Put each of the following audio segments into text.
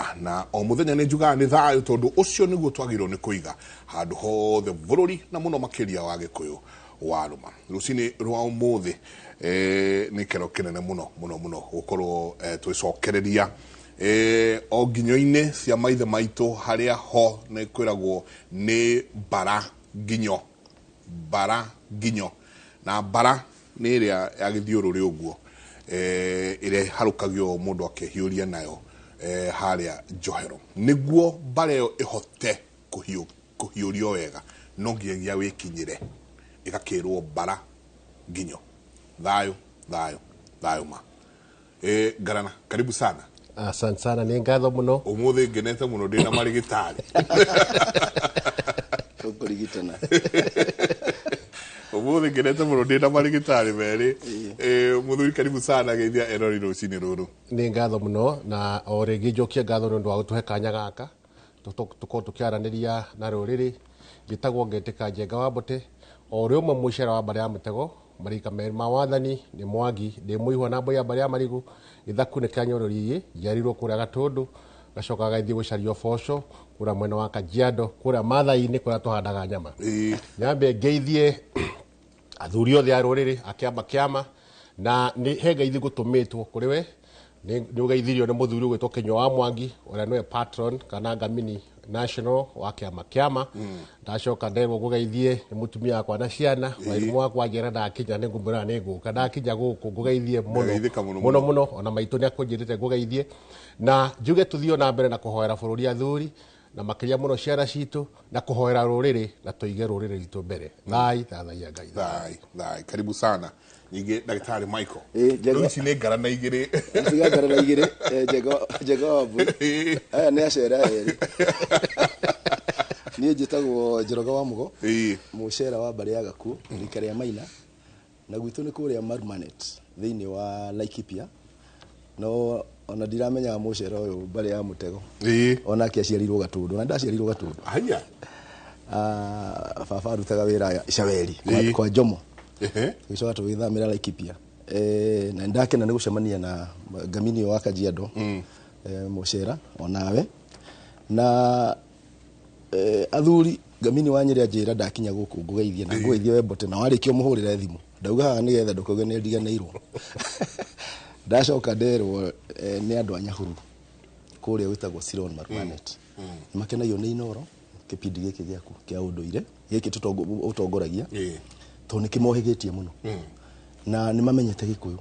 Na na o muthenya nĩ njugaga nĩ thayũ tondũ ũcio nĩguo twagĩrĩirwo nĩ kũiga handũ hothe bũrũri na mũno makĩria wa Gĩkũyũ warũma. Rũcinĩ rwa ũmũthĩ nĩ kĩro kĩnene mũno mũno mũno gũkorwo twĩcokereria o nginyo-inĩ cia maithe maitũ harĩa ho nĩ kwĩragwo nĩ mbara nginyo, mbara nginyo, na mbara nĩ ĩrĩa ya gĩthiũrũrĩ ũguo ĩrĩa ĩharũkagio mũndũ akĩhiũria nayo harĩa njohero. Nĩguo mbara ĩyo ĩhote kũhiũrio wega no nginyagia wĩkinyĩre ĩgakĩrwo mbara nginyo. Thayũ, thayũ, thayũ ma. Ngarana, karibu sana. Asante sana, nĩ ngatho mũno. Ũmũthĩ ngenete mũno ndĩna marĩgĩtarĩ. Tũkũrigitana. Ũmũthĩ ngenete mũno ndĩna marĩgĩtarĩ merĩ. Mũthuri, karibu sana, geithia erori rũcinĩ rũrũ. Nĩ ngatho mũno na o rĩngĩ njokie ngatho nĩ ũndũ wa gũtũhe kanya gaka tũkorwo tũkĩaranĩria na rũrĩrĩ. Njĩtagwo Ngetĩka Njenga wa Mbote, o ũrĩa ũmwe mũicera wa mbarĩ ya mũtego, marika merĩ ma wathani nĩ Mwangi, ndĩ mũihwa na mbũi ya mbarĩ ya marigũ, gĩthaku nĩ kĩa Nyororiĩ, njiarirwo kũrĩa Gatũndũ, ngacoka ngathiĩ gũcaria ũboco kũrĩa mwena wa Kajiado, kũrĩa Maathai-inĩ kũrĩa tũhandaga nyama. Nyambe ngeithie athuri othe a rũrĩrĩ a kĩama kĩama, na nĩ he ngeithi ngũtũmĩtwo kũrĩ we. Nĩ ũgeithirio nĩ mũthuri ũgwĩtwo Kĩnyua wa Mwangi, ũrĩa nĩwe patron kana ngamini national wa kĩama kĩama. Ndacoka nderwo ngũgeithie nĩ mũtumia wakwa na ciana. Mwarimũ wakwa anjĩra ndakinya nĩ ngũmwĩra nĩ ngũka. Ndakinya gũkũ ngũgeithie mũno Ndageithĩka mũno mũno mũno, ona maitũ nĩ akũnjĩrĩte ngũgeithie. Na njuge tũthiĩ na mbere na kũhoera bũrũri athuri, na makĩria mũno ciana citũ, na kũhoera rũrĩrĩ, na tũige rũrĩrĩ rwitũ mbere. Thai, thathaiya Ngai. Thai, thai. Karibu sana. Ningĩ ndagĩtarĩ Michael. Njega. Rĩu ici nĩ ngarana igĩrĩ. Tiga ngarana igĩrĩ, Njenga, Njenga wa Mbui. Aya nĩ acera erĩ. Niĩ njĩtagwo Njoroge wa Mũgo, mũcera wa mbarĩ ya Gakuũ, rika rĩa Maina, na gwitũ nĩ kũrĩa Marumanet thĩinĩ wa Laikipia. No ona ndiramenyaga mũcera ũyũ mbarĩ ya mũtego. Onake aciarirwo Gatũndũ, na ndaciarirwo Gatũndũ. Haya. Baba arutaga wĩra Caweri, kwa Jomo. Tũgĩcoka tũgĩthamĩra Laikipia. Na ndakena nĩ gũcemania na ngamini wa Kajiado, mũcera onawe. Na athuri ngamini wa Nyĩrĩ anjĩra ndakinya gũkũ ngũgeithie, na ngũgeithie we Mbote, na warĩkia ũmũhũrĩre thimũ. Ndauga haha nĩgetha ndũkauge nĩ ndiganĩirwo. Ndacoka nderwo nĩ andũ a Nyahururu kũrĩa gwĩtagwo Siron Marumanet. Nĩ makenagio nĩ Inooro kĩbindi gĩkĩ gĩaku kĩa ũndũire gĩkĩ ũtongoragia, tondũ nĩ kĩmohĩgĩtie mũno. Na nĩ mamenyete Gĩkũyũ,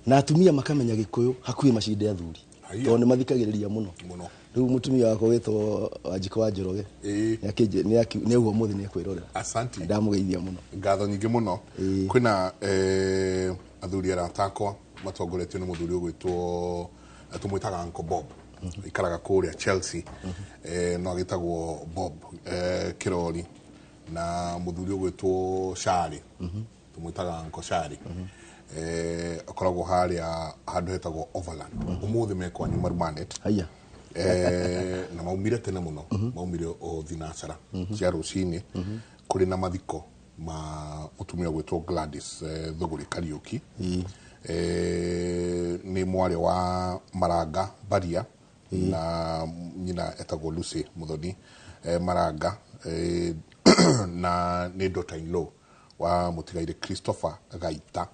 na atumia makamenya Gĩkũyũ hakuhĩ macinde athuri, tondũ nĩ mathikagĩrĩria mũno. Mũno. Rĩu mũtumia wakwa wĩtwo Wanjikũ wa Njoroge, nĩ auga ũmũthĩ nĩ ekwĩrorera. Asante. Ndamũgeithia mũno. Ngatho nyingĩ mũno. Kwĩna athuri arata akwa matongoretio nĩ mũthuri ũgwĩtwo, tũmwĩtaga Uncle Bob. Aikaraga kũrĩa Chelsea. No agĩtagwo Bob Kĩrori, na mũthuri ũgwĩtwo Shari. Tũmwĩtaga Uncle Shari. Akoragwo harĩa handũ hetagwo Overland. Ũmũthĩ me kwanyu Marumanet. Haya. Na maumire tene mũno. Maumire o thinacara cia rũcinĩ. Kũrĩ na mathiko ma mũtumia ũgwĩtwo Gladys Thũgũrĩ Kariũki. Nĩ mwarĩ wa Maranga Baria, na nyina etagwo Lucy Muthoni Maranga, na nĩ daughter in law wa mũtigairĩ Christopher Gaita.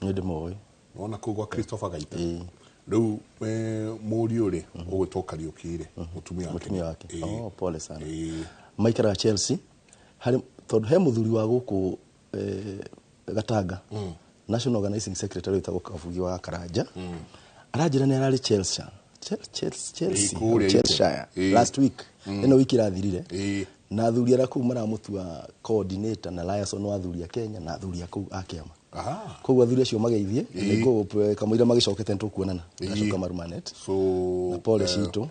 Nĩ ndĩmũĩ. Wona kũu gwa Christopher Gaita. Rĩu mũriũ rĩ, ũgwĩtwo Kariũki rĩ, mũtumia wake. Mũtumia wake. Oh, pole sana. Maikaraga Chelsea. Harĩ, tondũ he mũthuri wa gũkũ Gatanga, National Organizing Secretary wĩtagwo Kabugi wa Karanja. Aranjĩra nĩ ararĩ Chelsea. Chelsea. Kũrĩa Cheshire. Last week. Ĩno wiki ĩrathirire. Na athuri arĩa kũu maramũtua coordinator na liaison wa athuri a Kenya na athuri a kũu a kĩama. Koguo athuri acio mageithie, nĩngũ kamũira magĩcokete nĩtũkuonana. Ndacoka Marumanet. Na pole citũ.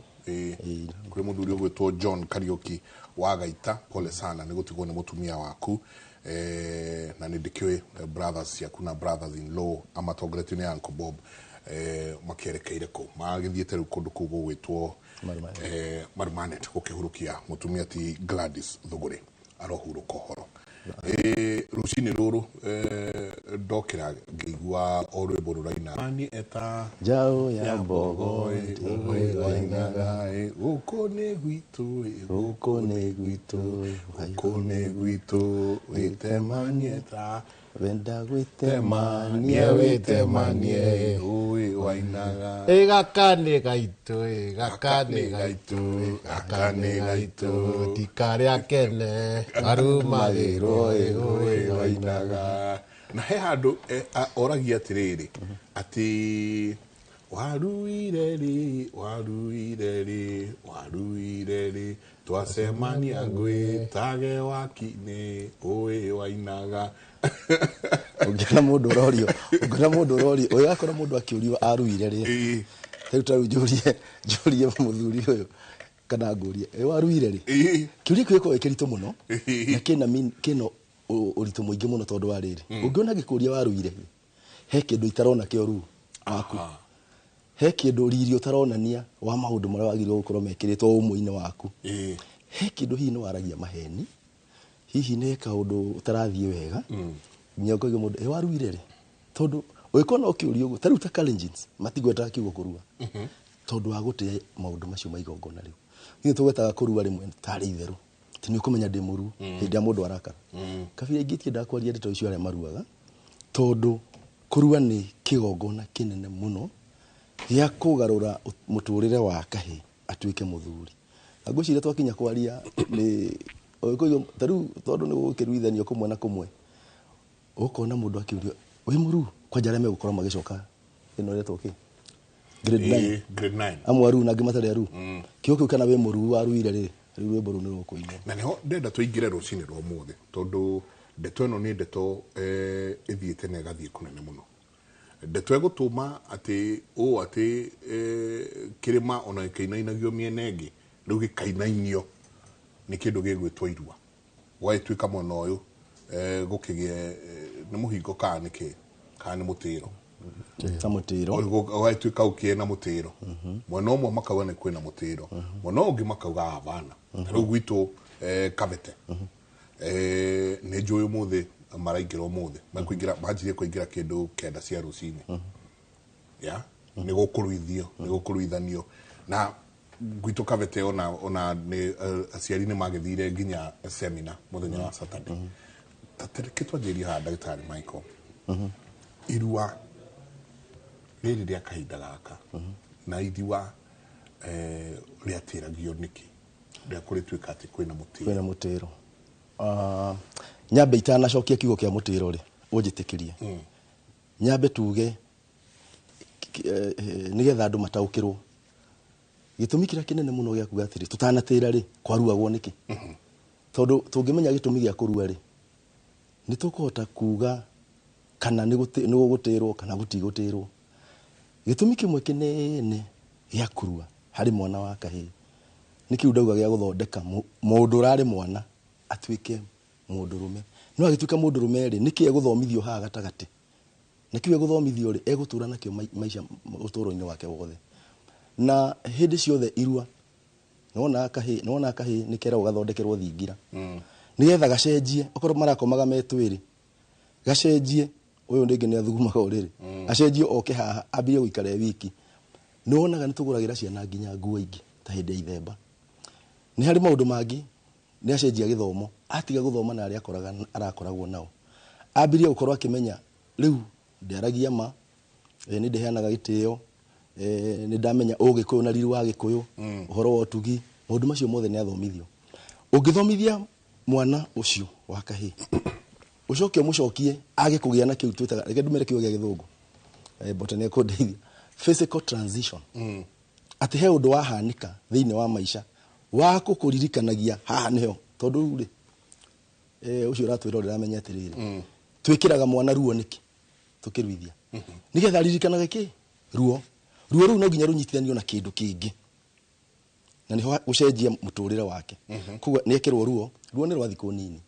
Kũrĩ mũthuri ũgwĩtwo John Kariũki wa Gaita, pole sana nĩ gũtigwo nĩ mũtumia waku. Na nĩ ndĩkĩũĩ brothers ciaku na brothers in law amatongoretio nĩ Uncle Bob, makĩerekeire kũ magĩthiĩte rĩu kũndũ kũu gũgwĩtwo Marumanet. Marumanet gũkĩhurũkia mũtumia ti Gladys Thũgũrĩ arohurũka ũhoro. Rũcinĩ rũrũ ndokĩra ngĩigua Ngĩigua o rwĩmbo rũraina ni eta Njaũ ya mbogo wainaga gũkũ nĩ gwitũ, gũkũ nĩ gwitũ, gũkũ nĩ gwitũ, wĩtemanie ta wenda temanie, gwĩtemania wĩtemanie, ũĩ wainaga. Ĩ gaka nĩ gaitũ, ĩ gaka nĩ gaitũ, gaka nĩ gaitũ, tikarĩa kene karumagĩrwo ĩ ũĩ wainaga. Na he handũ oragia atĩrĩrĩ atĩ waruire rĩ, waruire rĩ, waruire rĩ, twacemania ngwĩtage waki-inĩ, ũĩ wainaga. Ũngĩona mũndũ ũrorio, ũngĩona mũndũ ũrorio, ũgakora mũndũ akĩũrio aruire rĩ. Rĩu ta rĩu njũrie, njũrie mũthuri ũyũ kana ngũrie, ĩ waruire rĩ? Kĩũria kĩu gĩkoragwo kĩritũ mũno na kĩna kĩna ũritũ mũingĩ mũno tondũ wa rĩrĩ. Ũngĩona ngĩkũria waruire rĩ, he kĩndũ itarona kĩa ũruu waku. He kĩndũ riri ũtaronania wa maũndũ marĩa wagĩrĩirwo gũkorwo mekĩrĩtwo ũmwe-inĩ waku. He kĩndũ hihi nĩ waragia maheni, hihi nĩ kaũndũ ũtarathiĩ wega, nginya ũkauga mũndũ, ĩ waruire rĩ? Tondũ ũngĩkorwo no ũkĩũrio ũguo, ta rĩu ta Kalenjins, matigwetaga kiugo kũrua. Tondũ wa gũtĩĩa maũndũ macio ma igongona rĩu. Ithuĩ tũgwetaga kũrua rĩmwe tarĩ itherũ. Atĩ nĩ ũkũmenya ndĩ mũruu, hĩndĩ ĩrĩa mũndũ arakara. Kabira ingĩ itiendaga kwaria ndeto icio arĩa maruaga, tondũ kũrua nĩ kĩgongona kĩnene mũno gĩa kũgarũra mũtũrĩre wa kahĩĩ atuĩke mũthuri. Na ngwĩciria twakinya kwaria nĩ ũgĩkũyũ, ta rĩu tondũ nĩ gũkĩruithanio kũmwe na kũmwe, ũkona mũndũ akĩũrio wĩ mũruu, kwanja arĩa megũkorwo magĩcoka ĩno ĩretwo kĩ? Grade 9. Grade 9. Amwe aruu na angĩ matarĩ aruu. Kĩo kĩu kana wĩ mũruu waruire rĩ, rĩu rwĩmbo rũu nĩ rũkũinwo. Na nĩho ndenda tũingĩre rũcinĩ rwa ũmũthĩ, tondũ ndeto ĩno nĩ ndeto ĩthiĩte na ĩgathiĩ kũnene mũno. Ndeto ĩgũtũma atĩ ũũ atĩ kĩrĩma ona gĩkĩinainagio mĩena ĩngĩ, rĩu gĩkainainio nĩ kĩndũ gĩgwĩtwo irua. Gwagĩtuĩka mwena ũyũ gũkĩgĩe nĩ mũhingo kana nĩ kĩ, kana nĩ mũtĩro. Ta mũtĩro. Gwagĩtuĩka gũkĩe na mũtĩro. Mwena ũmwe makauga nĩ kwĩna mũtĩro. Mwena ũyũ ũngĩ makauga havana. Rĩu gwitũ Kabete. Nĩ njũĩ ũmũthĩ maraingĩra ũmũthĩ. Mekũingĩra, manjirie kũingĩra kĩndũ 9 cia rũcinĩ. Ya? Nĩ gũkũruithio, nĩ gũkũruithanio. Na gwitũ Kabete ona nĩ aciari nĩ magĩthire nginya seminar mũthenya wa Saturday. Ta reke twanjĩrĩrie haha ndagĩtarĩ Michael. Irua rĩrĩ rĩa kahinda gaka na irua rĩatĩragio nĩkĩ? Rĩa kũrĩtuĩka atĩ kwĩna mũtĩro. Kwĩna mũtĩro. Nyambe itanacokia kiugo kĩa mũtĩro rĩ, ũnjĩtĩkĩrie. Nyambe tuge nĩgetha andũ mataũkĩrwo. Gĩtũmi kĩrĩa kĩnene mũno gĩa kuga atĩrĩ, tũtanatĩra rĩ, kwaruagwo nĩkĩ? Tondũ tũngĩmenya gĩtũmi gĩa kũrua rĩ, nĩ tũkũhota kuga kana nĩ gũgũtĩrwo kana gũtigũtĩrwo. Gĩtũmi kĩmwe kĩnene gĩa kũrua harĩ mwana wa kahĩĩ nĩ kĩu ndauga gĩa gũthondeka mũndũ ũrarĩ mwana atuĩke mũndũrũme. No agĩtuĩka mũndũrũme rĩ, nĩkĩ egũthomithio haha gatagatĩ? Na kĩu egũthomithio rĩ, egũtũra nakĩo maica ũtũũro-inĩ wake wothe. Na hĩndĩ ciothe irua, nĩwonaga kahĩĩ, nĩwonaga kahĩĩ nĩ keragwo gathondekerwo thingira. Nĩgetha gacenjie, okorwo marakomaga me twĩrĩ, gacenjie, ũyũ rĩngĩ nĩ athugumaga ũrĩrĩ. Acenjie oke haha, ambie gũikara e wiki. Nĩwonaga nĩtũgũragĩra ciana nginya nguo ingĩ ta hĩndĩ ya ithemba. Nĩ harĩ maũndũ mangĩ, nĩ acenjia gĩthomo, atiga gũthoma na arĩa arakoragwo nao. Ambirie gũkorwo akĩmenya rĩu ndĩaragia ma, nĩ ndĩheanaga gĩtĩo, nĩ ndamenya ũgĩkũyũ na riri wa gĩkũyũ, ũhoro wa ũtugi, maũndũ macio mothe nĩ athomithio. Ũngĩthomithia mwana ũcio wa kahĩĩ, ũcoke ũmũcokie age kũgĩa na kĩu twĩtaga, reke ndũmĩre kiugo gĩa gĩthũngũ, Mbote nĩ ekũndeithia, physical transition. Atĩ he ũndũ wahanĩka thĩinĩ wa maica wa gũkũririkanagia haha nĩho, tondũ rĩu rĩ, ũcio ũratwĩra ũramenya atĩrĩrĩ, twĩkĩraga mwana ruo nĩkĩ tũkĩruithia? Nĩgetha aririkanage kĩ? Ruo. Ruo rũu no nginya rũnyitithanio na kĩndũ kĩngĩ, na nĩho gũcenjia mũtũrĩre wake. Koguo nĩ ekĩrwo ruo, ruo nĩ rwa thikũ nini,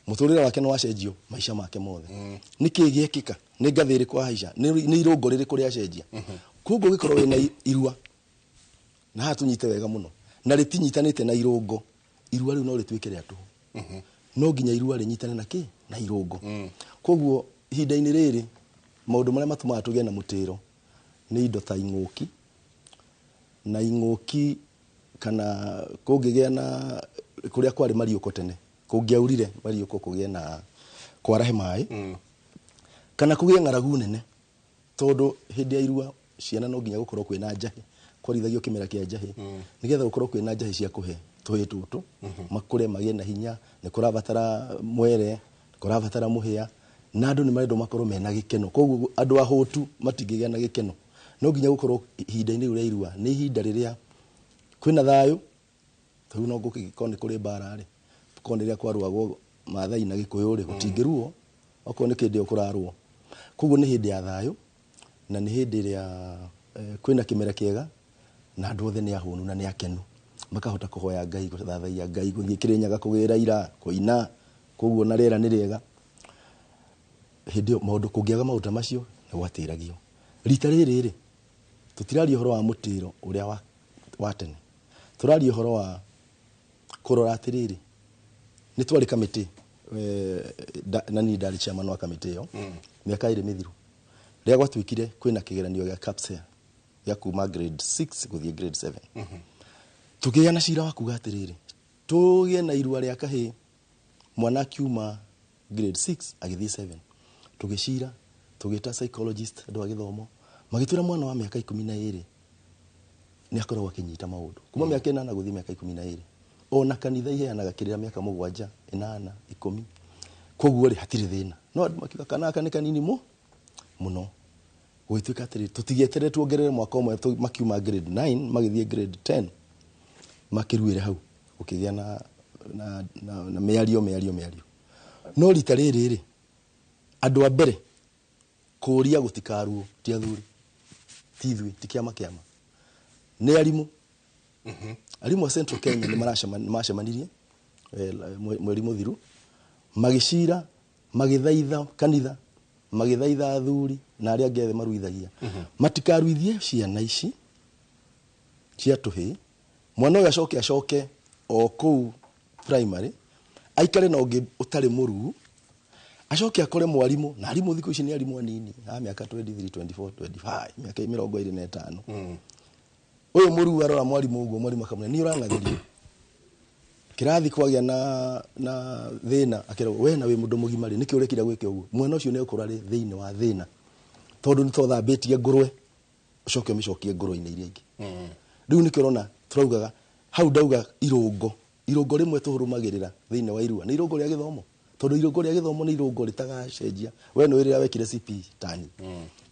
mũtũrĩre wake nĩ wacenjio maica make mothe. Nĩkĩ gĩekĩka? Nĩ ngathĩ ĩrĩkũ ahaica? Nĩ irũngo rĩrĩkũ rĩacenjia? Koguo ũngĩkorwo wĩna irua, na haha tũnyite wega mũno, na rĩtinyitanĩte na irũngo, irua rĩu no rĩtuĩke rĩa tũhũ. No nginya irua rĩnyitane na kĩ? Na irũngo. Koguo ihinda-inĩ rĩrĩ Maũndũ marĩa matũmaga tũgĩe na mũtĩro nĩ indo ta ing'ũki, na ing'ũki kana kũngĩgĩa na kũrĩa kwarĩ mariũko tene, kũngĩaurire mariũko kũgĩe na kwarahe maĩ, kana kũgĩe ng'aragu nene, tondũ hĩndĩ ya irua ciana no nginya gũkorwo kwĩna njahĩ, kwarithagio kĩmera kĩa njahĩ, nĩgetha gũkorwo kwĩna njahĩ cia kũhe tũhĩ tũtũ makũre magĩe na hinya. Nĩ kũrabatara mwere, nĩ kũrabatara mũhĩa, na andũ nĩ marendwo makorwo mena gĩkeno. Koguo andũ ahũtu matingĩgĩa na gĩkeno. No nginya gũkorwo ihinda-inĩ rĩu rĩa irua nĩ ihinda rĩrĩa kwĩna thayũ. Rĩu no gũkĩkorwo nĩ kũrĩ mbara rĩ, korwo nĩ rĩrĩa kwarũagwo Maathai na Gĩkũyũ rĩ, gũtingĩruo okorwo nĩ kĩndĩ ĩyo kũrarũo. Koguo nĩ hĩndĩ ya thayũ, na nĩ hĩndĩ ĩrĩa kwĩna kĩmera kĩega, na andũ othe nĩ ahũnu na nĩ akenu, makahota kũhoya Ngai, gũthathaiya Ngai, gũthiĩ Kĩrĩnyaga kũgĩra ira, kũina. Koguo na rĩera nĩ rĩega. Hĩndĩ ĩyo maũndũ kũngĩaga maũndũ ta macio nĩ gwatĩragio. Rita rĩrĩ rĩ, tũtiraria ũhoro wa mũtĩro ũrĩa wa tene, tũraria ũhoro wa kũrora atĩrĩrĩ, nĩ twarĩ kamĩtĩ, na niĩ ndarĩ chairman wa kamĩtĩ ĩyo mĩaka ĩrĩ mĩthiru, rĩrĩa gwatuĩkire kwĩna kĩgeranio gĩa KAPSEA gĩa kuma grade 6 gũthiĩ grade 7. Tũkĩgĩa na cira wa kuga atĩrĩrĩ, tũgĩe na irua rĩa kahĩĩ, mwana akiuma grade 6 agĩthiĩ 7. Tũgĩcira, tũgĩta psychologist, andũ a gĩthomo, magĩtwĩra mwana wa mĩaka 12 nĩ akoragwo akĩnyita maũndũ kuma mĩaka 8 gũthiĩ mĩaka 12. Ona kanitha iheanaga kĩrĩra mĩaka 7, 8, 10. Koguo rĩ, hatirĩ thĩna. No andũ makiuga kana gaka nĩ kanini mũno. Gũgĩtuĩka atĩrĩ, tũtigĩeterere tuongerere mwaka ũmwe, makiuma grade 9 magĩthiĩ grade 10, makĩruĩre hau, gũkĩgĩa na mĩario mĩario mĩario. No rita rĩrĩ rĩ, andũ a mbere kũũria gũtikaruo ti athuri, ti ithuĩ, ti kĩama kĩama, nĩ arimũ. Arimũ a Central Kenya nĩ macemanirie mweri mũthiru, magĩcira, magĩthaitha kanitha, magĩthaitha athuri na arĩa angĩ othe maruithagia, matikaruithie ciana ici cia tũhĩĩ. Mwana ũyũ acoke acoke o kũu primary, aikare na ũngĩ ũtarĩ mũruu, acoke akore mwarimũ, na arimũ thikũ ici nĩ arimũ anini a mĩaka 23, 24, 25, mĩaka 25. Ũyũ mũruu arora mwarimũ ũguo, mwarimũ akamwĩra niĩ ũrang'athĩria kĩrathi kwagĩa na thĩna, akerwo we na wĩ mũndũ mũgima rĩ, nĩkĩ ũrekire gwĩka ũguo? Mwana ũcio nĩ egũkorwo arĩ thĩinĩ wa thĩna, tondũ nĩ tothambĩtie ngũrwe ũcoke ũmĩcokie ngũrwe-inĩ iria ingĩ. Rĩu nĩkĩo ũrona tũraugaga hau, ndauga irũngo, irũngo rĩmwe tũrũmagĩrĩra thĩinĩ wa irua nĩ irũngo rĩa gĩthomo, tondũ irũngo rĩa gĩthomo nĩ irũngo rĩtagacenjia. We nĩ wĩrĩra wekire CP tani,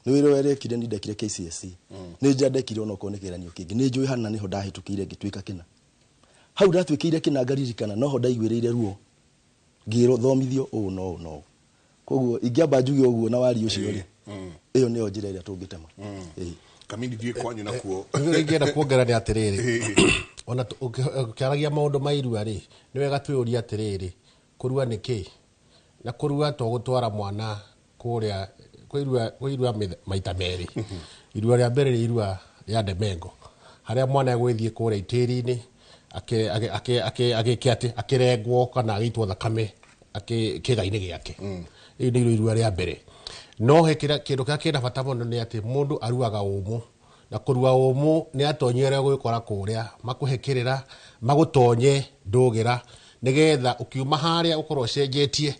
nĩ wĩrĩra wekire, ni ndekire KCSE, nĩ njĩra ndekire onokorwo nĩ kĩgeranio kĩngĩ, nĩ njũĩ hana nĩho ndahĩtũkĩire ngĩtuĩka kĩna. Hau ndatuĩkĩire kĩna ngaririkana noho ndaiguĩrĩire ruo ngĩrwo thomithio ũũ na ũũ na ũũ. Koguo ingĩamba njuge ũguo na wari ũcio rĩ, ĩyo nĩyo njĩra ĩrĩa tũngĩtema. Kamindi ndiĩ kwanyu nakuo. Ingĩenda kuongerera nĩ atĩrĩrĩ, ona ũkĩaragia maũndũ ma irua rĩ, nĩ wega twĩyũrie atĩrĩrĩ, kũrua nĩ kĩ? Na kũrua to gũtwara mwana kũrĩa kwĩ irua maita merĩ. Irua rĩa mbere nĩ irua rĩa ndemengo, harĩa mwana egũgĩthiĩ kũrĩa itĩri-inĩ agĩke atĩ akĩrengwo kana agĩitwo thakame kĩga-inĩ gĩake. Rĩu nĩ irua rĩa mbere. No he kĩndũ kĩrĩa kĩna bata mũno nĩ atĩ mũndũ aruaga ũmũ, na kũrua ũmũ nĩ atonyi arĩa ũgũgĩkora kũrĩa makũhe kĩrĩra, magũtonye ndũgĩra, nĩgetha ũkiuma harĩa ũkorwo ũcenjetie,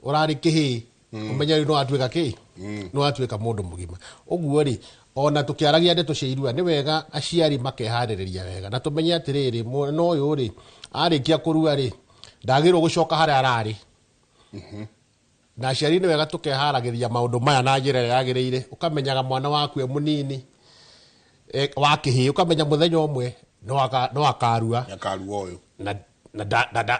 ũrarĩ kĩhĩĩ, ũmenye rĩu no watuĩka kĩ? No watuĩka mũndũ mũgima. Ũguo rĩ, ona tũkĩaragia ndeto cia irua, nĩ wega aciari makeharĩrĩria wega, na tũmenye atĩrĩrĩ, mwana ũyũ rĩ, arĩkia kũrua rĩ, ndagĩrĩirwo gũcoka harĩa ararĩ. Na aciari nĩ wega tũkeharagĩria maũndũ maya na njĩra ĩrĩa yagĩrĩire. Ũkamenyaga mwana waku e mũnini, wa kĩhĩĩ, ũkamenya mũthenya ũmwe no akarua. Nĩ akarua ũyũ. Na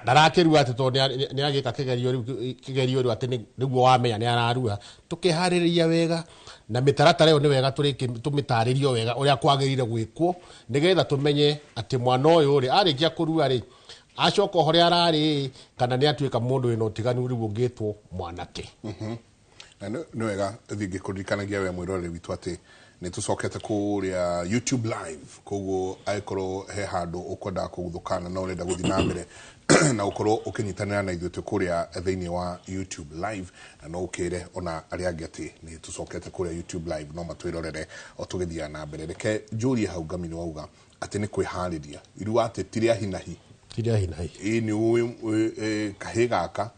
ndarakĩrua atĩ tondũ nĩ agĩka kĩgerio rĩu, kĩgerio rĩu atĩ nĩguo wamenya nĩ ararua. Tũkeharĩrĩria wega, na mĩtaratara ĩyo nĩ wega tũmĩtarĩrio wega ũrĩa kwagĩrĩire gwĩkwo, nĩgetha tũmenye atĩ mwana ũyũ rĩ, arĩkia kũrua rĩ, acoka o harĩa ararĩ, kana nĩ atuĩka mũndũ wĩna ũtiganu rĩu ũngĩtwo mwanake. Na nĩ wega thiĩ ngĩkũririkanagia we mwĩroreri witũ atĩ nĩ tũcokete kũrĩa YouTube live, koguo angĩkorwo he handũ ũkwendaga kũguthũkana na ũrenda gũthiĩ na mbere Na ũkorwo ũkĩnyitanĩra na ithuĩ twĩ kũrĩa thĩinĩ wa YouTube live, na no ũkĩre ona arĩa angĩ atĩ nĩ tũcokete kũrĩa YouTube live, no matwĩrorere o tũgĩthiaga na mbere. Reke njũrie hau, Ngamini, wauga atĩ nĩ kwĩharĩria irua, atĩ ti rĩa hinahi. Ti rĩa hinahi. Ĩ nĩ ũĩ kahĩ gaka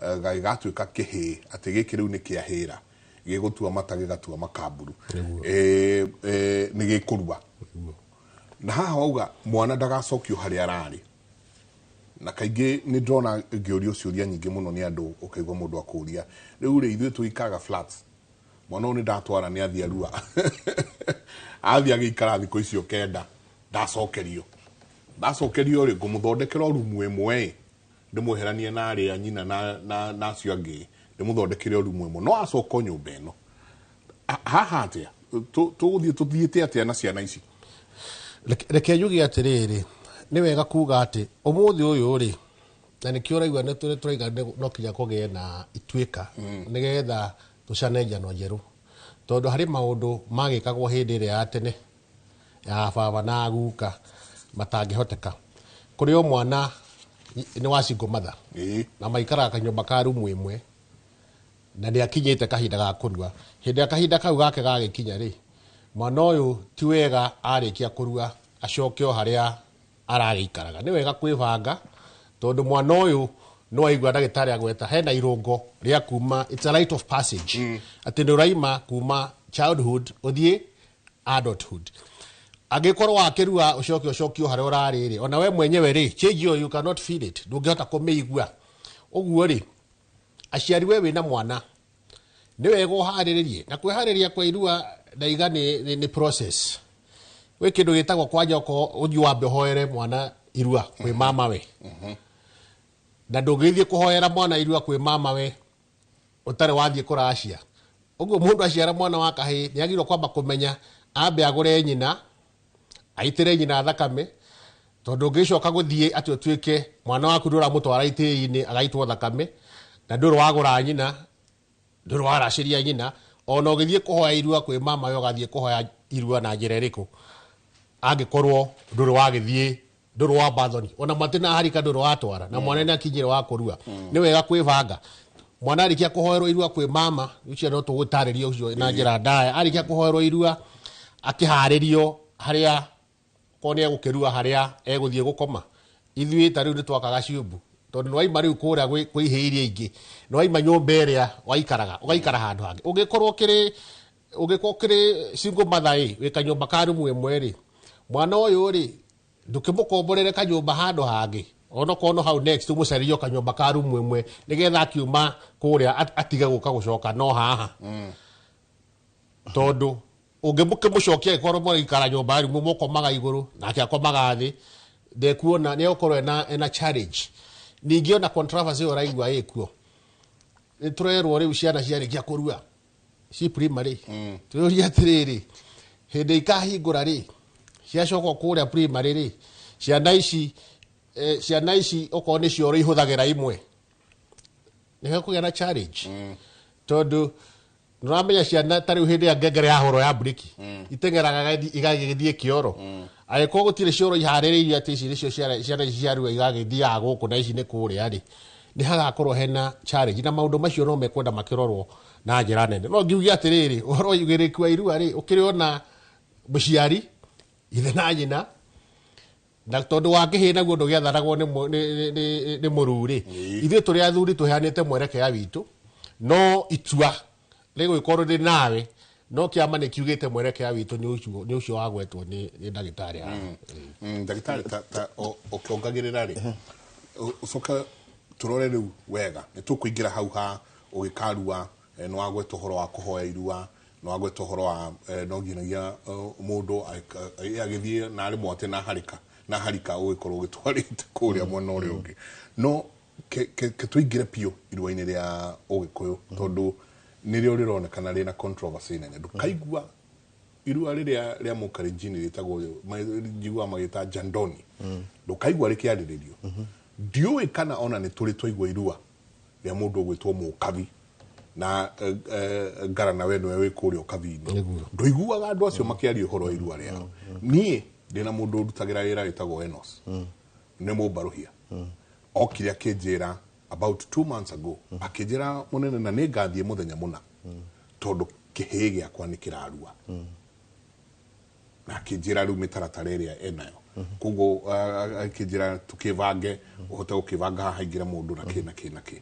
gagĩgatuĩka kĩhĩ, atĩ gĩkĩ rĩu nĩ kĩahĩra, gĩgũtua mata gĩgatua makamburu, nĩ gĩkũrua. Na haha wauga mwana ndagacokio harĩa ararĩ, na kaingĩ nĩ ndĩrona ngĩũrio ciũria nyingĩ mũno nĩ andũ, ũkaigua mũndũ akũria, rĩu rĩ, ithuĩ tũikaraga flats, mwana ũyũ nĩ ndatwara, nĩ athiĩ arua, athiĩ agĩikara thikũ icio 9, ndacokerio ndacokerio rĩ, ngũmũthondekera o rumu ĩmwe ĩ, ndĩmweheranie na arĩa nyina na acio angĩ, ndĩmũthondekere o rumu ĩmwe, no acoka o nyũmba ĩno. Haha atĩa? Tũgũthiĩ tũthiĩte atĩa na ciana ici? Reke njuge atĩrĩrĩ, nĩ wega kuga atĩ ũmũthĩ ũyũ rĩ, na nĩkĩo ũraigua nĩ tũraiga no kinya kũgĩe na ituĩka nĩgetha tũcane njano njerũ, tondũ harĩ maũndũ magĩkagwo hĩndĩ ĩrĩa ya tene ya baba na guka matangĩhoteka. Kũrĩ o mwana nĩ wa single mother na maikaraga kanyũmba ka rumu ĩmwe, na nĩ akinyĩte kahinda ga kũrua. Hĩndĩ ĩrĩa kahinda kau gake gagĩkinya rĩ, mwana ũyũ ti wega arĩkia kũrua acoke o harĩa aragĩikaraga. Nĩ wega kwĩbanga, tondũ mwana ũyũ no aigua ndagĩtarĩ agweta hena irũngo rĩa kuma, it's a rite of passage, atĩ nĩ ũraima kuma childhood ũthiĩ adulthood. Angĩkorwo wakĩrua ũcoke ũcokio harĩa ũrarĩ rĩ, ona we mwenyewe rĩ, change ĩyo you cannot feel it, ndũngĩhota kũmĩigua. Ũguo rĩ, aciari, we wĩna mwana, nĩ wega ũharĩrĩrie, na kwĩharĩria kwa irua ndaiga nĩ process. Gwĩ kĩndũ gĩtagwo kwanja okorwo ũthiĩ wambe ũhoere mwana irua kwĩ mama we, na ndũngĩthiĩ kũhoera mwana irua kwĩ mama we ũtarĩ wathiĩ kũracia. Ũguo mũndũ aciara mwana wa kahĩĩ nĩ agĩrĩirwo kwamba kũmenya ambe agũre nyina, aitĩre nyina thakame, tondũ ũngĩcoka gũthiĩ atĩ ũtuĩke mwana waku ndũramũtwara itĩĩ-inĩ agaitwo thakame, na ndũrĩ wagũra nyina, ndũrĩ waracĩria nyina, ona ũgĩthiĩ kũhoya irua kwĩ mama we ũgathiĩ kũhoya irua na njĩra ĩrĩkũ angĩkorwo ndũrĩ wagĩthiĩ, ndũrĩ wa bathoni, ona matĩ harika ndũrĩ watwara na mwana nĩ akinyire wa kũrua. Nĩ wega kwĩbanga. Mwana arĩkia kũhoerwo irua kwĩ mama ũcio, no tũgũtarĩria ũcio na njĩra ndaya, arĩkia kũhoerwo irua akĩharĩrio harĩa korwo nĩ egũkĩrua, harĩa egũthiĩ gũkoma. Ithuĩ ta rĩu nĩ twakaga ciumbu, tondũ nĩ waima rĩu kũrĩa kwĩ ihĩ iria ingĩ, nĩ waima nyũmba ĩrĩa waikaraga ũgaikara handũ hangĩ. Ũngĩkorwo ũkĩrĩ single mother ĩ, wĩ kanyũmba ka rumu ĩmwe rĩ, mwana ũyũ rĩ, ndũkĩmũkomborere kanyũmba handũ hangĩ, onokorwo no hau next, ũmũcarĩrie o kanyũmba ka rumu ĩmwe, nĩgetha akiuma kũrĩa atige gũka gũcoka no haha, tondũ ũngĩmũcokia ĩkorwo mũraikara nyũmba ya rumu, mũkomaga igũrũ nake akomaga thĩ, ndekuona nĩ egũkorwo ena challenge. Ningĩ ona controversy ĩyo ũraigua ĩkuo, nĩ tũrerwo rĩu ciana ciarĩkia kũrua ci primary, twĩũrie atĩrĩrĩ, hĩndĩ ikahingũra rĩ, ciacoka kũrĩa primary rĩ, ciana ici okorwo nĩ cioro ihũthagĩra imwe, nĩ hekũgĩa na challenge, tondũ nĩũramenya ciana ta rĩu hĩndĩ ya ngengere ya hũrwo ya breki iteng'eraga igagĩthiĩ kĩoro. Angĩkorwo gũtirĩ cioro iharĩrĩirio atĩ ici nĩcio ciana ici ciarua igagĩthiaga gũkũ na ici nĩ kũrĩa rĩ, nĩ hagakorwo hena challenge, na maũndũ macio no mekwenda makĩrorwo na njĩra nene. No ngiuge atĩrĩrĩ, ũhoro wa ũigĩrĩrĩki wa irua rĩ, ũkĩrĩ ona mũciari ithe na nyina, na tondũ wa kĩhĩ naguo ndũgĩathanagwo nĩ mũruri, ithuĩ tũrĩ athuri tũheanĩte mwerekea witũ, no itua rĩgũgĩkorwo rĩ nawe, no kĩama nĩ kiugĩte mwerekea witũ nĩ ũcio wagwetwo nĩ ndagĩtarĩ haha. Ndagĩtarĩ, ta ũkĩongagĩrĩra rĩ, ũcoke tũrore rĩu wega nĩ tũkũingĩra hau ha ũgĩkarua. Nĩ wagweta ũhoro wa kũhoya irua, nĩ wagweta ũhoro wa no nginyagia mũndũ agĩthiĩ na arĩ mwate na harika na harika ũgĩkorwo ũgĩtwarĩte kũrĩa mwena ũrĩa ũngĩ. No ke tũingĩre biũ irua-inĩ rĩa ũgĩkũyũ, tondũ nĩrĩo rĩronekana rĩna controversy nene. Ndũkaigua irua rĩrĩa rĩa mũkarenjini rĩtagwo, njiguaga magĩta jandoni, ndũkaigua rĩkĩarĩrĩrio. Ndiũĩ kana ona nĩ tũrĩ twaigua irua rĩa mũndũ ũgwĩtwo mũkabi na ngara na we nĩwe wĩ kũrĩa ũkabi-inĩ. Nĩguo. Ndũiguaga andũ acio makĩaria ũhoro wa irua rĩao. Niĩ ndĩna mũndũ ũrutagĩra wĩra wĩtagwo Enos, nĩ mũmbarũhia. Okire akĩnjĩra about 2 months ago, akĩnjĩra, "Mũnene, na nĩ ngathiĩ mũthenya mũna tondũ kĩhĩĩ gĩakwa nĩ kĩrarua." Na akĩnjĩra rĩu mĩtaratara ĩrĩa enayo, koguo akĩnjĩra tũkĩbange, ũhote gũkĩbanga haha haingĩre mũndũ na kĩ na kĩ na kĩ.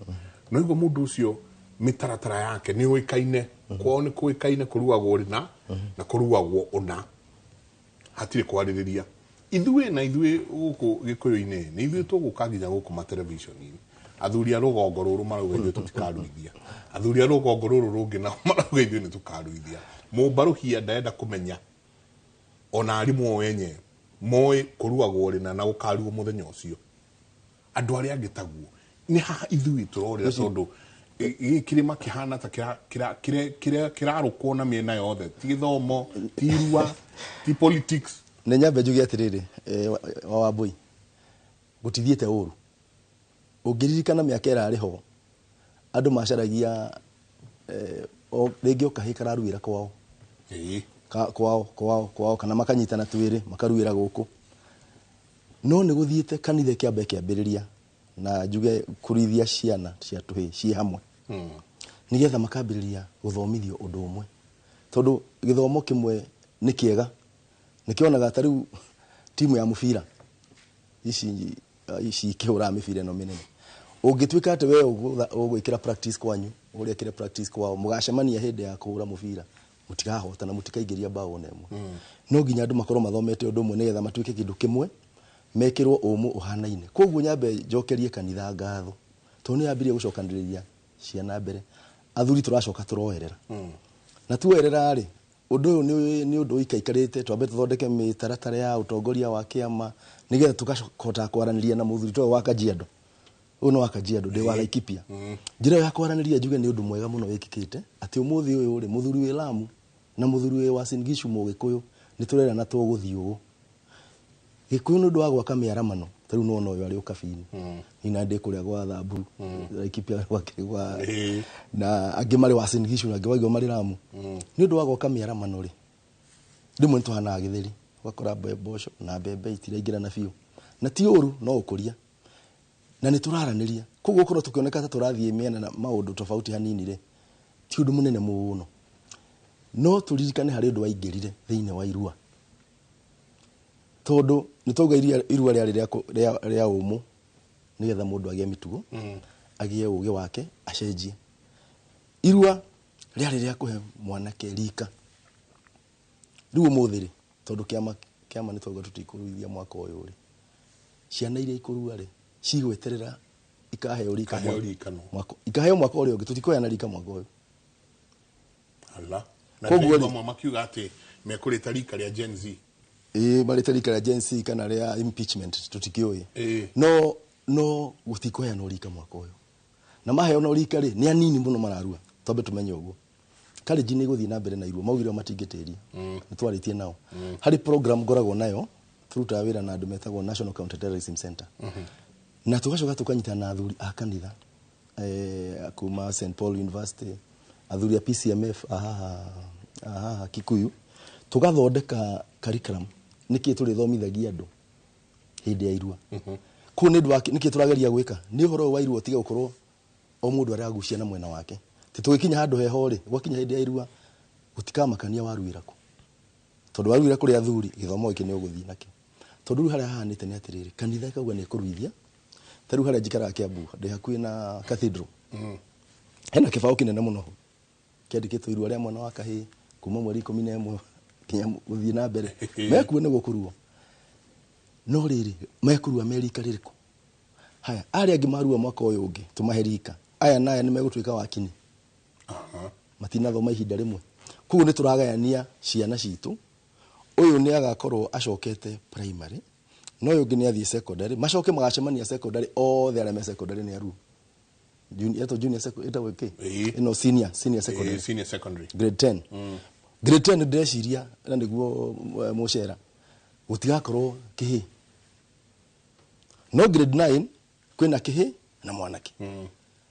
No igua mũndũ ũcio mĩtaratara yake nĩ ũĩkaine, kwao nĩ kũĩkaine kũruagwo rĩna na kũruagwo ũna, hatirĩ kwarĩrĩria. Ithuĩ na ithuĩ gũkũ gĩkũyũ-inĩ nĩ ithuĩ tũgũka nginya gũkũ matelevision-inĩ. Athuri a rũgongo rũrũ marauga ithuĩ tũtikaruithia, athuri a rũgongo rũrũ rũngĩ nao marauga ithuĩ nĩ tũkaruithia. Mũmbarũhia ndarenda kũmenya, ona arimũ o enye moĩ kũruagwo rĩna na gũkaruo mũthenya ũcio. Andũ arĩa angĩ taguo nĩ haha ithuĩ tũrorĩra, tondũ gĩkĩ kĩrĩma kĩhana ta kĩrarũkwo na mĩena yothe, ti gĩthomo, ti irua, ti politics. Nĩ nyambe njuge atĩrĩrĩ, wa Wambui, gũtithiĩte ũru. Ũngĩririkana mĩaka ĩrarĩ ho, andũ macaragia rĩngĩ o kahĩĩ kararuĩra kwao, kwao kana makanyitana twĩrĩ makaruĩra gũkũ. No nĩ gũthiĩte kanitha ĩkĩamba ĩkĩambĩrĩria na njuge kũruithia ciana cia tũhĩĩ ciĩ hamwe, nĩgetha makambĩrĩria gũthomithio ũndũ ũmwe, tondũ gĩthomo kĩmwe nĩ kĩega. Nĩkĩonaga ta rĩu timu ya mũbira ici ikĩhũraga mĩbira ĩno mĩnene, ũngĩtuĩka atĩ we ũgwĩkĩra practice kwanyu, ũrĩa ĩkĩre practice kwao, mũgacemania hĩndĩ ya kũhũra mũbira, mũtikahotana, mũtikaingĩria bao ona ĩmwe. No nginya andũ makorwo mathomete ũndũ ũmwe nĩgetha matuĩke kĩndũ kĩmwe, mekĩrwo ũmũ ũhanaine. Koguo nyambe njokerie kanitha ngatho tondũ nĩ yambirie gũcokanĩrĩria ciana mbere. Athuri tũracoka tũroerera na tuoerera rĩ, ũndũ ũyũ nĩ ũndũ ũikaikarĩte. Twambe tũthondeke mĩtaratara ya ũtongoria wa kĩama nĩgetha tũkahota kwaranĩria na mũthuri toyũ wa Kajiado. Ũyũ nĩ wa Kajiado, ndĩ wa Laikipia. Njĩra ĩyo ya kwaranĩria, njuge nĩ ũndũ mwega mũno wĩkĩkĩte, atĩ ũmũthĩ ũyũ rĩ, mũthuri wĩ Lamu na mũthuri wĩ Uasin Gishu, mũgĩkũyũ, nĩ tũrerana tũgũthiĩ ũũ. Gĩkũyũ nĩ ũndũ wa gwaka mĩaramano. Ta rĩu nĩwona ũyũ arĩ ũkabi-inĩ, nina ndĩ kũrĩa gwa Thamburu, Laikipia gwake gwa na angĩ marĩ Uasin Gishu na angĩ waigua marĩ Lamu. Nĩ ũndũ wa gwaka mĩaramano rĩ, rĩmwe nĩ tũhanaga gĩtheri, ũgakora mboco na mbembe itiraingĩrana biũ, na ti ũru, no ũkũria na nĩ tũraranĩria. Koguo gũkorwo tũkĩoneka ta tũrathiĩ mĩena na maũndũ tofauti hanini rĩ, ti ũndũ mũnene mũno. No tũririkane harĩ ũndũ waingĩrire thĩinĩ wa irua, tondũ nĩ twauga irua rĩarĩ rĩa ũmũ nĩgetha mũndũ agĩe mĩtugo, agĩe ũgĩ wake, acenjie. Irua rĩarĩ rĩa kũhe mwanake rika. Rĩu ũmũthĩ rĩ, tondũ kĩama nĩ twauga tũtikũruithia mwaka ũyũ rĩ, ciana iria ikũrua rĩ, cigweterera ikaheo rika. Ikaheo rika no. Ikaheo mwaka ũrĩa ũngĩ. Tũtikũheana rika mwaka ũyũ. Ala. Na Koguo ndĩraigua amwe makiuga atĩ mekũrĩta rika rĩa Gen Z. Ĩĩ, marĩte rika rĩa Gen Z kana rĩa impeachment, tũtikĩũĩ. No gũtikũheanwo rika mwaka ũyũ, na maheanwo rika rĩ, nĩ anini mũno mararua. Twambe tũmenye ũguo. Karĩnji nĩ ĩgũthiĩ na mbere na irua, maugire o matingĩtĩria. Nĩ twarĩtie nao. Harĩ program ngoragwo nayo, tũrutaga wĩra na andũ metagwo National Counter Terrorism Center, na tũgacoka tũkanyitana na athuri a kanitha kuma St Paul University, athuri a PCMF a haha Kikuyu, tũgathondeka curriculum nĩkĩ tũrĩthomithagia andũ hĩndĩ ya irua kũu. Nĩ ũndũ wa nĩkĩ tũrageria gwĩka nĩ ũhoro ũyũ wa irua ũtige gũkorwo o mũndũ aragucia na mwena wake. Ti tũgĩkinya handũ heho rĩ, gwakinya hĩndĩ ya irua gũtikamakania waruĩra kũ, tondũ waruĩra kũrĩ athuri, gĩthomo gĩkĩ nĩ ũgũthiĩ nakĩo. Tondũ rĩu harĩa hahanĩte nĩ atĩrĩrĩ, kanitha ĩkauga nĩ ĩkũruithia. Ta rĩu harĩa njikaraga Kiambu, ndĩ hakuhĩ na cathedral, hena kĩbaũ kĩnene mũno hau kĩandĩkĩtwo irua rĩa mwana wa kahĩĩ kuma mweri 11 nginya gũthiĩ na mbere mekuo nĩ gũkũruo. No rĩrĩ, mekũrua me rika rĩrĩkũ? Haya, arĩa angĩ marua mwaka ũyũ ũngĩ tũmahe rika, aya na aya nĩ megũtuĩka wakini. Matinathoma ihinda rĩmwe, koguo nĩ tũragayania ciana citũ. Ũyũ nĩ agakorwo acokete primary, na ũyũ ũngĩ nĩ athiĩ secondary, macoke magacemania secondary. Othe arĩa me secondary nĩ aruo. Junior, junior ĩtagwo kĩ? Ĩno senior secondary. Senior secondary. Grade 10, grade 10. Ndĩreciria na nĩguo mũcera gũtigakorwo kĩhĩ, no grade 9 kwĩna kĩhĩ na mwanake.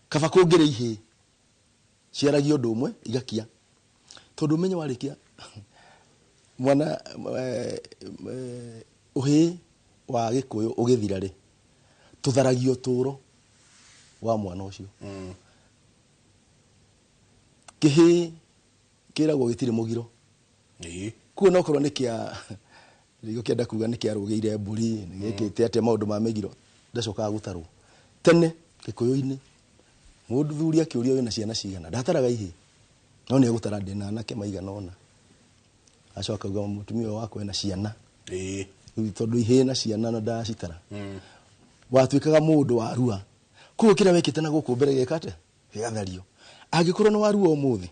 Kaba kũngĩrĩ ihĩ ciaragia ũndũ ũmwe igakia, tondũ ũmenye warĩkia mwana ũhĩ wa gĩkũyũ ũgĩthira rĩ, Tũtharagia ũtũũro wa mwana ũcio. Kĩhĩĩ kĩragwo gĩtirĩ mũgiro. Kuo no korwo nĩ kĩa rĩngĩ ũkĩenda kuga nĩ kĩarũgĩire mbũri, nĩ gĩkĩte atĩa maũndũ ma mĩgiro, ndacokaga gũtarwo. Tene Gĩkũyũ-inĩ mũthuri akĩũrio wĩna ciana cigana, ndataraga ihĩĩ, no nĩ egũtara ndĩna anake maigana ũna. Acoka akauga mũtumia ũyũ wakwa ena ciana. Rĩu tondũ ihĩĩ na ciana na ndacitara. Watuĩkaga mũndũ wa rua. Koguo kĩrĩa wekĩte na gũkũ mbere gĩka atĩa? Gĩgathario. Angĩkorwo nĩ warua ũmũthĩ,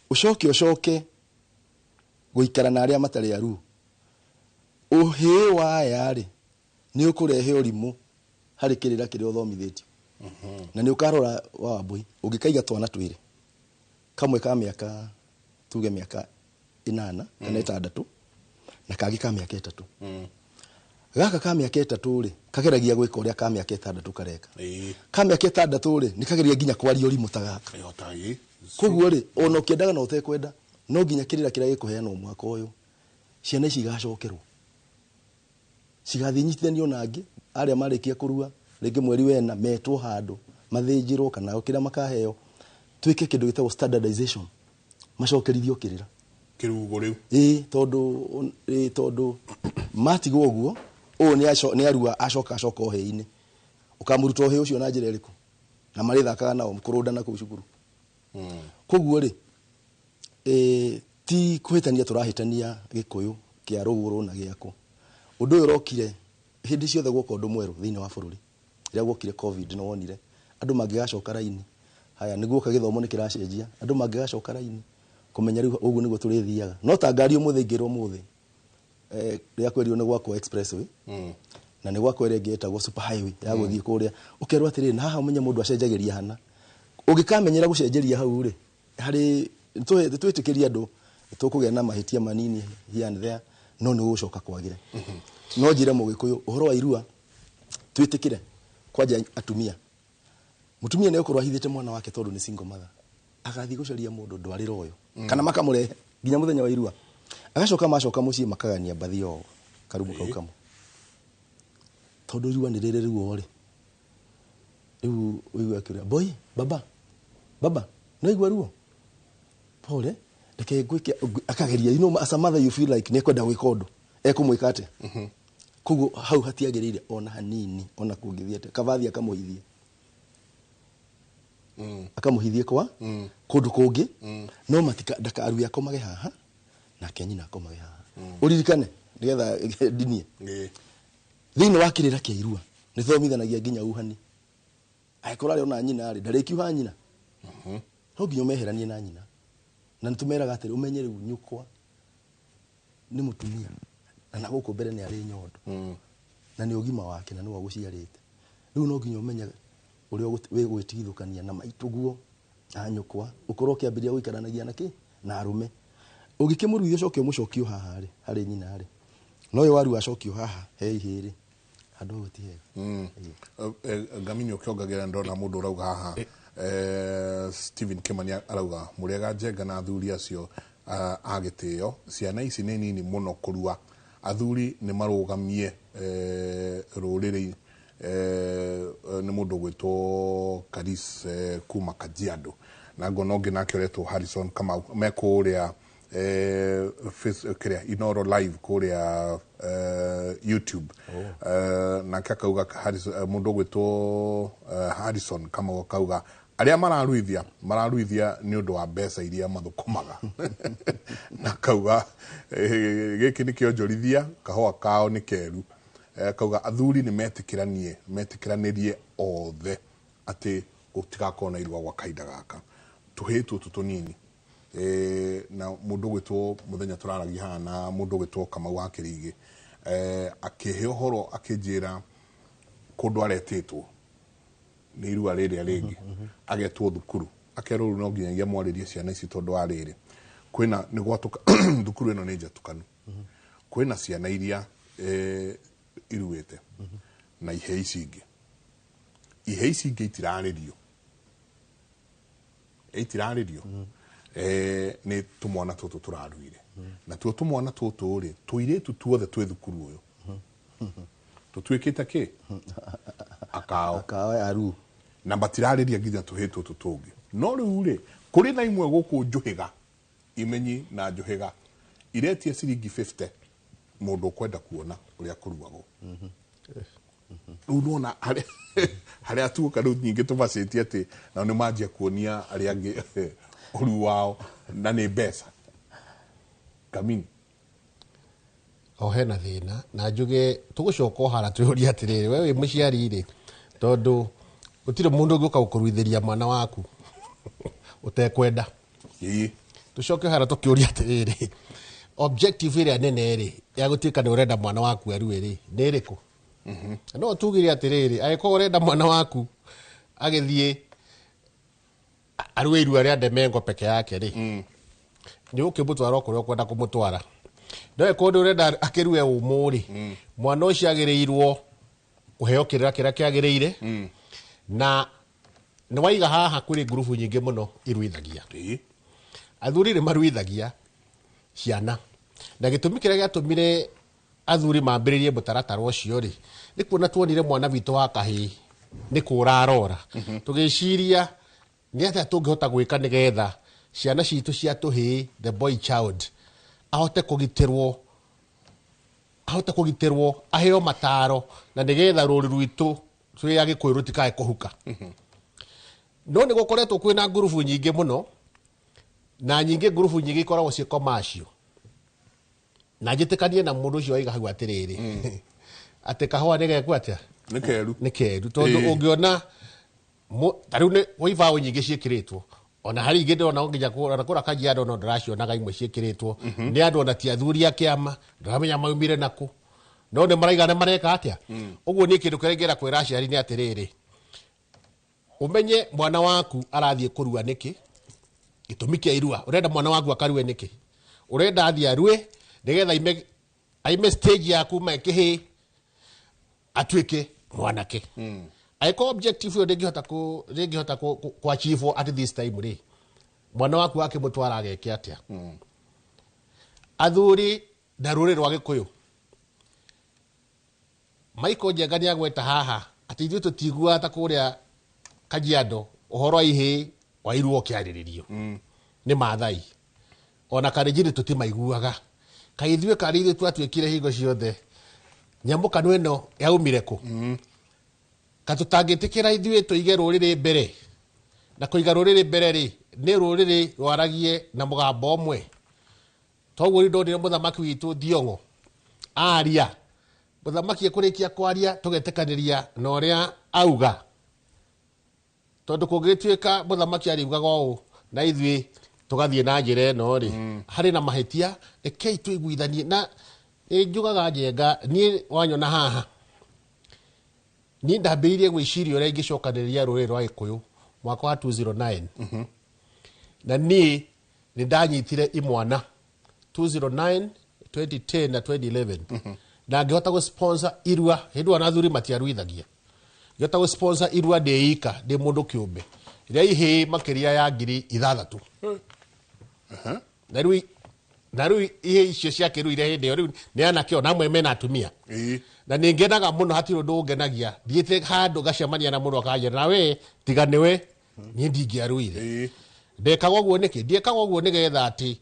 ũcoke ũcoke gũikara na arĩa matarĩ aruu, ũhĩĩ wa aya rĩ, nĩ ũkũrehe ũrimũ harĩ kĩrĩra kĩrĩa ũthomithĩtio. Na nĩ ũkarora wa Wambui, ũngĩkaiga twana twĩrĩ, kamwe ka mĩaka tuge mĩaka 8 kana 6 na kangĩ ka mĩaka 3. Gaka ka mĩaka 3 rĩ, kageragia gwĩka ũrĩa ka mĩaka 6 kareka. Ka mĩaka 6 rĩ, nĩ kageria nginya kwaria ũrimũ ta gaka. Koguo rĩ, ona ũkĩendaga na ũtekwenda, no nginya kĩrĩra kĩrĩa gĩkũheanwo mwaka ũyũ, ciana ici igacokerwo. Cigathiĩ inyitithanio na angĩ, arĩa marĩkia kũrua, rĩngĩ mweri wena, metwo handũ, mathĩnjĩrwo kana kĩrĩa makaheo, twĩke kĩndũ gĩtagwo standardization, macokerithio kĩrĩra. Kĩrugo rĩu. Ĩĩ, tondũ matigwo ũguo, ũyũ nĩ arua acoka acoka ũhĩĩ-inĩ. Ũkamũruta ũhĩĩ ũcio na njĩra ĩrĩkũ? Na marĩthakaga nao kũrũndana kũu cukuru. Koguo rĩ, ti kũhĩtania tũrahĩtania Gĩkũyũ kĩa rũgũrũ na gĩakũ. Ũndũ ũyũ ũrokire hĩndĩ ciothe gwoka ũndũ mwerũ thĩinĩ wa bũrũri. Rĩrĩa gwokire COVID nĩ wonire andũ mangĩgacoka raini. Haya, nĩ guoka gĩthomo nĩ kĩracenjia, andũ mangĩgacoka raini kũmenya rĩu ũguo nĩguo tũrĩthiaga. No ta ngari ũmũthĩ ingĩrwo ũmũthĩ, rĩrĩa kwerirwo nĩ gwakwo expressway, na nĩ gwakwo ĩrĩa ĩngĩ ĩtagwo super highway ya gũthiĩ kũrĩa, ũkerwo atĩrĩrĩ, na haha ũmenye mũndũ acenjagĩria hana. Ũngĩkamenyera gũcenjeria hau rĩ, harĩ twĩtĩkĩrie andũ tũkũgĩa na mahĩtia manini here and there, no nĩ gũgũcoka kwagĩre. No njĩre Mũgĩkũyũ ũhoro wa irua, twĩtĩkĩre kwanja atumia. Mũtumia nĩ egũkorwo ahithĩte mwana wake tondũ nĩ single mother. Agathiĩ gũcaria mũndũ ndwarĩra ũyũ, kana makamũrehe nginya mũthenya wa irua. Agacoka macoka mũciĩ makagania mbathi o karumu kau kamwe. Tondũ irua nĩ rĩrĩ ruo rĩ. Rĩu ũigua akĩũria, boy, baba, baba, nĩ waigua ruo? Pole, reke ngwĩke, akageria, you know, as a mother you feel like nĩ ekwenda gwĩka ũndũ. Ekũmwĩka atĩa? Koguo hau hatiagĩrĩire ona hanini, ona kũngĩthiĩ atĩa. Kaba athiĩ akamũhithie. Akamũhithie kwa kũndũ kũngĩ, no matika ndakarue akomage haha, nake nyina akomage haha. Ũririkane, nĩgetha ndinie. Thĩinĩ wa kĩrĩra kĩa irua, nĩ thomithanagia nginya uhani. Angĩkorwo arĩ ona nyina rĩ, ndarĩkiuha nyina. No nginya ũmeheranie na nyina. Na nĩtũmeraga atĩrĩ, ũmenye rĩu nyũkwa nĩ mũtumia, na gũkũ mbere nĩ arĩ nyondo. Na nĩ ũgima wake, na nĩwe ũgũciarĩte. Rĩu no nginya ũmenye ũrĩa wĩgwĩtigithũkania na maitũguo na nyũkwa, ũkorwo ũkĩambĩrĩria gũikaranagia na kĩ? Na arũme. Ũngĩkĩmũruithia ũcoke ũmũcokio haha rĩ, harĩ nyina rĩ. No ũyũ waru acokio haha he ihĩĩ rĩ, handũ hau ti hega. Ngamini ũkĩongagĩrĩra ndona mũndũ ũrauga haha, Stephen Kimani arauga mũrĩega Njenga na athuri acio a gĩtĩo, ciana ici nĩ nini mũno kũrua. Athuri nĩ marũgamie rũrĩrĩ, nĩ mũndũ ũgwĩtwo Karis kuma Kajiado. Na ngona ũngĩ nake ũretwo Harrison Kamau me kũrĩa kĩrĩa Inoro Live kũrĩa YouTube. Nake akauga mũndũ ũgwĩtwo Harrison Kamau akauga arĩa mararuithia mararuithia nĩ ũndũ wa mbeca iria mathũkũmaga. Na akauga gĩkĩ nĩ kĩonjorithia, kahũa kao nĩ keru. Akauga athuri nĩ metĩkĩranĩrie othe atĩ gũtigakorwo na irua gwa kahinda gaka. Tũhĩĩ tũtũ tũnini. Na mũndũ ũgwĩtwo mũthenya tũraragia haha na mũndũ ũgwĩtwo Kamau wa Kĩrigĩ. Akĩhe ũhoro akĩnjĩra kũndũ aretĩtwo nĩ irua rĩrĩa rĩngĩ. Agetwo thukuru. Akerwo rĩu no nginyagia mwarĩrie ciana ici tondũ wa rĩrĩ. Kwĩna nĩ gwatũka thukuru ĩno nĩ njatũkanu. Kwĩna ciana iria iruĩte na ihĩĩ ici ingĩ. Ihĩĩ ici ingĩ itirarĩrio. Itirarĩrio. Nĩ tũmwana tũtũ tũraruire. Na tuo tũmwana tũtũ rĩ, tũirĩtu tuothe twĩ thukuru ũyũ. Tũtuĩkĩte kĩ akao. Akao aru. Na matirarĩria nginya tũhĩ tũtũ tũngĩ. No rĩu rĩ, kũrĩ na imwe gũkũ njũhĩga, imenyi na njũhĩga iretia ciringi 50 mũndũ ũkwenda kuona ũrĩa kũruagwo. Rĩu nona harĩa tuoka rĩu nyingĩ tũbacĩtie atĩ nao nĩ manjia kuonia arĩa angĩ ũru wao na nĩ mbeca. Kamini. O hena thĩna na njuge tũgũcoka o hara twĩyũrie atĩrĩrĩ, we wĩ mũciari rĩ, tondũ gũtirĩ mũndũ ũngĩũka gũkũruithĩria mwana waku ũtekwenda. Tũcoke hara tũkĩũria atĩrĩrĩ, objective ĩrĩa nene rĩ ya gũtuĩka nĩ ũrenda mwana waku arue rĩ nĩ ĩrĩkũ? No tugire atĩrĩrĩ, angĩkorwo ũrenda mwana waku agĩthiĩ arue irua rĩa ndemengo peke yake rĩ, nĩ ũkĩmũtwara o kũrĩa ũkwenda kũmũtwara. No ĩkorwo nĩ ũrenda akĩrue ũmũ rĩ, mwana ũcio agĩrĩirwo kũheo kĩrĩra kĩrĩa kĩagĩrĩire. Na nĩ waiga haha kũrĩ ngurubu nyingĩ mũno iruithagia. Athuri nĩ maruithagia ciana, na gĩtũmi kĩrĩa gĩatũmire athuri mambĩrĩrie mũtaratara ũcio rĩ, nĩ kuona tuonire mwana witũ wa kahĩĩ nĩ kũra arora. Tũgĩciria nĩ atĩa tũngĩhota gwĩka nĩgetha ciana citũ cia tũhĩĩ, the boy child, ahote kũgitĩrwo, ahote kũgitĩrwo, aheo mataro, na nĩgetha rũri rwitũ twĩ Agĩkũyũ rũtikae kũhuka. No nĩ gũkoretwo kwĩna ngurubu nyingĩ mũno, na nyingĩ ngurubu nyingĩ ikoragwo ciĩ commercial. Na njĩtĩkanie na mũndũ ũcio waiga hau atĩrĩrĩ, atĩ kahũa nĩ geku atĩa? Nĩ keru. Nĩ keru, tondũ ũngĩona ta rĩu nĩ gwĩ ibaũ nyingĩ ciĩkĩrĩtwo, ona harĩ ingĩ ndĩrona nginya ona kũrĩa Kajiado no ndĩracionaga imwe ciĩkĩrĩtwo nĩ andũ ona ti athuri a kĩama, ndĩramenya maumire nakũ, no nĩ maraiga nĩ mareka atĩa. Ũguo niĩ kĩndũ kĩrĩa ingĩenda kwĩra aciari nĩ atĩrĩrĩ, ũmenye mwana waku arathiĩ kũrua nĩkĩ, gĩtũmi kĩa irua, ũrenda mwana waku akarue nĩkĩ, ũrenda athiĩ arue nĩgetha aime stage ya kuma kĩhĩĩ atuĩke mwanake. Angĩkorwo objective ĩyo ndĩngĩhota ndĩngĩhota ku achieve at this time rĩ, mwana waku akĩmũtwara ageke atĩa? Athuri na rũrĩrĩ rwa Gĩkũyũ, Michael Njenga nĩ agweta haha atĩ ithuĩ tũtiguaga ta kũrĩa Kajiado ũhoro wa ihĩĩ wa irua ũkĩarĩrĩrio. Nĩ Maathai ona Kalenjin tũtimaiguaga. Kaĩ ithuĩ karĩ ithuĩ twatuĩkire hingo ciothe nyamũkano ĩno yaumire kũ? Ka tũtangĩtĩkĩra ithuĩ tũige rũrĩrĩ mbere, na kũiga rũrĩrĩ mbere rĩ, nĩ rũrĩrĩ rwaragie na mũgambo ũmwe. Toguo rĩu ndonire mũthamaki witũ Thiong'o aria, mũthamaki ekũrĩkia kwaria tũgetĩkanĩria na ũrĩa auga, tondũ kũngĩtuĩka mũthamaki ariugaga ũũ na ithuĩ tũgathiĩ na njĩra ĩno rĩ, harĩ na mahĩtia. Rekei tũiguithanie. Na nĩ njugaga Njenga, niĩ wanyona haha, niĩ ndambĩrĩirie gwĩciria ũrĩa ingĩcokanĩrĩria rũrĩrĩ rwa Gĩkũyũ mwaka wa 209. Na niĩ nĩ ndanyitire imwana 209, 2010 na 2011, na ngĩhota gũ-sponsor irua hĩndĩ ĩyo ona athuri matiaruithagia. Ngĩhota gũ-sponsor irua ndĩ ika, ndĩ mũndũ kĩũmbe, rĩa ihĩĩ makĩria ya 6,000. Na rĩu ihĩĩ icio ciakĩruire hĩndĩ ĩyo rĩu nĩ anake ona amwe mena atumia. Na nĩ ngenaga mũno, hatirĩ ũndũ ũngenagia thiĩte handũ ngacemania na mũndũ akanjĩra na we tiga nĩwe niĩ ndingĩaruire. Ndekaga ũguo nĩkĩ? Ndiekaga ũguo nĩgetha atĩ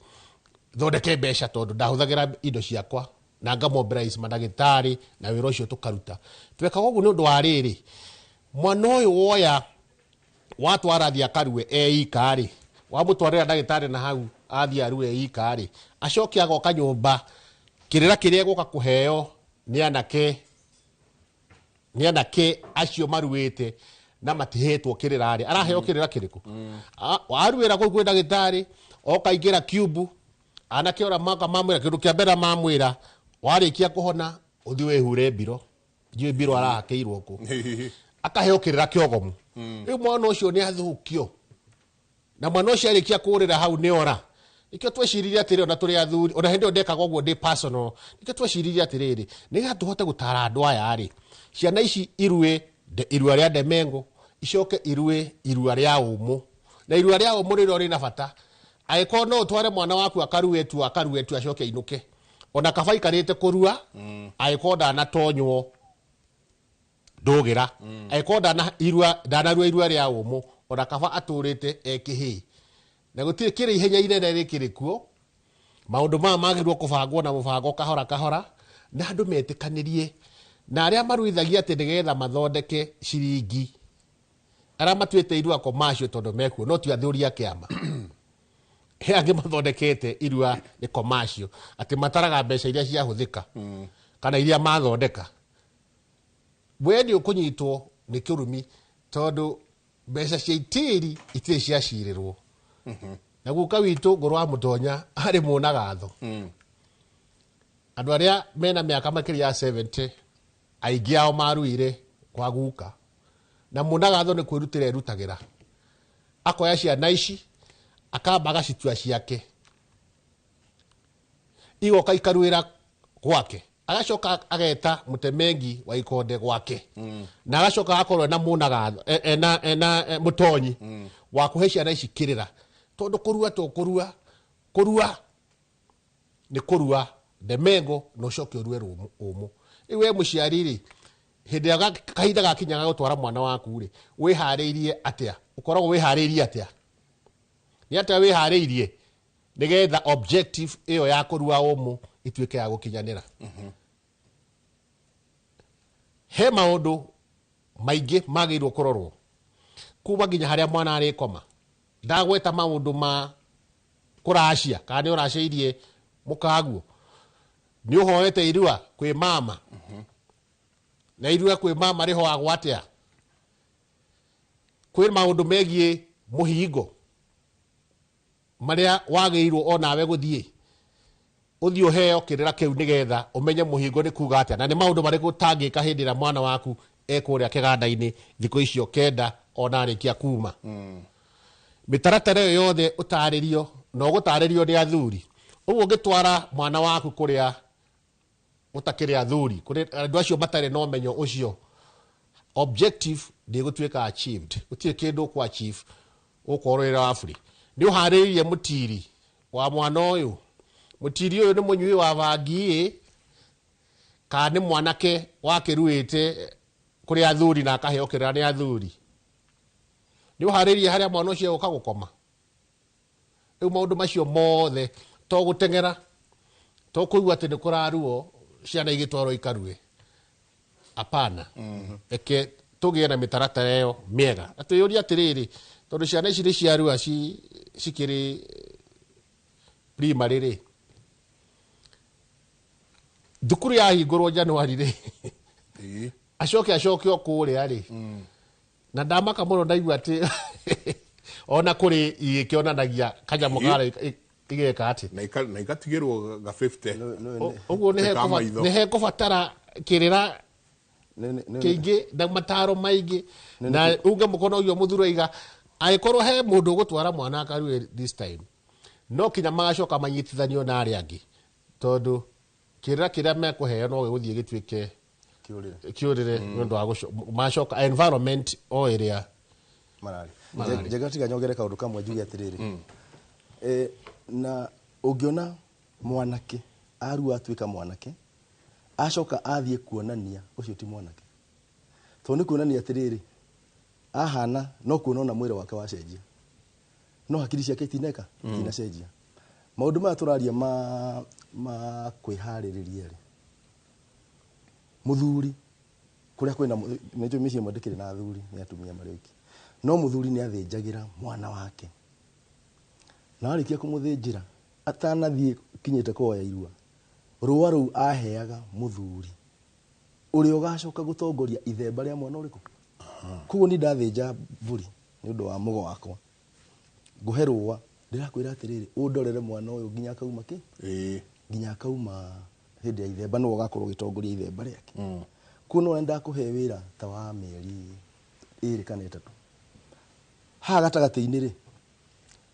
thondeke mbeca, tondũ ndahũthagĩra indo ciakwa na ngamobilize mandagĩtarĩ na wĩra ũcio tũkaruta. Twekaga ũguo nĩ ũndũ wa rĩrĩ, mwana ũyũ woya watwara athiĩ akarue eika rĩ, wamũtwarĩra ndagĩtarĩ na hau athiĩ arue eika rĩ, acoke agoka nyũmba, kĩrĩra kĩrĩa egũka kũheo nĩ anake, nĩ anake acio maruĩte na matihetwo kĩrĩra rĩ, araheo kĩrĩra kĩrĩkũ? Aruĩra kũu kwĩ ndagĩtarĩ, oka aingĩra kiubu, anake ora maka mamwĩra kĩndũ kĩa mbere mamwĩra, warĩkia kũhona ũthiĩ wĩhure mbiro, ndiũĩ mbiro arahakĩirwo kũ, akaheo kĩrĩra kĩogomu. Rĩu mwana ũcio nĩ athũkio, na mwana ũcio arĩkia kũrĩra hau nĩ ora. Nĩkĩo tweciririe atĩrĩrĩ, ona tũrĩ athuri, ona hĩndĩ ĩyo ndekaga ũguo ndĩ personal, nĩkĩo tweciririe atĩrĩrĩ, nĩgetha tũhote gũtara andũ aya rĩ, ciana ici irue irua rĩa ndemengo, icoke irue irua rĩa ũmũ, na irua rĩa ũmũ rĩrĩa rĩna bata. Angĩkorwo no ũtware mwana waku akarue tu, akarue tu acoke ainũke, ona kaba aikarĩte kũrua, angĩkorwo ndanatonywo Ndũgĩra angĩkorwo ndanarua irua rĩa ũmũ, ona kaba atũrĩte e kĩhĩĩ, na gũtirĩ kĩrĩ ihenya inene rĩkĩrĩ kuo. Maũndũ maya magĩrĩirwo kũbangwo na mũbango kahora kahora, na andũ metĩkanĩrie na arĩa maruithagia atĩ nĩgetha mathondeke ciringi, arĩa matuĩte irua commercial, tondũ mekuo no ti athuri a kĩama. He angĩ mathondekete irua nĩ commercial, atĩ mataraga mbeca iria ciahũthĩka kana iria mathondeka. We nĩ ũkũnyitwo nĩ kĩrumi, tondũ mbeca cia itĩri itirĩ ciacirĩrwo. Na guka witũ Ngũrũ wa Mũtonya arĩ mũnagatho. Andũ arĩa mena mĩaka makĩria ya 70, aingĩ ao maruire kwa guka, na mũnagatho nĩ kwĩrutĩra erutagĩra, akoya ciana ici akamba agacitua ciake, igoka ikaruĩra gwake, agacoka ageta mũtemengi wa ikonde gwake, na agacoka agakorwo ena mũnagatho, ena mũtonyi wa kũhe ciana ici kĩrĩra, tondũ kũrua to kũrua, kũrua nĩ kũrua ndemengo na ũcoke ũrue ũmũ. Rĩu we mũciari rĩ, hĩndĩ ĩrĩa kahinda gakinya ga gũtwara mwana waku rĩ, wĩharĩirie atĩa? Ũkoragwo wĩharĩirie atĩa? Nĩ atĩa wĩharĩirie nĩgetha objective ĩyo ya kũrua ũmũ ituĩke ya gũkinyanĩra? He maũndũ maingĩ magĩrĩirwo kũrorwo, kuma nginya harĩa mwana arĩkoma. Ndagweta maũndũ ma kũracia, kana nĩ ũracĩirie mũkaguo, nĩ ũhoete irua kwĩ mama, na irua kwĩ mama rĩhoagwo atĩa? Kwĩ maũndũ megiĩ mũhingo marĩa wagĩrĩirwo onawe gũthiĩ ũthiĩ ũheo kĩrĩra kĩu, nĩgetha ũmenye mũhingo nĩ kuga atĩa, na nĩ maũndũ marĩkũ ũtangĩka hĩndĩ ĩrĩa mwana waku ekũrĩa kĩganda-inĩ thikũ icio 9 ona arĩkia kuma. Mĩtaratara ĩyo yothe ũtarĩrio na ũgũtarĩrio nĩ athuri. Ũguo ũngĩtwara mwana waku kũrĩa gũtakĩrĩ athuri, kũrĩ andũ acio matarĩ na ũmenyo ũcio, objective ndĩgũtuĩka achieved. Gũtirĩ kĩndũ ũkũ achieve ũkorwo wĩra wa buri. Nĩ ũharĩrĩirie mũtiri wa mwana ũyũ? Mũtiri ũyũ nĩ mũnyui wa bangi ĩ, kana nĩ mwanake wakĩruĩte kũrĩ athuri na akaheo kĩrĩra nĩ athuri? Nĩ ũharĩrĩirie harĩa mwana ũcio egũka gũkoma? Rĩu maũndũ macio mothe to gũteng'era, to kũigua atĩ nĩ kũraruo ciana igĩtwarwo ikarue. Apana, reke tũgĩe na mĩtaratara ĩyo mĩega, na twĩyũrie atĩrĩrĩ, tondũ ciana ici nĩ ciarua cikĩrĩ primary rĩ, thukuru yahingũrwo Januari rĩ, acoke acoke o kũrĩa rĩ. Na ndamaka mũno ndaigua atĩ ona kũrĩ igĩkĩonanagia kanyamũ karĩa igeka atĩ Na igatigĩrwo ga 50. Ũguo nĩ Ka maitho. Nĩ hekũbatara kĩrĩra kĩingĩ na mataro maingĩ, na unge mũkono ũcio mũthuri aiga angĩkorwo he mũndũ ũgũtwara mwana akarue this time, no kinya magacoka manyitithanio na arĩa angĩ, tondũ kĩrĩra kĩrĩa mekũheo no gĩgũthiĩ gĩtuĩke Kĩũrĩre. Kĩũrĩre nĩ ũndũ wa macoka environment o ĩrĩa mararĩ. Mararĩ. Njega, tiga nyongere kaũndũ kamwe njuge atĩrĩrĩ, na ũngĩona mwanake arua atuĩka mwanake, acoka athiĩ kuonania ũcio ti mwanake, tondũ nĩ kuonania atĩrĩrĩ, ahana no kuona ona mwĩrĩ wake wacenjia, no hakiri ciake itineka itinacenjia. Maũndũ maya tũraria ma kwĩharĩrĩria rĩ, mũthuri kũrĩa kwĩna nĩnjũĩ mĩciĩ ĩmwe ndĩkĩrĩ na athuri, nĩ atumia marĩ oiki, no mũthuri nĩ athĩnjagĩra mwana wake, na warĩkia kũmũthĩnjĩra, atanathiĩ kinyĩte kũhoya irua, rũa rũu aheaga mũthuri ũrĩa ũgacoka gũtongoria ithemba rĩa mwana ũrĩkũ. Koguo niĩ ndathĩnja mbũri nĩ ũndũ wa mũgo wakwa, ngũhe rũa, ndĩrakwĩra atĩrĩrĩ, ũndorere mwana ũyũ nginya akauma kĩ nginya akauma hĩndĩ ya ithemba, nĩwe ũgakorwo ũgĩtongoria ithemba rĩake. Kuo no ndakũhe wĩra ta wa mĩeri 2 kana 3 haha gatagatĩ-inĩ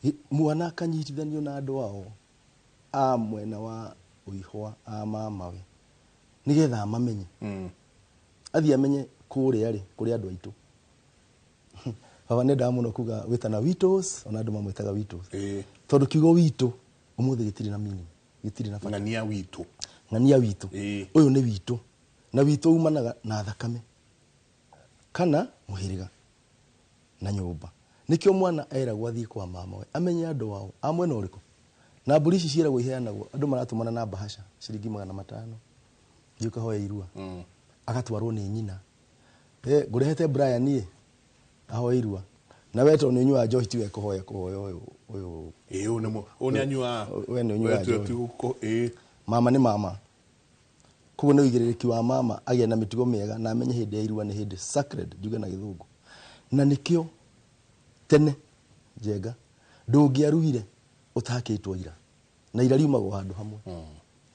rĩ, mwana akanyitithanio na andũ ao a mwena wa ũihwa a mamawe, nĩgetha amamenye, athiĩ amenye kũrĩa rĩ kũrĩ andũ aitũ. Baba nĩ mũno kuga wĩtana witos, ona andũ mamwĩtaga witos, tondũ kiugo witũ ũmũthĩ gĩtirĩ na meaning, gĩtirĩ na bata. Ng'ania witũ. Ng'ania witũ. Ũyũ nĩ witũ, na witũ umanaga na thakame. Kana mũhĩrĩga na nyũmba. Nĩkĩo mwana eragwo athiĩ kwa mama we amenye andũ ao a mwena ũrĩkũ. Na mbũri ici ciĩragwo iheanagwo andũ maratũmana na bahasha ciringi 500 thiĩ ũkahoe irua. Agatwarwo nĩ nyina. Ngũrehete Brian ĩ ahoe irua. Na we tondũ nĩ ũnyuaga njohi tiwe kũhoya kũhoya ũyũ ũyũ. Ĩĩ ũyũ nĩ ũyũ nĩ anyuaga. We nĩ ũnyuaga njohi. Mama nĩ mama. Koguo nĩ ũigĩrĩrĩki wa mama agĩe na mĩtugo mĩega na amenye hĩndĩ ya irua nĩ hĩndĩ sacred njuge na gĩthũngũ. Na nĩkĩo tene Njenga ndũngĩaruire ũtahakĩtwo ira. Na ira riumagwo handũ hamwe.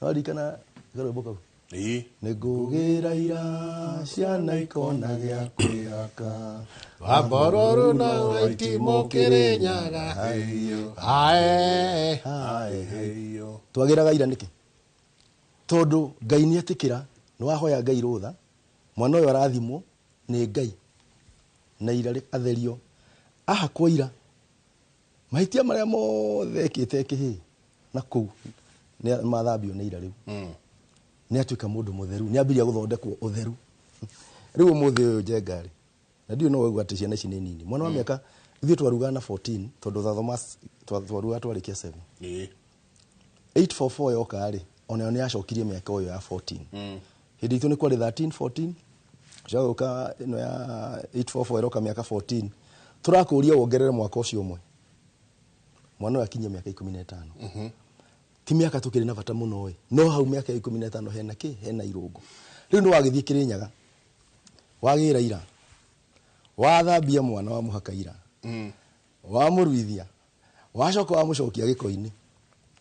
Waririkana karwĩmbo kau? Ĩĩ. Nĩngũgĩra ira ciana ikona gĩa kwĩhaka. Wambororo na waitimũ Kĩrĩnyaga. Ae. Twagĩraga ira nĩkĩ? Tondũ Ngai nĩ etĩkĩra, nĩ wahoya Ngai rũtha, mwana ũyũ arathimwo nĩ Ngai na ira atherio. Ahakwo ira, mahĩtia marĩa mothe ekĩte kĩhĩ na kũu nĩ mathambio nĩ ira rĩu. Nĩ atuĩka mũndũ mũtheru, nĩ ambirie gũthondekwo ũtheru. Rĩu ũmũthĩ ũyũ Njenga rĩ, na ndiũĩ no waigua atĩ ciana ici nĩ nini. Mwana wa mĩaka, ithuĩ twarugaga na 14 tondũ thathoma twarugaga twarĩkia 7. 844 yoka rĩ, onayo nĩ yacokirie mĩaka ũyũ ya 14. Hĩndĩ itũ nĩ kwarĩ 13, 14. Coka gũka ĩno ya 844 ĩroka mĩaka 14. Tũrakũria wongerere mwaka ũcio ũmwe. Mwana ũyũ akinyie mĩaka 15. Ti mĩaka tũkĩrĩ na bata mũno ĩ. No hau mĩaka 15 hena kĩ? Hena irũngo. Rĩu nĩ wagĩthiĩ Kĩrĩnyaga. Wagĩra ira. Wathambia mwana wa mũhaka ira. Wamũruithia. Wacoka wamũcokia gĩko-inĩ.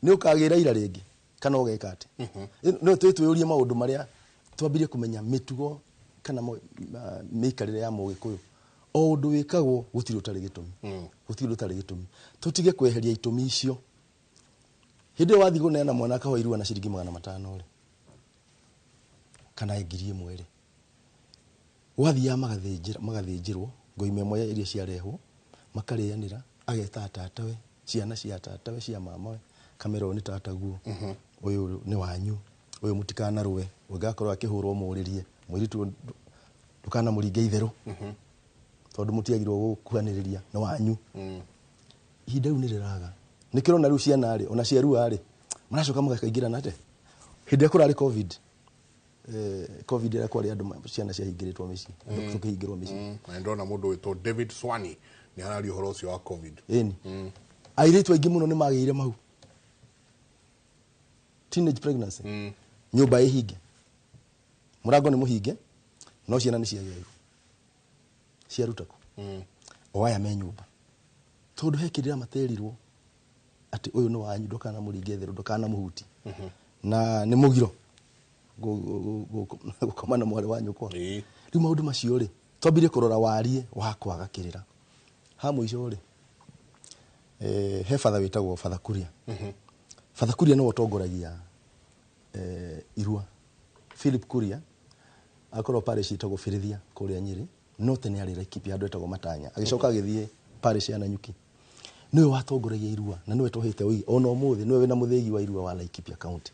Nĩ ũkagĩra ira rĩngĩ kana ũgeka atĩ. No twĩyũrie maũndũ marĩa twambirie kũmenya mĩtugo kana mĩikarĩre ya mũgĩkũyũ. O ũndũ wĩkagwo gũtirĩ ũtarĩ gĩtũmi. Gũtirĩ ũndũ ũtarĩ gĩtũmi. Tũtige kweheria itũmi icio. Hĩndĩ ĩyo wathiĩ kũneana mwana akahoe irua na ciringi 500 rĩ, kana 1000 rĩ, gwathiaga magathĩnjĩrwo ngoima ĩmwe iria ciarehwo, makarĩanĩra, ageta tatawe, ciana cia tatawe, cia mamawe, kamera ũyũ nĩ tataguo, ũyũ nĩ wanyu, ũyũ mũtikanarũe, ũngĩgakorwo akĩhũrwo mũrĩrie, mũirĩtu ndũkanamũringe itherũ, tondũ mũtiagirwo gũkuhanĩrĩria, nĩ wanyu. Ihinda rĩu nĩ rĩraga. Nĩkĩo ũrona rĩu ciana rĩ, ona ciarua rĩ, maracoka magakaingĩrana atĩa? Hĩndĩ ĩrĩa kũrarĩ COVID, COVID ĩrĩa kwarĩ andũ ciana ciahingĩrĩtwo mĩciĩ, andũ tũkĩhingĩrwo mĩciĩ. Na ndona mũndũ wĩtwo David Swani nĩ araria ũhoro ũcio wa COVID. Ĩni. Airĩtu aingĩ mũno nĩ magĩire mahu. Teenage pregnancy. Nyũmba ĩhinge. Mũrango nĩ mũhinge, no ciana nĩ ciagĩa ihu. Ciaruta kũ? O aya me nyũmba. Tondũ he kĩrĩra materirwo atĩ ũyũ nĩ wanyu, ndũkanamũringe therũ, ndũkanamũhutie. Na nĩ mũgiro gũkoma na mwarĩ wa nyũkwa. Rĩu maũndũ macio rĩ, twambirie kũrora warie wa kwaga kĩrĩra. Ha mũico rĩ, he batha wĩtagwo Father Kuria. Father Kuria nĩwe ũtongoragia irua. Philip Kuria akorwo parish ĩtagwo Birithia kũrĩa Nyĩrĩ, no tene arĩ Laikipia handũ etagwo Matanya, agĩcoka agĩthiĩ parish ya Nanyuki. Nĩwe watongoragia irua na nĩwe tũhĩte ũigi ona ũmũthĩ nĩwe wĩna mũthĩgi wa irua wa Laikipia County.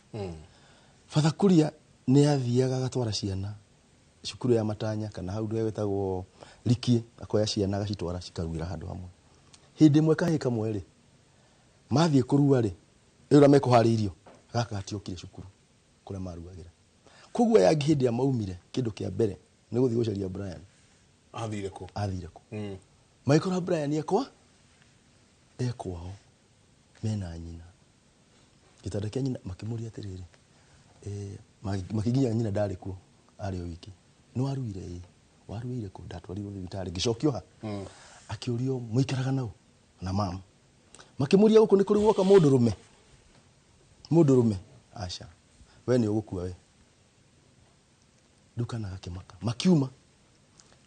Father Kuria nĩ athiaga agatwara ciana cukuru ya Matanya kana hau wetagwo Rikie, akoya ciana agacitwara cikaruĩra handũ hamwe. Hĩndĩ ĩmwe kahĩĩ kamwe rĩ, mathiĩ kũrua rĩ, ĩrĩa mekũharĩirio, gaka gatiokire cukuru kũrĩa maruagĩra. Koguo aya angĩ hĩndĩ ĩrĩa maumire, kĩndũ kĩa mbere nĩ gũthiĩ gũcaria Brian. Athire kũ? Athire kũ? Magĩkora Brian ekwa? Ekwao mena nyina. Gĩtanda kĩa nyina makĩmũria atĩrĩrĩ, makĩnginya nyina ndarĩ kuo, arĩ o wiki. Nĩ waruire ĩ? Waruire kũ? Ndatwarirwo thibitarĩ, ngĩcokio ha? Akĩũrio mũikaraga nau? Na mama. Makĩmũria gũkũ nĩ kũrĩ guoka mũndũrũme? Mũndũrũme? Aca. We nĩ ũgũkua we. Rĩu kana gakĩmaka. Makiuma.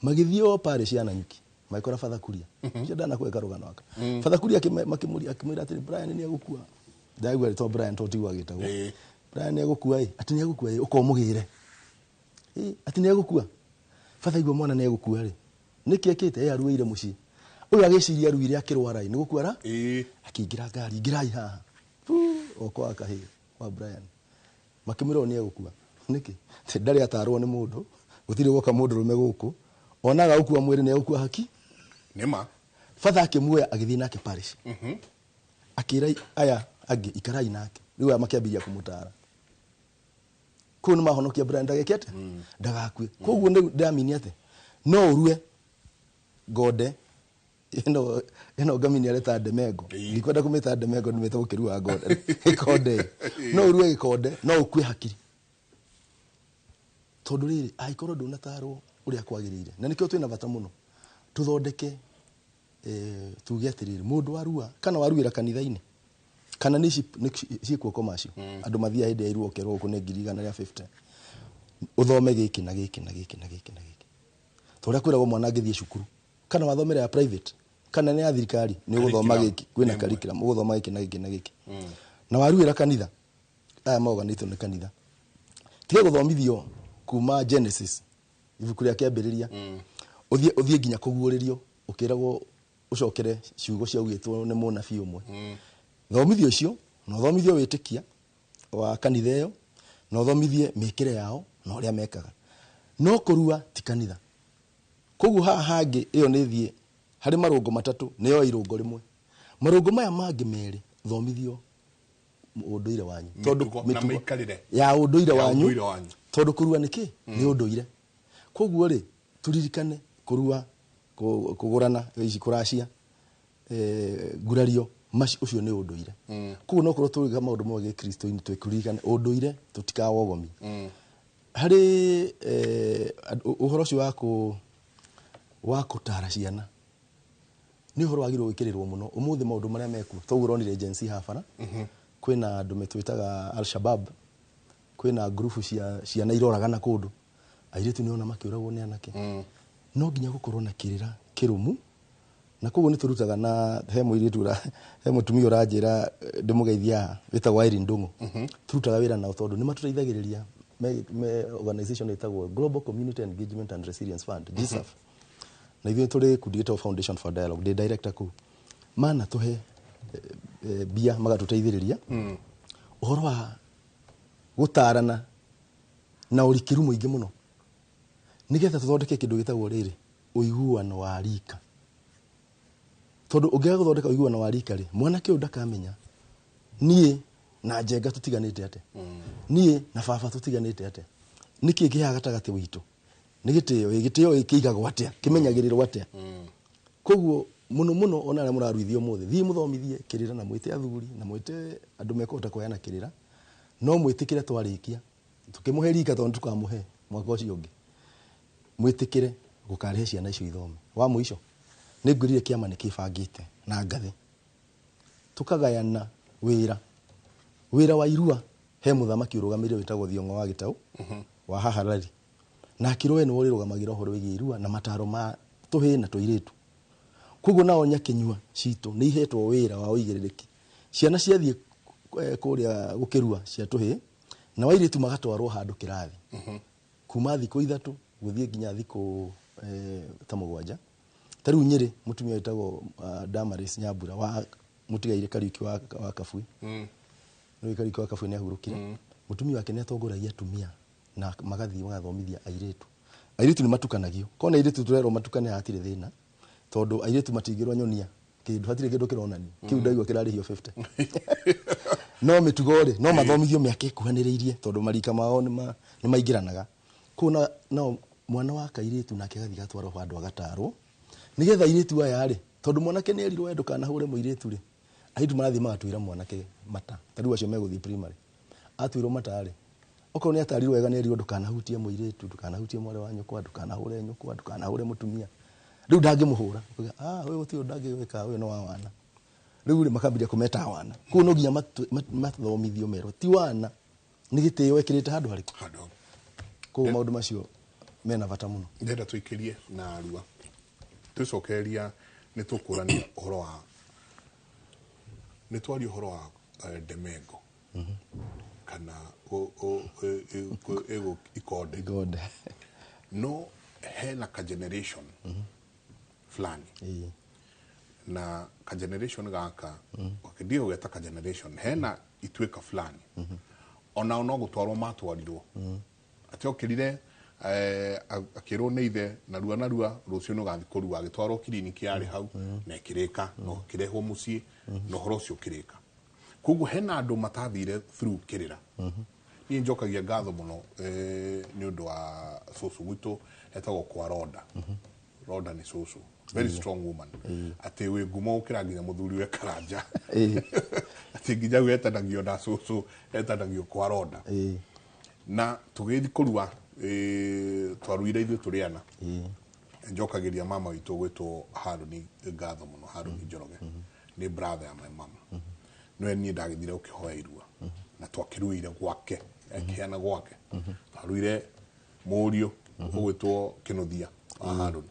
Magĩthiĩ o parish ya Nanyuki. Magĩkora Father Kuria. Ũcio ndanakũhe karũgano aka. Father Kuria makĩmũria, akĩmwĩra atĩrĩ, Brian nĩ egũkua. Ndaigua rĩtwa Brian tondũ tiguo agĩtagwo. Brian nĩ egũkua ĩ, atĩ nĩ egũkua ĩ, ũka ũmũgĩre. Atĩ nĩ egũkua. Father aigua mwana nĩ egũkua rĩ. Nĩkĩ ekĩte? Ĩ, aruĩire mũciĩ. Ũyũ agĩciria aruire akĩrwara ĩ, nĩ gũkua ra? Akĩingĩra ngari, ingĩrai haha. O kwa kahĩĩ kwa Brian. Makĩmwĩra ũyũ nĩ egũkua. Nĩkĩ? Ndarĩ atarwo nĩ mũndũ, gũtirĩ gwoka mũndũrũme gũkũ, Onaga gũkua mwĩrĩ nĩ egũkua haki. Nĩma. Batha akĩmuoya agĩthiĩ nake parish. Akĩra aya angĩ ikarai nake. Rĩu aya makĩambĩrĩria kũmũtara. Kũu nĩ mahonokia Brian ndageke atĩa? Ndagakue. Koguo nĩ ndĩramini atĩ no ũrue ngonde ĩno ĩno ngamini areta ndemengo. Ndikwenda kũmĩta ndemengo, ndĩmĩte gũkĩrua ngonde gĩkonde. No ũrue gĩkonde no ũkue hakiri. Tondũ rĩrĩ angĩkorwo ndũnatarwo ũrĩa kwagĩrĩire, na nĩkĩo twĩna bata mũno tũthondeke tuge atĩrĩrĩ, mũndũ warua kana waruĩra kanitha-inĩ kana nĩ ciĩkuo commercial, andũ mathiaga hĩndĩ ya irua ũkerwo gũkũ nĩ 150,000, ũthome gĩkĩ na gĩkĩ na gĩkĩ na gĩkĩ na gĩkĩ. Ta ũrĩa kwĩragwo mwana angĩthiĩ cukuru kana wathomera ya private kana nĩ ya thirikari, nĩ ũgũthoma gĩkĩ, kwĩna curriculum, ũgũthoma gĩkĩ na gĩkĩ na gĩkĩ. Na waruĩra kanitha, aya maũganĩtwo nĩ kanitha, tiga gũthomithio kuma Genesis ibuku rĩa kĩambĩrĩria ũthiĩ nginya kũguũrĩrio, ũkĩragwo ũcokere ciugo ciaugĩtwo nĩ mũnabii ũmwe. Thomithio icio na ũthomithio wĩtĩkia wa kanitha ĩyo, na ũthomithie mĩkĩre yao na ũrĩa mekaga. No kũrua ti kanitha. Koguo haha hangĩ ĩyo nĩ thiĩ harĩ marũngo matatũ, nĩyo irũngo rĩmwe. Marũngo maya mangĩ merĩ thomithio ũndũire wanyu, tondũ mĩtugo ya ũndũire wanyu, tondũ kũrua nĩ kĩ? Nĩ ũndũire. Koguo rĩ turirikane kũrua, kũgũrana ici, kũracia, ngurario, ũcio nĩ ũndũire. Koguo no korwo tũgĩka maũndũ mothe gĩkristo-inĩ twĩkuririkane ũndũire, tũtikawogomie. Harĩ ũhoro ũcio wa kũtara ciana nĩ ũhoro wagĩrĩirwo gwĩkĩrĩrwo mũno. Ũmũthĩ maũndũ marĩa mekuo, toguo ũronire Gen Z haha bara, kwĩna andũ twĩtaga Al-Shabab, kwĩna ngurubu cia ciana iroragana kũndũ, airĩtu nĩ ona makĩũragwo nĩ anake. No nginya gũkorwo na kĩrĩra kĩrũmu, na koguo nĩ tũrutaga na he mũirĩtu, he mũtumia ũranjĩra ndĩmũgeithia haha wĩtagwo Irene Ndung'u. Tũrutaga wĩra nao tondũ nĩ matũteithagĩrĩria me organization ĩtagwo Global Community Engagement and Resilience Fund, GSAF, na ithuĩ tũrĩ kundi gĩtagwo Foundation for Dialogue, ndĩ director kũu. Mana tũhe mbia magatũteithĩrĩria ũhoro wa gũtarana na ũrikĩru mũingĩ mũno, nĩgetha tũthondeke kĩndũ gĩtagwo rĩrĩ ũiguano wa rika. Tondũ ũngĩaga gũthondeka ũiguano wa rika rĩ, mwanake ũyũ ndakamenya niĩ na Njenga tũtiganĩte atĩa, niĩ na baba tũtiganĩte atĩa, nĩkĩ kĩ haha gatagatĩ witũ, nĩ gĩtĩo ĩ, gĩtĩo ĩ kĩigagwo atĩa, kĩmenyagĩrĩrwo atĩa. Koguo mũno mũno ona arĩa mũraruithio ũmũthĩ, thiĩ mũthomithie kĩrĩra na mwĩte athuri na mwĩte andũ mekũhota kũheana kĩrĩra, no mwĩtĩkĩre twarĩkia tũkĩmũhe rika, tondũ tũkamũhe mwaka ũcio ũngĩ, mwĩtĩkĩre gũkarehe ciana icio ithome. Wa mũico nĩ ngwĩrire kĩama nĩ kĩbangĩte na ngathĩ tũkagayana wĩra. Wĩra wa irua he mũthamaki ũrũgamĩrĩire wĩtagwo Thiong'o wa Gĩtaũ wa Haharari, na akĩrwo we nĩwe ũrĩrũgamagĩra ũhoro wĩgiĩ irua na mataro ma tũhĩĩ na tũirĩtu. Koguo nao nyakĩnyua citũ nĩ ihetwo wĩra wa ũigĩrĩrĩki. Ciana ciathiĩ kũrĩa gũkĩrua cia tũhĩĩ na wairĩtu magatwarwo handũ kĩrathi kuma thikũ 3 gũthiĩ nginya thikũ ta 7. Ta rĩu Nyĩrĩ mũtumia wĩtagwo Damaris Nyambura wa mũtigaire Kariuki wa Kabui, nĩwe Kariuki wa Kabui nĩ ahurũkire. Mũtumia wake nĩ atongoragia atumia na magathiĩ magathomithia airĩtu. Airĩtu nĩ matukanagio, kona airĩtu tũrerwo matukane hatirĩ thĩna, tondũ airĩtu matingĩrwo nyonia kĩndũ, hatirĩ kĩndũ kĩronanio kĩu ndaigua kĩrarĩhio 50. No mĩtugo rĩ no mathomithio mĩaka ĩkuhanĩrĩirie, tondũ marika mao nĩ maingĩranaga. Kũu no mwana wa kairĩtu nake agathiĩ gatwarwo handũ agatarwo, nĩgetha airĩtu aya rĩ, tondũ mwanake nĩ erirwo we ndũkanahũre mũirĩtu rĩ, airĩtu marathiĩ magatwĩra mwanake mata. Ta rĩu acio megũthiĩ primary, atuĩrwo mata rĩ, okorwo nĩ atarirwo wega nĩ erirwo ndũkanahutie mũirĩtu, ndũkanahutie mwarĩ wa nyũkwa, ndũkanahũre nyũkwa, ndũkanahũre mũtumia, rĩu ndangĩmũhũra. Ah, ũyũ gũtirĩ ũndũ ndangĩgwĩka, ũyũ nĩ wa wana. Rĩu rĩ makambĩrĩria kũmeta wana. Koguo no nginya mathomithio merwo ti wana, nĩ gĩtĩo ekĩrĩte handũ harĩkũ. Koguo maũndũ macio mena bata mũno. Ndĩrenda tũikĩrie na arua twĩcokereria nĩ tũkũrania ũhoro wa nĩ twaria ũhoro wa ndemengo kana ikonde. Ikonde. No hena ka generation fulani na ka generation gaka okay, geta ka generation hena ituĩka fulani onao no gũtwarwo matwarirwo atĩ okĩrire Akĩrwo nĩ ithe narua narua rũciũ nĩ ũgathiĩ kũrua, agĩtwarwo kiriniki yarĩ hau na ĩkĩrĩka na ũkĩrehwo mũciĩ na ũhoro ũcio ũkĩrĩka. Koguo hena andũ matathire through kĩrĩra. Niĩ njokagia ngatho mũno nĩ ũndũ wa cũcũ gwitũ etagwo kwa Roda. Roda nĩ cũcũ, very strong woman, atĩ wĩ ngumo gũkĩra nginya mũthuri we Karanja, atĩ nginya we etanagio na cũcũ, etanagio kwa Roda. Na tũgĩthiĩ kũrua, twaruire ithuĩ tũrĩ ana. Njokagĩria mama witũ gwĩtwo Haruni ngatho mũno, Haruni Njoroge, nĩ brother ya my mom. Nĩwe niĩ ndagĩthire gũkĩhoya irua na twakĩruire gwake, akĩheana gwake. Twaruire mũriũ ũgwĩtwo Kĩnuthia wa Haruni,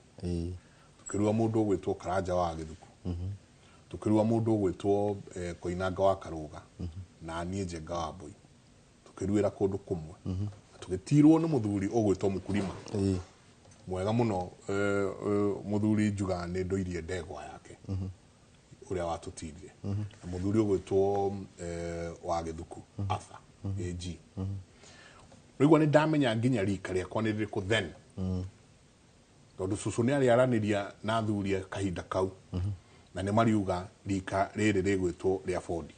tũkĩrua mũndũ ũgwĩtwo Karanja wa Gĩthuku, tũkĩrua mũndũ ũgwĩtwo Koinanga wa Karũga, na niĩ Njenga wa Mbũi. Tũkĩruĩra kũndũ kũmwe na tũgĩtirwo nĩ mũthuri ũgwĩtwo Mũkurima mwega mũno, mũthuri njugaga nĩ ndũirie ndegwa yake ũrĩa watũtirire, na mũthuri ũgwĩtwo wa Gĩthuku Arthur AG. Rĩu nĩ ndamenya nginya rika rĩakwa nĩ rĩrĩkũ then, tondũ cũcũ nĩ arĩaranĩria na athuri a kahinda kau na nĩ mariuga rika rĩrĩ rĩgwĩtwo rĩa bondi.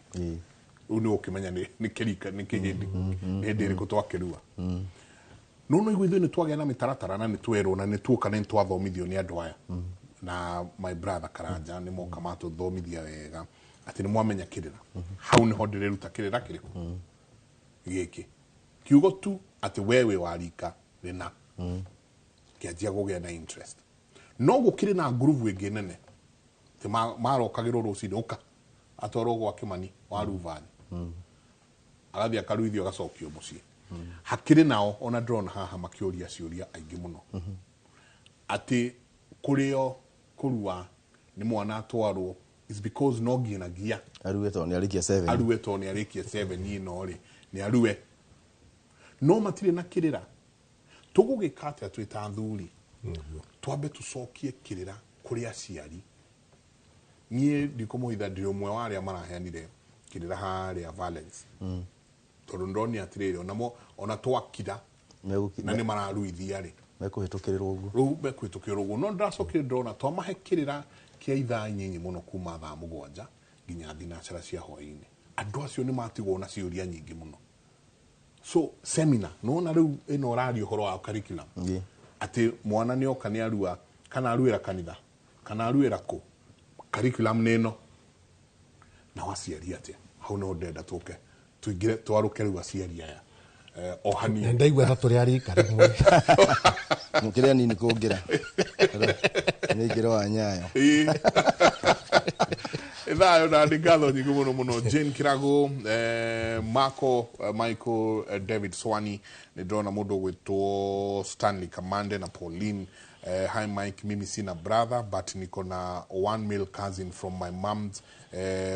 Rĩu nĩ ũkĩmenya nĩ kĩrika nĩ kĩhĩndĩ nĩ hĩndĩ ĩrĩkũ twakĩrua. No no igua ithuĩ nĩ twagĩa na mĩtaratara na nĩ twerwo na nĩ tuoka na nĩ twathomithio nĩ andũ aya na my brother Karanja nĩ moka matũthomithia wega atĩ nĩ mwamenya kĩrĩra hau nĩho ndĩreruta kĩrĩra kĩrĩkũ gĩkĩ kiugo tu atĩ we wĩ wa rika rĩna kĩanjia kũgĩa na interest. No gũkĩrĩ na ngurubu ĩngĩ nene atĩ marokagĩrwo rũcinĩ ũka atwarwo gwa Kĩmani wa Ruvani, agathiĩ akaruithio agacokio mũciĩ. Hakĩrĩ nao ona ndĩrona haha makĩũria ciũria aingĩ mũno atĩ kũrĩo kũrua nĩ mwana atwarwo is because no nginyagia arue tondũ nĩ arĩkia 7. Arue tondũ nĩ arĩkia 7 ĩno rĩ nĩ arue, no matirĩ na kĩrĩra. Tũgũgĩka atĩa twĩ ta athuri twambe tũcokie kĩrĩra kũrĩ aciari? Niĩ ndikũmũhitha, ndĩ ũmwe wa arĩa maraheanire kĩrĩra harĩa Valence, tondũ ndonire atĩrĩrĩ onamo ona twakira na nĩ mararuithia rĩ mekũhĩtũkĩrĩrwo ũguo. Rĩu mekũhĩtũkĩrwo ũguo, no ndĩracokire ndĩrona twamahe kĩrĩra kĩa ithaa nyinyi mũno kuma thaa 7 nginya thinacara cia hwaĩ-inĩ, andũ acio nĩ matigwo na ciũria nyingĩ mũno. So seminar nona rĩu ĩno ũraria ũhoro wa curriculum atĩ mwana nĩ oka nĩ arua kana aruĩra kanitha kana aruĩra kũ, curriculum nĩ ĩno nao aciari atĩa? Hau no ndenda tũke tũingĩre twarũke rĩu aciari aya o hanini. Ndaigua ta tũrĩ a rika rĩmwe. Mũkĩrĩa nini kũngĩra nĩ ingĩra wa Nyayo. Thayo na nĩ ngatho nyingĩ mũno mũno Jane Kirago, Marco, Michael, David Swani, nĩ ndĩrona mũndũ ũgwĩtwo Stanley Kamande na Pauline. Hi Mike, mimi sina brother but niko na one male cousin from my mom's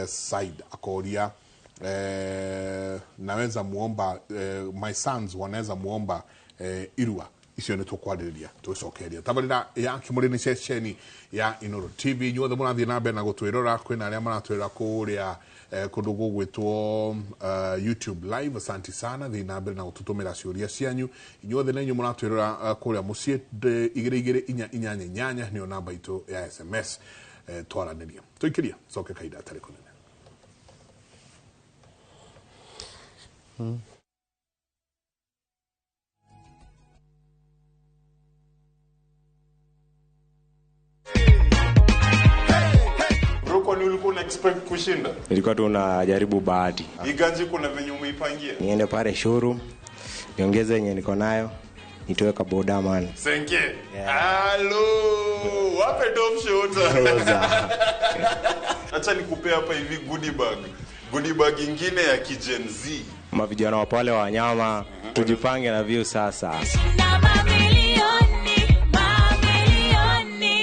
side. Akoria naweza muomba, my sons wanaweza muomba irua? Icio nĩ tũkwarĩrĩria twĩcokeria tabarĩra ya Kĩmũrĩ nĩ ceceni ya Inoro TV. Inyuothe mũrathiĩ na mbere na gũtwĩrora, kwĩna arĩa maratwĩrora kũrĩa kũndũ gũgwĩtwo YouTube live, asante sana. Thiĩ na mbere na gũtũtũmĩra ciũria cianyu. Inyuothe na inyuĩ mũratwĩrora kũrĩa mũciĩ, 22488 nĩyo namba itũ ya SMS. Twaranĩria tũikĩria coke kahinda atarĩ kũnene. Bro, kwani ulikuwa una expect kushinda? Nilikuwa tu najaribu bahati. Hii ganji kuna venye umeipangia? Niende pale showroom, niongeze yenye niko nayo, nitoe ka boda man. Senke. Halo, wape top shot. Roza. Acha nikupe hapa hivi goodie bag. Goodie bag ingine ya ki-Gen Z. Mavijana wa pale wa wanyama, tujipange na view sasa. Na mamilioni, mamilioni.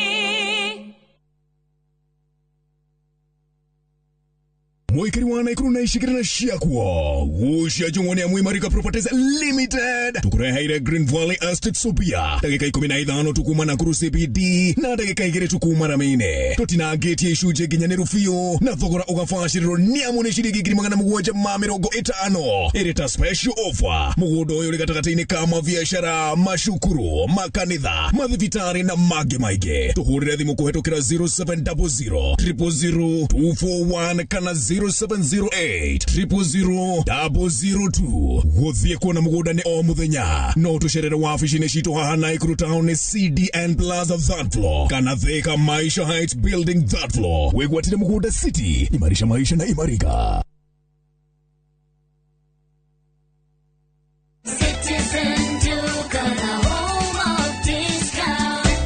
Mwikiri wa Naikuru na icigĩrĩra ciakuo gucia njũng'wa nĩ Amwimarika Properties Limited tukureheire Green Valley Estate Supia ndagĩka 15 tukuma Nakuru CBD na ndagĩka 2 tukuma Ramine tũtinangĩtie icunjĩ nginyanĩru biũ na thogora ũgabacĩrĩrwo nĩ amu nĩ ciringi 750 ĩrĩ ta special offer. Mũgũnda ũyũ ũrĩ gatagatĩ-inĩ ka mabiacara, macukuru, makanitha, mathibitarĩ na mangĩ maingĩ. Tũhũrĩre thimũ kũhetũkĩra 0700 000 241 kana 0708 000 002. Gũthiĩ kuona mũgũnda nĩ o mũthenya. No tũcerere wabici-inĩ citũ haha Naikuru Town CDN Plaza third floor kana Thika Maisha Heights Building third floor. Wĩgwatire mũgũnda City, imarisha maisha na imarika.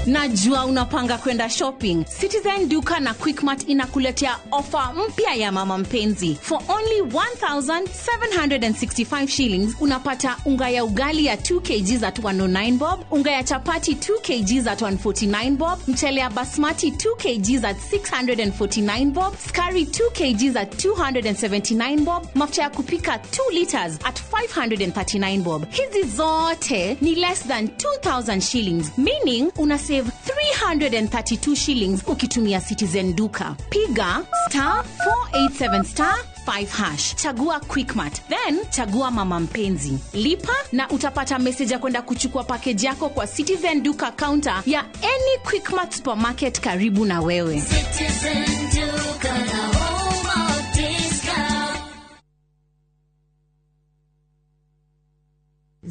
Najua unapanga kwenda shopping. Citizen Duka na Quickmart inakuletea ofa mpya ya mama mpenzi. For only 1,765 shillings unapata unga ya ugali ya 2 kg at 109 bob, unga ya chapati 2 kg at 149 bob, mchele ya basmati 2 kg at 649 bob, skari 2 kg at 279 bob, mafuta ya kupika 2 liters at 539 bob. Hizi zote ni less than 2,000 shillings, meaning una save 332 shillings ukitumia Citizen Duka. Piga star 487 star 5 hash. Chagua Quickmart, then chagua mama mpenzi. Lipa na utapata message ya kwenda kuchukua package yako kwa Citizen Duka counter ya any Quickmart supermarket karibu na wewe. Citizen Duka, the home of discount.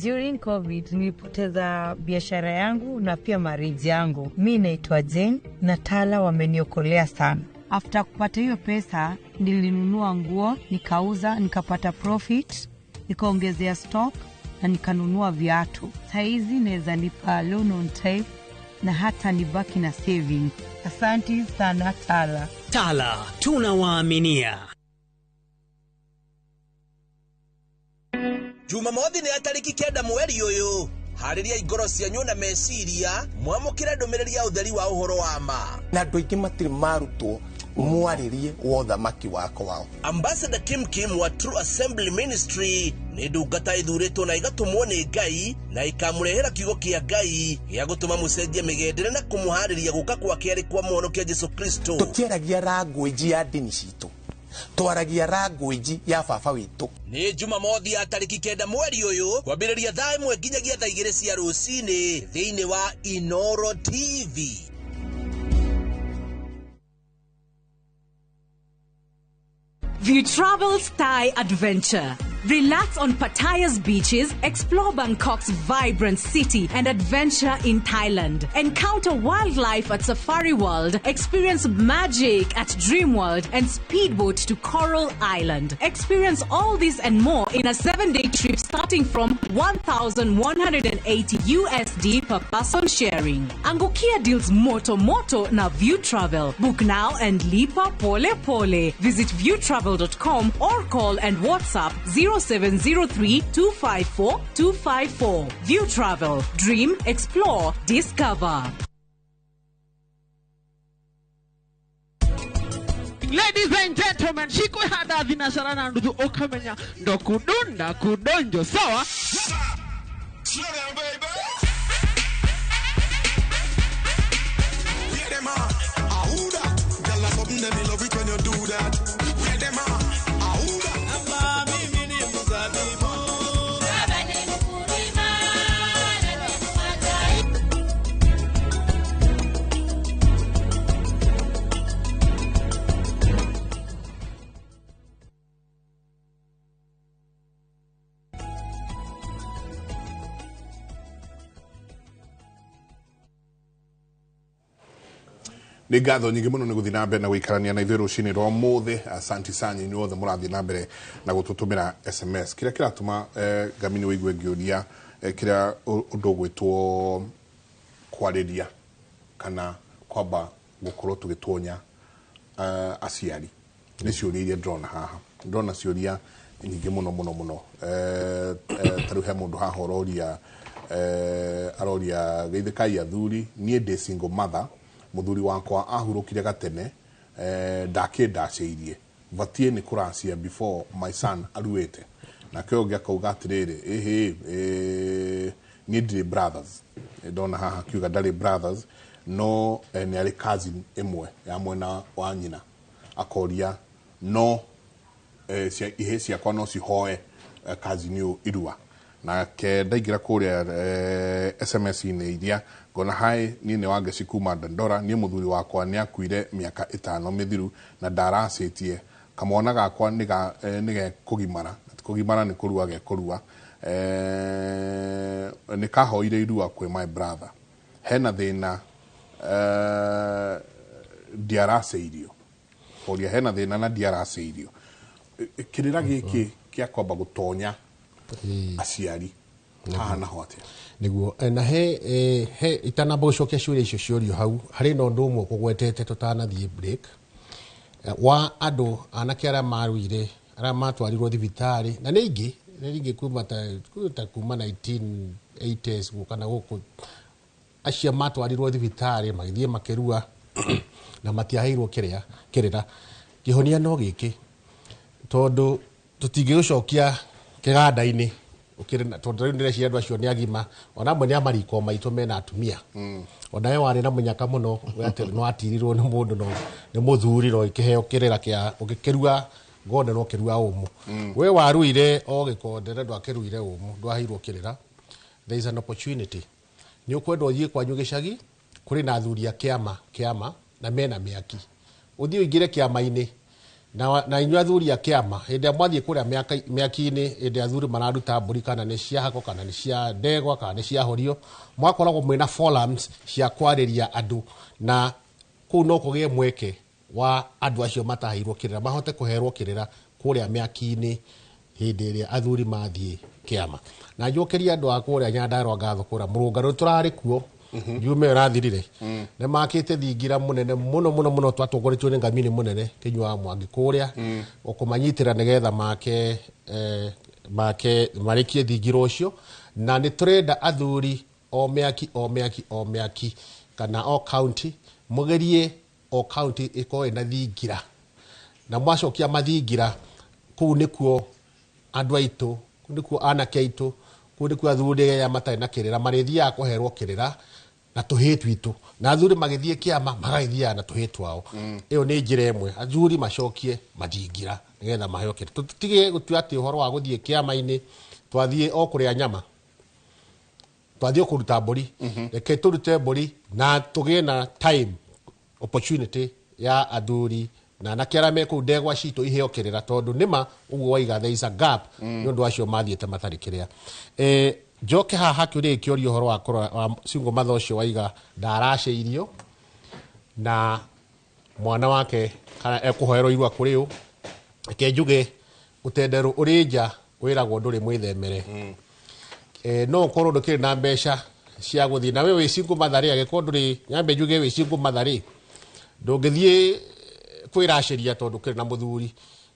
During COVID nilipoteza biashara yangu na pia marriage yangu. Mi naitwa Jane na Tala wameniokolea sana. After kupata hiyo pesa nilinunua nguo, nikauza, nikapata profit, nikaongezea stock na nikanunua viatu. Saizi naweza lipa loan on time na hata nibaki na savings. Asante sana Tala. Tala, tunawaaminia. Jumamothi nĩ ya tarĩki 9 mweri ũyũ. Harĩria ngoro cianyu na meciria mwamũkĩre ndũmĩrĩri ya ũtheri wa ũhoro wa ma. Na andũ aingĩ matirĩ marutwo mwarĩrie wa ũthamaki wako wao. Ambassador Kim Kim wa True Assembly Ministry nĩ ndungata ĩthurĩtwo na ĩgatũmwo nĩ Ngai na ĩkamũrehera kiugo kĩa Ngai gĩa gũtũma mũcenjie mĩgendere na kũmũharĩria gũka kwa kerĩ kwa mũhonokia Jesu Kristo. Tũtiaragia language ya ndini citũ, twaragia language ya baba witũ. Nĩ Jumamothi ya tarĩki 9 mweri ũyũ kwambĩrĩria thaa 1 nginyagia thaa 2 cia rũcinĩ thĩinĩ wa Inoro TV. View Travel's Thai Adventure. Relax on Pattaya's beaches, explore Bangkok's vibrant city, and adventure in Thailand. Encounter wildlife at Safari World, experience magic at Dream World, and speedboat to Coral Island. Experience all this and more in a 7-day trip starting from 1,180 USD per person sharing. Angukia deals moto moto na View Travel. Book now and lipa pole pole. Visit viewtravel.com or call and WhatsApp 0703 254 254. View Travel. Dream, explore, discover. Ladies and gentlemen, shiko hada vinashara na ndugu okamenya ndo kudunda kudonjo sawa. Slow down baby. Yeah them ahuda. Girl something them love it when you do that. Yeah them ahuda. Amba mimi ni mzabibu. Baba ni mkulima na ni mwatai. Nĩ ngatho nyingĩ mũno nĩ gũthiĩ na mbere na gũikarania na ithuĩ rũcinĩ rwa ũmũthĩ. Asanti sana inyuĩ othe mũrathiĩ na mbere na gũtũtũmĩra SMS. Kĩrĩa kĩratũma ngamini wĩigue ngĩũria kĩrĩa ũndũ ũgwĩtwo kwarĩria kana kwamba gũkorwo tũgĩtuonya aciari nĩ ciũria iria ndĩrona haha. Ndĩrona ciũria nyingĩ mũno mũno mũno. Ta rĩu he mũndũ haha ũroria aroria geithĩkai athuri, niĩ ndĩ single mother, muthuri wakwa ahurukire gatene ndakĩndacĩirie Batiĩ nĩ kũracia before my son aruĩte. Nake ũyũ ũngĩ akauga atĩrĩrĩ, ĩhĩ, niĩ ndirĩ brothers. Ndona haha akiuga ndarĩ brothers, no nĩ arĩ cousin ĩmwe ya mwena wa nyina. Akoria no ihĩ ciakwa no cihoe cousin ũyũ irua. Nake ndaingĩra kũrĩa SMS-inĩ iria ngona, hi, niĩ nĩ Wangeci kuma Dandora. Niĩ mũthuri wakwa nĩ akuire mĩaka 5 mĩthiru na ndaracĩtie kamwana gakwa nĩ gekũgimara, kũgimara nĩ kũrua gekũrua, nĩ kahoire irua kwĩ my brother, hena thĩna, ndiaracĩirio. Koria hena thĩna na ndiaracĩirio. Kĩrĩra gĩkĩ kĩa kwamba gũtonya aciari haha naho atĩa? Nĩguo. Na he itanamba gũcokia ciũria icio ciũrio hau, harĩ na ũndũ ũmwe kũgwetete tũtanathiĩ break, wa andũ anake arĩa maruire, arĩa matwarirwo thibitarĩ, na nĩ ingĩ kuma ta kuma 1980s gũka na gũkũ, acio matwarirwo thibitarĩ magĩthiĩ makĩrua na matiaheirwo kĩrĩa kĩrĩra. Kĩhonia no gĩkĩ, tondũ tũtingĩgũcokia kĩganda-inĩ ũkĩrĩ na, tondũ rĩu ndĩreciria andũ acio nĩ agima, ona amwe nĩ a mariko maitũ mena atumia. Ona we warĩ na mũnyaka mũno, we atĩ no atirirwo nĩ mũndũ, no nĩ mũthuri, no ĩkĩheo kĩrĩra kĩa ũgĩkĩrua ngonde no kĩrua ũmũ. We waruire o gĩkonde na ndwakĩruire ũmũ, ndwaheirwo kĩrĩra. There is an opportunity. Nĩ ũkwenda ũthiĩ kwanyu gĩcagi, kũrĩ na athuri a kĩama na mena mĩaki. Ũthiĩ ũingĩre kĩama-inĩ na inyuĩ athuri a kĩama, hĩndĩ ĩrĩa mwathiĩ kũrĩa mĩaki-inĩ, hĩndĩ ĩrĩa athuri mararuta mbũri kana nĩ cia hako kana nĩ cia ndegwa kana nĩ cia horio, mwakoragwo mwĩna forums cia kwarĩria andũ, na kũu no kũgĩe mweke wa andũ acio mataheirwo kĩrĩra mahote kũherwo kĩrĩra kũrĩa mĩaki-inĩ hĩndĩ ĩrĩa athuri mathiĩ kĩama. Na njokerie andũ a kũrĩa Nyandarua ngatho, kũrĩa mũrũngano tũrarĩ kuo njume ĩrathirire, nĩ makĩte thingira mũnene mũno mũno mũno, twatongoretio nĩ ngamini mũnene Kĩnyua wa Mwangi kũrĩa ũkũmanyitĩra nĩgetha make marĩkie thingira ũcio. Na nĩ tũrenda athuri o mĩaki o mĩaki o mĩaki kana o county, mũgerie o county ĩkorwo ĩna thingira, na mwacokia mathingira kũu nĩkuo andũ aitũ, kũu nĩkuo anake aitũ, kũu nĩkuo athuri arĩa matarĩ na kĩrĩra marĩthiaga kũherwo kĩrĩra na tũhĩĩ twitũ, na athuri magĩthiĩ kĩama magagĩthiaga na tũhĩĩ twao. Ĩyo nĩ njĩra ĩmwe athuri macokie mathingira nĩgetha maheo kĩrĩra. Tũtige gũtua atĩ ũhoro wa gũthiĩ kĩama-inĩ twathiĩ o kũrĩa nyama, twathiĩ o kũruta mbũri. Reke tũrute mbũri na tũgĩe na time opportunity ya athuri na anake arĩa me kũu ndegwa citũ iheo kĩrĩra, tondũ nĩma ũguo waiga there is a gap nĩ ũndũ acio mathiĩte matarĩ kĩrĩa. Njoke haha kĩũria gĩkĩũria ũhoro wa kũrora wa single mother ũcio waiga ndaracĩirio na mwana wake kana ekũhoerwo irua kũrĩ ũ. Reke njuge ũtenderũ ũrĩ nja wĩragwo ndũrĩ mwĩthemere. No ũkorwo ndũkĩrĩ na mbeca cia gũthiĩ, na we wĩ single mother rĩ, angĩkorwo ndũrĩ, nyambe njuge wĩ single mother rĩ, ndũngĩthiĩ kwĩracĩria tondũ ũkĩrĩ na mũthuri.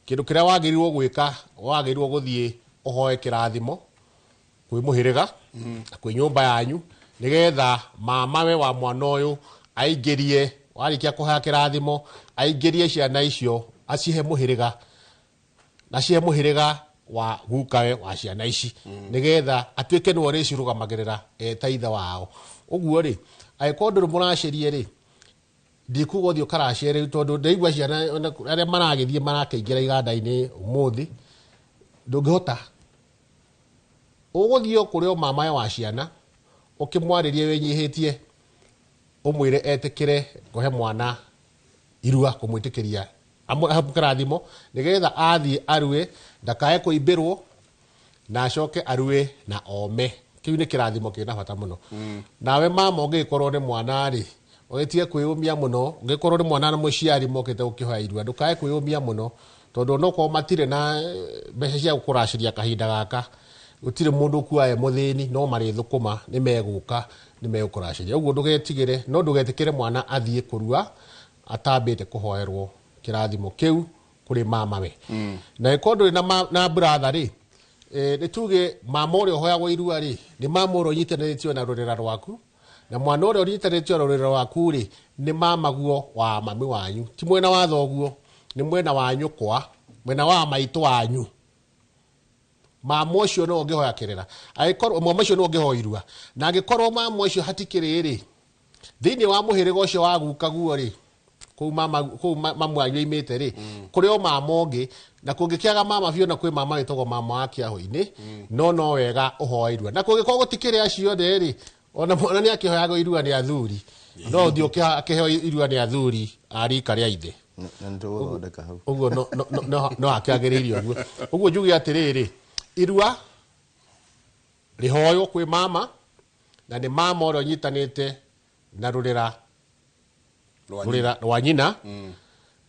Kĩndũ kĩrĩa wagĩrĩirwo gwĩka, wagĩrĩirwo gũthiĩ ũhoe kĩrathimo kwĩ mũhĩrĩga na kwĩ nyũmba yanyu, nĩgetha mamawe wa mwana ũyũ aingĩrie, warĩkia kũhoya kĩrathimo aingĩrie ciana icio acihe mũhĩrĩga, na acihe mũhĩrĩga wa gukawe wa ciana ici, nĩgetha atuĩke nĩwe ũrĩcirũgamagĩrĩra eta ithe wao. Ũguo rĩ, angĩkorwo ndũrĩ mũracĩrie rĩ, ndikuga ũthiĩ ũkaracie rĩu, tondũ ndaigua ciana ona arĩa maragĩthiĩ marakĩingĩra iganda-inĩ ũmũthĩ, ndũngĩhota. Ũgũthiĩ o kũrĩ o mamawe wa ciana, ũkĩmwarĩrie wĩnyihĩtie, ũmwĩre etĩkĩre kũhe mwana irua, kũmwĩtĩkĩria amũhe kĩrathimo, nĩgetha athiĩ arue, ndakae kũimbĩrwo, na acoke arue na ome. Kĩu nĩ kĩrathimo kĩna bata mũno. Nawe mama ũngĩgĩkorwo nĩ mwana rĩ, ũgĩtige kwĩyũmia mũno, ũngĩkorwo nĩ mwana na mũciari mokĩte gũkĩhoya irua, ndũkae kwĩyũmia mũno, tondũ onokorwo matirĩ na mbeca cia gũkũracĩria kahinda gaka, gũtirĩ mũndũ ũkuaga e mũthĩni, no marĩthũkũma, nĩ megũka, nĩ megũkũracĩria. Ũguo ndũgetigĩre, no ndũgetĩkĩre mwana athiĩ kũrua atambĩte kũhoerwo kĩrathimo kĩu kũrĩ mamawe. Na ĩkorwo ndũrĩ na brother rĩ, nĩ tuge mama ũrĩa ũhoyagwo irua rĩ, nĩ mama ũrĩa ũnyitanĩtio na rũrĩra rwaku, na mwana ũrĩa ũnyitanĩtio na rũrĩra rwaku rĩ, nĩ mamaguo wa mami wanyu, ti mwena wa thoguo, Nĩ mwena wa nyũkwa, mwena wa maitũ wanyu. Mama ũcio no ũngĩhoya kĩrĩra, angĩkorwo mama ũcio no ũngĩhoya irua, na angĩkorwo mama ũcio hatikĩrĩ rĩ, thĩinĩ wa mũhĩrĩga ũcio wa guka guo rĩ, kũu mama kũu mamu wanyu oimĩte rĩ, kũrĩ o mama ũngĩ, na kũngĩkĩaga mama biũ, na kwĩ mama wĩtagwo mama wa kĩahũ-inĩ, no wega ũhoe irua. Na kũngĩkorwo gũtikĩrĩ acio othe rĩ, ona mwana nĩ akĩhoyagwo irua nĩ athuri, no ũthiĩ akĩheo irua nĩ athuri a rika rĩa ithe. Na nĩ tũgũthondeka hau. Ũguo no akĩagĩrĩire ũguo. Ũguo njuge atĩrĩrĩ, irua rĩhoywo kwĩ mama, na nĩ mama ũrĩa ũnyitanĩte na rũrĩra rũrĩra rwa nyina,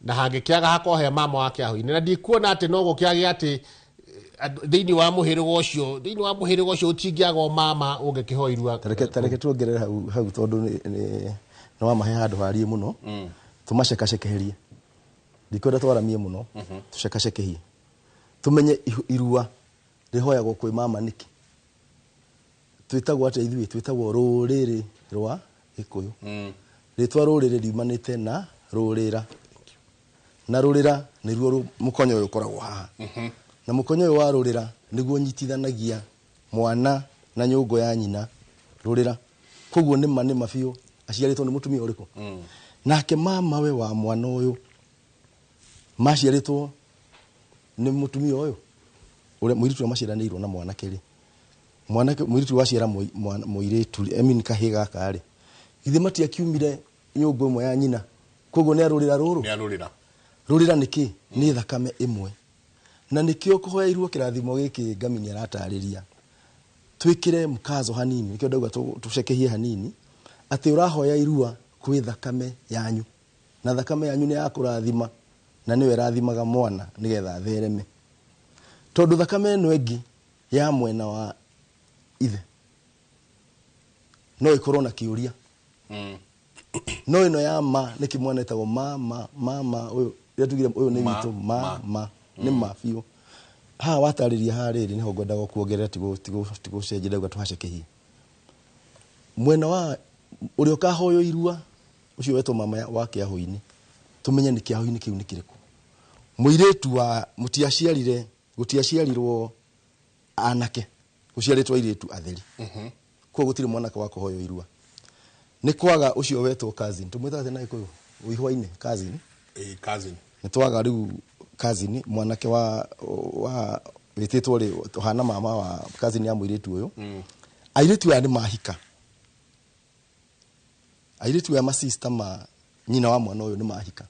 na hangĩkĩaga hakohe mama wa kĩahũ-inĩ. Na ndikuona atĩ no gũkĩage atĩ thĩinĩ wa mũhĩrĩga ũcio, thĩinĩ wa mũhĩrĩga ũcio ũtingĩaga o mama ũngĩkĩhoya irua. Tareke tuongerere hau tondũ nĩ wamahe handũ hariĩ mũno. Tũmacekacekeherie, ndikwenda twaramie mũno, tũcekacekehie tũmenye irua rĩhoyagwo kwĩ mama nĩkĩ. Twĩtagwo atĩa ithuĩ? Twĩtagwo rũrĩrĩ rwa Gĩkũyũ. Rĩtwa rũrĩrĩ riumanĩte na rũrĩra, na rũrĩra nĩruo mũkonyo ũyũ ũkoragwo haha. Na mũkonyo ũyũ wa rũrĩra nĩguo ũnyitithanagia mwana na nyũngũ ya nyina, rũrĩra. Koguo nĩ ma nĩ ma biũ aciarĩtwo nĩ mũtumia ũrĩkũ. Nake mama we wa mwana ũyũ maciarĩtwo nĩ mũtumia ũyũ ũrĩa mũirĩtu ũrĩa maciaranĩirwo na mwanake rĩ, mwanake mũirĩtu waciara mũirĩtu, I mean kahĩĩ gaka rĩ, githĩ matiakiumire nyũngũ ĩmwe ya nyina? Koguo nĩ arũrĩra rũrũ. Nĩ arũrĩra. Rũrĩra nĩ kĩ? Nĩ thakame ĩmwe. Na nĩkĩo kũhoya irua kĩrathimo gĩkĩ Ngamini aratarĩria, twĩkĩre mkazo hanini, nĩkĩo ndauga tũcekehie hanini, atĩ ũrahoya irua kwĩ thakame yanyu, na thakame yanyu nĩ ya kũrathima, na nĩyo ĩrathimaga mwana nĩgetha athereme. Tondũ thakame ĩno ĩngĩ ya mwena wa ithe no ĩkorwo na kĩũria. No ĩno ya ma nĩkĩ mwana ĩtagwo ma, ma, ma, ma, ũyũ, rĩrĩa tugire ũyũ nĩ witũ, ma, ma, nĩ ma biũ. Haha watarĩria haha rĩrĩ nĩho ngwendaga kuongerera, tigũcenjia, ndauga tũhacekehie. Mwena wa ũrĩa ũkahoywo irua ũcio wetwo mama wa kĩahũ-inĩ, tũmenye nĩ kĩahũ-inĩ kĩu nĩ kĩrĩkũ. Mũirĩtu wa mũtiaciarire, gũtiaciarirwo anake, gũciarĩtwo airĩtu atheri. Koguo gũtirĩ mwanake wa kũhoywo irua. Nĩ kwaga ũcio wetwo cousin, tũmwĩtaga atĩa na Gĩkũyũ? Ũihwainĩ, cousin. Cousin. Nĩ twaga rĩu cousin, mwanake wa wĩtĩtwo rĩ, ũhana mama wa cousin ya mũirĩtu ũyũ. Airĩtu aya nĩ mahika. Airĩtu aya masista ma nyina wa mwana ũyũ nĩ mahika.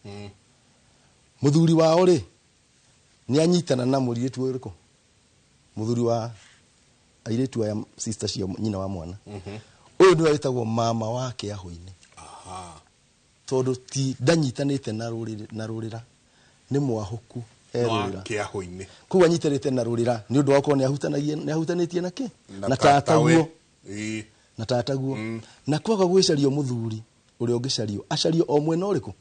Mũthuri wao rĩ, nĩ anyitana na mũirĩtu ũyũ ũrĩkũ? Mũthuri wa airĩtu aya sister cia nyina wa mwana. Ũyũ nĩwe wĩtagwo mama wa kĩahũ-inĩ. Tondũ ti ndanyitanĩte na rũrĩrĩ, na rũrĩra, nĩ mwahũku e Wa rũrĩra. kĩahũ-inĩ. Koguo anyitanĩte na rũrĩra nĩ ũndũ wa gũkorwo nĩ ahutanĩtie na kĩ? Na Na tatawe. tataguo. Na tataguo. Na kwaga gwĩcario mũthuri ũrĩa ũngĩcario, acario o mwena ũrĩkũ?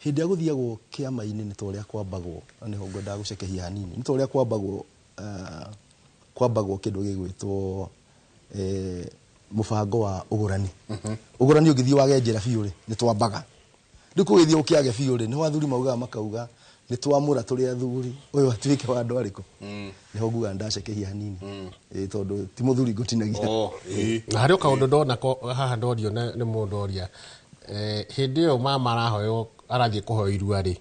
Hĩndĩ ĩrĩa gũthiagwo kĩama-inĩ nĩ ta ũrĩa kwambagwo, na nĩho ngwendaga gũcekehia hanini, nĩ ta ũrĩa kwambagwo kĩndũ gĩgwĩtwo, mũbango wa ũgũrani. Ũgũrani ũngĩthiĩ wage njĩra biũ rĩ, nĩ twambaga. Rĩu kũgĩthiĩ ũkĩage biũ rĩ, nĩho athuri maugaga makauga, nĩ twamũra tũrĩ athuri, ũyũ atuĩke wa andũ arĩkũ? Nĩho ngugaga ndacekehia hanini. Tondũ ti mũthuri ngũtinagia. Na harĩ o kaũndũ ndona haha ndorio nĩ mũndũ oria. Hĩndĩ ĩyo mama arahoywo, arathiĩ kũhoywo irua rĩ,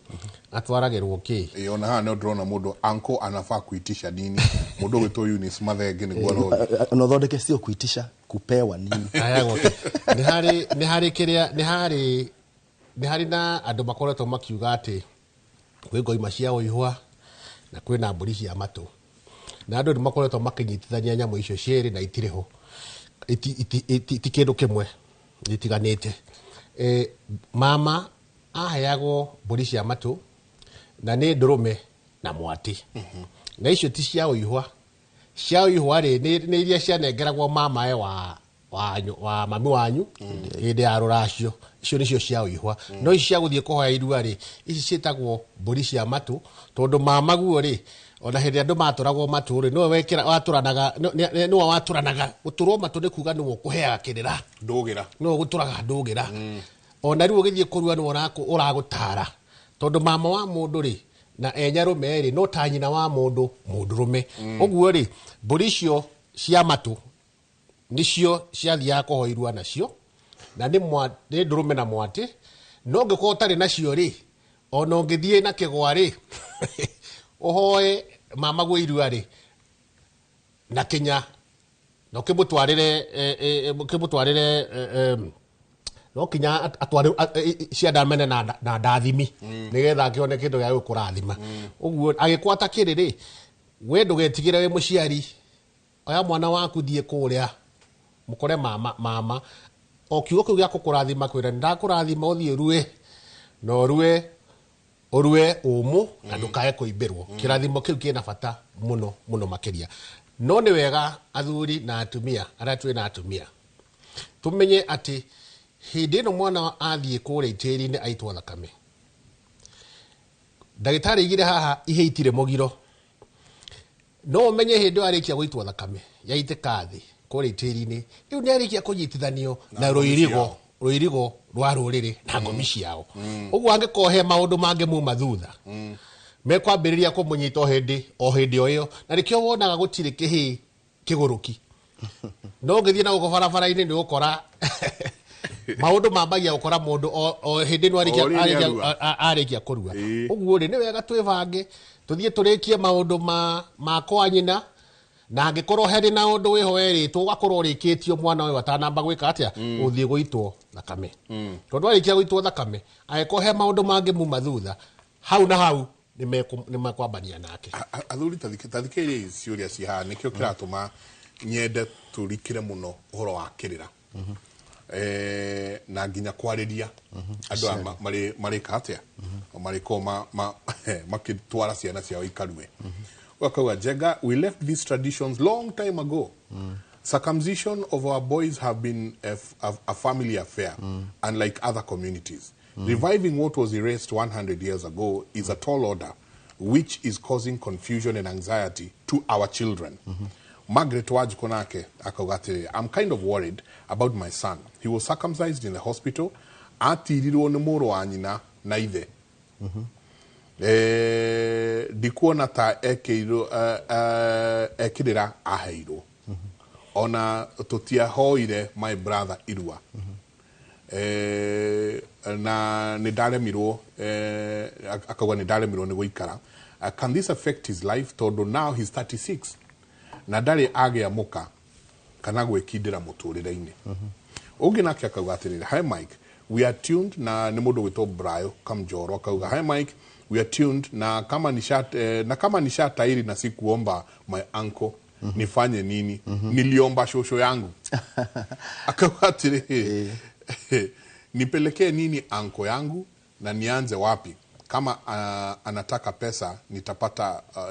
atwaragĩrwo kĩ? Ona haha nĩ ndĩrona mũndũ uncle anafaa kuitisha nini. Mũndũ ũgwĩtwo Eunice Mathenge nĩguo aroria. Na ũthondeke sio kuitisha, kupewa nini. Aheagwo kĩ? Nĩ harĩ, nĩ harĩ kĩrĩa, nĩ harĩ, nĩ harĩ na andũ makoretwo makiuga atĩ kwĩ ngoima cia ũihwa na kwĩna mbũri cia matũ. Na andũ nĩ makoretwo makĩnyitithania nyamũ icio cierĩ na itirĩ ho. Ti kĩndũ kĩmwe, itiganĩte. Mama aheagwo mbũri cia matũ na nĩ ndũrũme na mwatĩ. Na icio ti cia ũihwa. Cia ũihwa rĩ, nĩ iria cianengeragwo mamae wa mami wanyu hĩndĩ ya rũracio. Icio nĩcio cia ũihwa. No ici cia gũthiĩ kũhoya irua rĩ, ici ciĩtagwo mbũri cia matũ, tondũ mama guo rĩ, ona hĩndĩ ĩrĩa andũ matũragwo matũ rĩ, nĩwe wekĩra, watũranaga, nĩwe watũranaga. Gũtũrwo matũ nĩ kuga nĩwe ũkũheaga kĩrĩra. Ndũgĩra. Nĩwe ũgũtũraga ndũgĩra. Ona rĩu ũgĩthiĩ kũrua nĩwe ũragũtara. Tondũ mama wa mũndũ rĩ na enyarume rĩ no ta nyina wa mũndũ mũndũrũme. Ũguo rĩ mbũri icio cia matũ nĩcio ciathiaga kũhoya irua nacio, na nĩ ndũrũme na mwatĩ. No ũngĩkorwo ũtarĩ nacio rĩ, ona ũngĩthiĩ na kĩgwa rĩ ũhoe mama guo irua rĩ na kinya na ũkĩmũtwarĩre no kinya atware cia ndamene na ndathimi nĩgetha akĩone kĩndũ gĩa gũkũrathima. Ũguo agĩkwata kĩrĩ rĩ, we ndũgetigĩre wĩ mũciari, oya mwana waku thiĩ kũrĩa mũkore mama o kiugo kĩu gĩa gũkũrathima kwĩra nĩndakũrathima ũthiĩ ũrue na ũrue ũrue ũmũ na ndũkae kũimbĩrwo. Kĩrathimo kĩu kĩna bata mũno mũno makĩria. No nĩ wega athuri na atumia arĩa twĩ na atumia tũmenye atĩ hĩndĩ ĩno mwana athiĩ kũrĩa itĩri-inĩ aitwo thakame, ndagĩtarĩ aigire haha ihe itirĩ mũgiro. No ũmenye hĩndĩ ĩyo arĩkia gũitwo thakame yaitĩka thĩ kũrĩa itĩri-inĩ, rĩu nĩ arĩkia kũnyitithanio na rũirigo rwa rũrĩrĩ na ngomi ciao. Ũguo angĩkorwo he maũndũ mangĩ muma thutha mekwambĩrĩria kũmũnyita o hĩndĩ o ĩyo, na nĩkĩo wonaga gũtirĩ kĩhĩĩ kĩgũrũki. No ũngĩthiĩ na gũkũ barabara-inĩ nĩ ũgũkora maũndũ mambagia gũkora mũndũ o hĩndĩ ĩno arĩkia kũrua. Ũguo rĩ nĩ wega twĩbange tũthiĩ tũrĩkie maũndũ ma kwa nyina, na angĩkorwo harĩ na ũndũ wĩho werĩtwo ũgakorwo ũrĩkĩtio mwana ũyũ atanamba gwĩka atĩa, ũthiĩ gũitwo thakame. Tondũ arĩkia gũitwo thakame angĩkorwo he maũndũ mangĩ muma thutha hau na hau nĩ mekwambania nake. Athuri tathikĩrĩria ciũria ci haha, nĩkĩo kĩratũma nyende tũrikĩre mũno ũhoro wa kĩrĩra na nginya kwarĩria andũ aya marĩka atĩa, marĩkorwo makĩtwara ciana ciao ikarue. Wakauga Njenga, we left these traditions long time ago. Circumcision of our boys have been a family affair, unlike other communities. Reviving what was erased 100 years ago is a tall order, which is causing confusion and anxiety to our children. Margaret Wajkonake akauga atĩrĩrĩ, I'm kind of worried about my son. He was circumcised in the hospital. Atirirwo nĩ mũrũ wa nyina na ithe. Ndikuona ta ekĩirwo ekĩrĩra aheirwo. Ona tũtiahoire my brother irua. Na nĩ ndaremirwo, akauga nĩ ndaremirwo nĩ gũikara. Can this affect his life? Tondũ now he's 36 na ndarĩ agĩa mũka kana gwĩkindĩra mũtũrĩre-inĩ. Ũngĩ nake akauga atĩrĩrĩ, hi Mike, we are tuned, na nĩ mũndũ gwĩtwo Brayo Kamjoro akauga, hi Mike, we are tuned, na kama nisha tairi na sikuomba my uncle nifanye nini? Niliomba shosho yangu. Akauga atĩrĩrĩ, nipelekee nini anko yangu na nianze wapi? Kama anataka pesa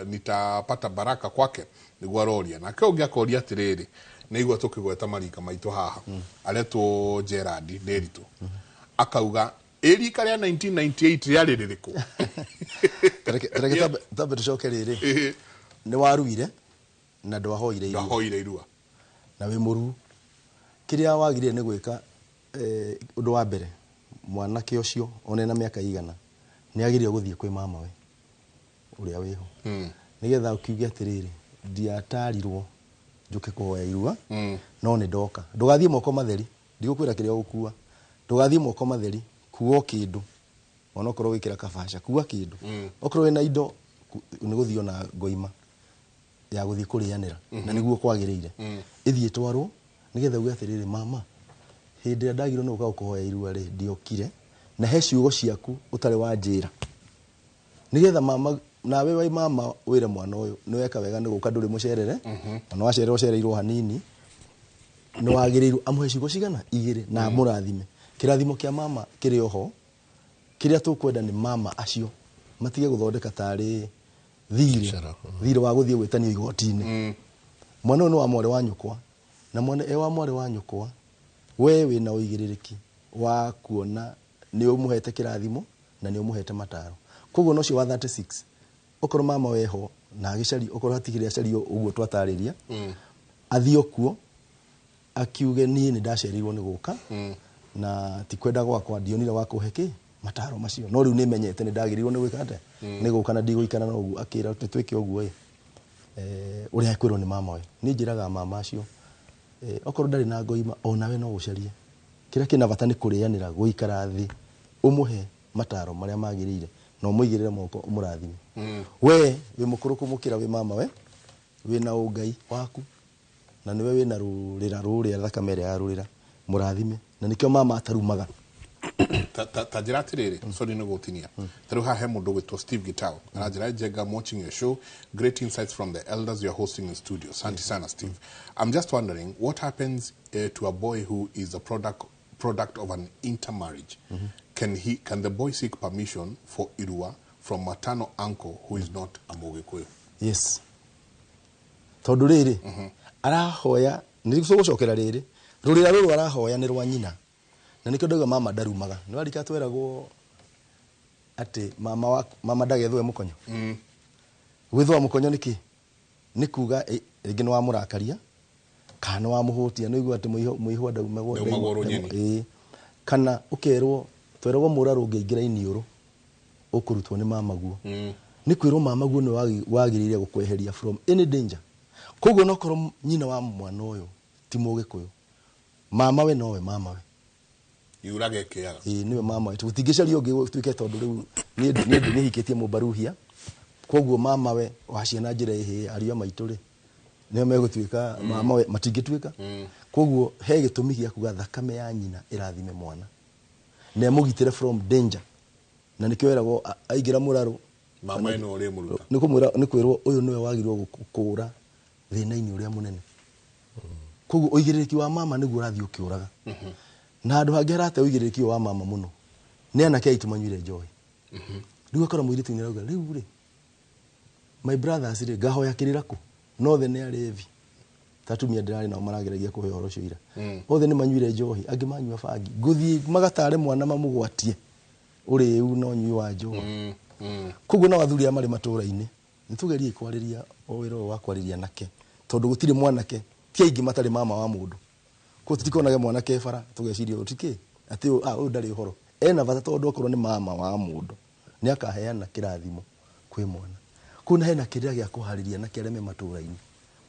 nitapata baraka kwake niguo aroria. Nake ũngĩ akoria atĩrĩrĩ, nĩigua tũkĩgweta marika maitũ haha, aretwo Gerard Nderitu, akauga ĩrika rĩa 1998 rĩarĩ rĩrĩkũ? Tareke tambe tũcoke rĩrĩ, nĩ waruire na ndwahoire irua. Ndwahoire irua na wĩ mũruu. Kĩrĩa wagĩrĩire nĩ gwĩka, ũndũ wa mbere, mwanake ũcio one na mĩaka igana nĩ agĩrĩire gũthiĩ kwĩ mama we ũrĩa wĩho, nĩgetha ũkiuge atĩrĩrĩ, ndiatarirwo njũke kũhoya irua, no nĩ ndoka. Ndũgathiĩ moko matheri, ndigũkwĩra kĩrĩa ũgũkua. Ndũgathiĩ moko matheri, kuo kĩndũ, onokorwo wĩkĩra kabaca, kua kĩndũ. Okorwo wĩna indo nĩ gũthiĩ ona ngoima ya gũthiĩ kũrĩanĩra, na nĩguo kwagĩrĩire. Ĩthiĩ ĩtwarwo nĩgetha uge atĩrĩrĩ, mama, hĩndĩ ĩrĩa ndagirwo nĩ gũka gũkũhoya irua rĩ, ndiokire, na he ciugo ciaku ũtarĩ wanjĩra. Nĩgetha mama, nawe wĩ mama wĩre mwana ũyũ nĩ weka wega nĩ gũka ndũrĩ mũcerere, ona wacererwo ũcereirwo hanini, nĩ wagĩrĩirwo amũhe ciugo cigana igĩrĩ na amũrathime. Kĩrathimo kĩa mama kĩrĩ oho, kĩrĩa tũkwenda nĩ mama acio matige gũthondeka tarĩ thirĩ wa gũthiĩ gwĩtanio igoti-inĩ. Mwana ũyũ nĩ wa mwarĩ wa nyũkwa, na mwana e wa mwarĩ wa nyũkwa, we wĩna ũigĩrĩrĩki wa kuona nĩ ũmũhete kĩrathimo na nĩ ũmũhete mataro. Koguo no ũcio wa 36 okorwo mama weho na agĩcario, okorwo hatigire acario ũguo twatarĩria, athiĩ kuo akiuge niĩ nĩ ndacereirwo nĩ gũka, na ti kwenda gwakwa, ndionire wa kũhe kĩ Mataro macio no rĩu nĩmenyete nĩ ndagĩrĩirwo nĩ gwĩka atĩa, nĩ gũka na ndigũikara na ũguo akĩra twĩke ũguo ĩ, ũrĩa ekwĩrwo nĩ mama we. Niĩ njĩraga mama acio, okorwo ndarĩ na ngoima onawe no ũcarie. Kĩrĩa kĩna bata nĩ kũrĩanĩra, gũikara thĩ ũmũhe mataro marĩa magĩrĩire na ũmũigĩrĩre moko ũmũrathime. We wĩ mũkũrũ kũmũkĩra, wĩ mama we wĩna ũngai waku na nĩwe wĩna rũrĩra rũrĩa thakame ĩrĩa ya rũrĩra, mũrathime. Na nĩkĩo mama atarumaga. Ta njĩra atĩrĩrĩ, sorry nĩ gũtinia. Ta rĩu haha he mũndũ ũgwĩtwo Steve Gitau aranjĩra, "Njenga, I'm watching your show. Great insights from the elders you are hosting in studio. Asante sana, Steve. I'm just wondering what happens to a boy who is a product of an intermarriage. Can the boy seek permission for irua from maternal uncle who is not a Mũgĩkũyũ?" Yes, tondũ rĩrĩ arahoya nĩ tũgũcokera rĩrĩ rũrĩra rũrũ arahoya nĩ rwa nyina, na nĩkĩo ndauga mama ndarumaga. Nĩ warika tweragwo atĩ mama wa mama ndagethũe mũkonyo. Gwĩthũa mũkonyo nĩ kĩ? Nĩ kuga rĩngĩ nĩ wamũrakaria kana nĩ wamũhũtia. Nĩ ũigua atĩ mũihwa ndaumagwo. Ndaumagwo rũnyeni. Ĩĩ, kana ũkerwo, tweragwo mũrarũ ũngĩingĩra iniũrũ ũkũrutwo nĩ mamaguo. Nĩ kwĩrwo mamaguo nĩ wagĩrĩire gũkweheria from any danger. Koguo nokorwo nyina wa mwana ũyũ ti Mũgĩkũyũ, mama we nowe mama we. Yuraga ĩkĩaga. Ĩĩ, nĩwe mama we. Tũtingĩcaria ũngĩ tuĩke tondũ rĩu niĩ nĩhikĩtie mũmbaruhia, koguo mama we wa ciana njĩra ĩhĩ ariũ a maitũ rĩ nĩo megũtuĩka mama we, matingĩtuĩka. Koguo he gĩtũmi gĩa kuga thakame ya nyina ĩrathime mwana na ĩmũgitĩre from danger, na nĩkĩo eragwo aingĩra mũrarũ mama ĩno ũrĩmũruta. Nĩ kũmwĩra, nĩ kwĩrwo ũyũ nĩwe wagĩrĩirwo gũkũra thĩna-inĩ ũrĩa mũnene. Koguo ũigĩrĩrĩki wa mama nĩguo ũrathiĩ ũkĩũraga. Na handũ hangĩ harate ũigĩrĩrĩki ũyũ wa mama mũno nĩ anake aitũ manyuire njohi. Rĩu akora mũirĩtu nĩ arauga, "Rĩu rĩ, my brothers rĩ, ngahoya kĩrĩra kũ no the nĩ arevi?" Ta atumia ndĩrarĩ nao marageragia kũhe ũhoro ũcio ira. Othe nĩ manyuire njohi, angĩ manyua bangi, ngũthiĩ magatare mwana mamũgwatie ũrĩu na ũnyui wa njohi. Koguo nao athuri aya marĩ matũra-inĩ nĩ tũgerie kwarĩria o wĩra ũyũ wa kwarĩria nake, tondũ gũtirĩ mwanake, ti aingĩ matarĩ mama wa mũndũ. Koguo tutikonage mwanake bara tũgeciria ũũ tikĩ atĩ ũyũ, ũyũ ndarĩ ũhoro ena bata, tondũ okorwo nĩ mama wa mũndũ nĩ akaheana kĩrathimo kwĩ mwana. Koguo na hena kĩrĩra gĩa kũharĩria nake arĩa me matũra-inĩ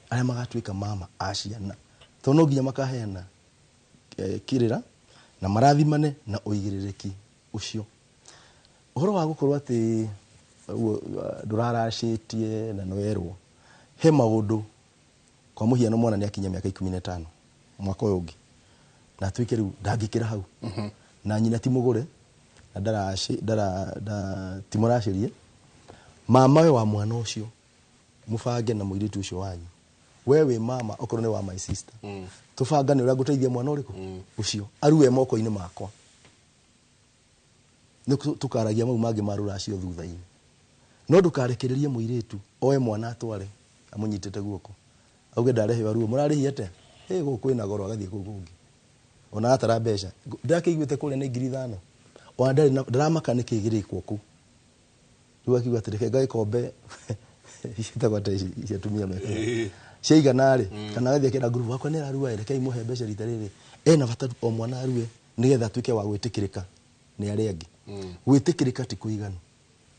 arĩa magatuĩka mama a ciana, tondũ no nginya makaheana kĩrĩra na marathimane na ũigĩrĩrĩki ũcio. Ũhoro wa gũkorwo atĩ ũguo ndũraracĩtie na nĩwerwo he maũndũ, kwa mũhiano mwana nĩ akinya mĩaka 15 mwaka ũyũ ũngĩ na atuĩke rĩu ndangĩkĩra hau, na nyina ti mũgũre na ti mũracĩrie, mama we wa mwana ũcio mũbange na mũirĩtu ũcio wanyu. We wĩ mama, okorwo nĩ wa my sister, tũbangane ũrĩa ngũteithia mwana ũrĩkũ ũcio arue moko-inĩ makwa. Nĩ tũkaragia mau mangĩ ma rũracio thutha-inĩ, no ndũkarekererie mũirĩtu oe mwana atware amũnyitĩte guoko auge ndarehe aruo. Mũrarĩhia atĩa? Ĩ gũkũ kwĩna goro, agathiĩ kũu kũngĩ ona atara mbeca ndakĩiguĩte kũrĩa nĩ 5,000, ona ndarĩ ndaramaka nĩkĩ gĩrĩkwo kũu. Rĩu akiuga atĩ reke ngagĩkombe ciĩtagwo atĩa ici cia atumia mekaga ciaigana rĩ, kana agathiĩ akera ngurubu wakwa nĩ ararua, rekei mũhe mbeca rita rĩrĩ. Ena bata o mwana arue nĩgetha atuĩke wa gwĩtĩkĩrĩka nĩ arĩa angĩ. Gwĩtĩkĩrĩka ti kũiganu,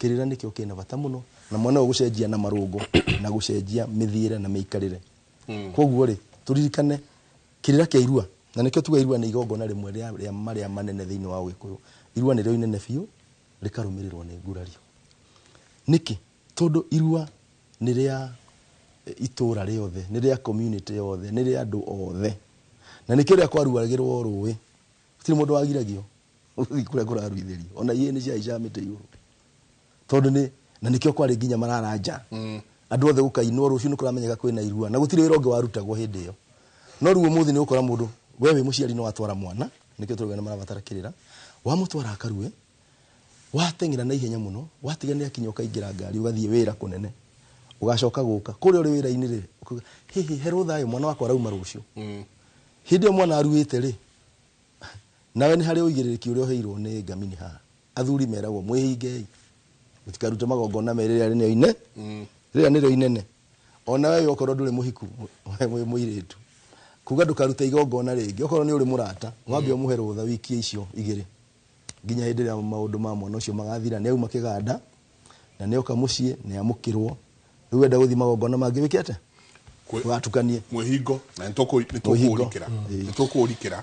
kĩrĩra nĩkĩo kĩna bata mũno, na mwana ũyũ gũcenjia na marũngo na gũcenjia mĩthiĩre na mĩikarĩre. Koguo rĩ, tũririkane kĩrĩra kĩa irua, na nĩkĩo tuga irua nĩ igongona rĩmwe rĩa marĩa manene thĩinĩ wa Ũgĩkũyũ. Irua nĩrĩo inene biũ, rĩkarũmĩrĩrwo nĩ ngurario. Nĩkĩ? Tondũ irua nĩ rĩa itũra rĩothe, nĩ rĩa community yothe, nĩ rĩa andũ othe, na nĩkĩo rĩrĩa kwaruagĩrwo rũĩ gũtirĩ mũndũ wagiragio gũthiĩ kũrĩa kũraruithĩrio, ona ihĩĩ nĩ ciahaicaga mĩtĩ igũrũ, tondũ nĩ na nĩkĩo kwarĩ nginya marara nja, andũ othe gũkainwo rũciũ nĩ kũramenyeka kwĩna irua, na gũtirĩ wĩra ũngĩ warutagwo hĩndĩ ĩyo. No rĩu ũmũthĩ nĩ ũgũkora mũndũ, we wĩ mũciari no watwara mwana, nĩkĩo tũrauga nĩ marabatara kĩrĩra, wamũtwara akarue, wateng'era na ihenya mũno, watiga nĩ akinya ũkaingĩra ngari ũgathiĩ wĩra kũnene, ũgacoka gũka kũrĩa ũrĩ wĩra-inĩ rĩ, ũkauga hihi he rũtha ĩ mwana wakwa arauma rũciũ. Hĩndĩ ĩyo mwana aruĩte rĩ, nawe nĩ harĩ ũigĩrĩrĩki ũrĩa ũheirwo nĩ ngamini haha. Athuri meragwo mwĩhingei mũtikarute magongona merĩ, rĩrĩa nĩrĩo ine rĩrĩa nĩrĩo inene. Ona wewe okorwo ndũrĩ mũhiku, wĩ mũirĩtu, kuga ndũkarute igongona rĩngĩ, okorwo nĩ ũrĩ mũrata wambe ũmũhe rũtha wikie icio igĩrĩ. Nginya hĩndĩ ĩrĩa maũndũ ma mwana ũcio magathira, nĩ auma kĩganda na nĩ oka mũciĩ, nĩ amũkĩrwo. Rĩu enda gũthiĩ magongona mangĩ, wĩke atĩa? Watukanie. Mwĩhingo na Mwĩhingo. nĩtũkũũrikĩra, nĩtũkũũrikĩra.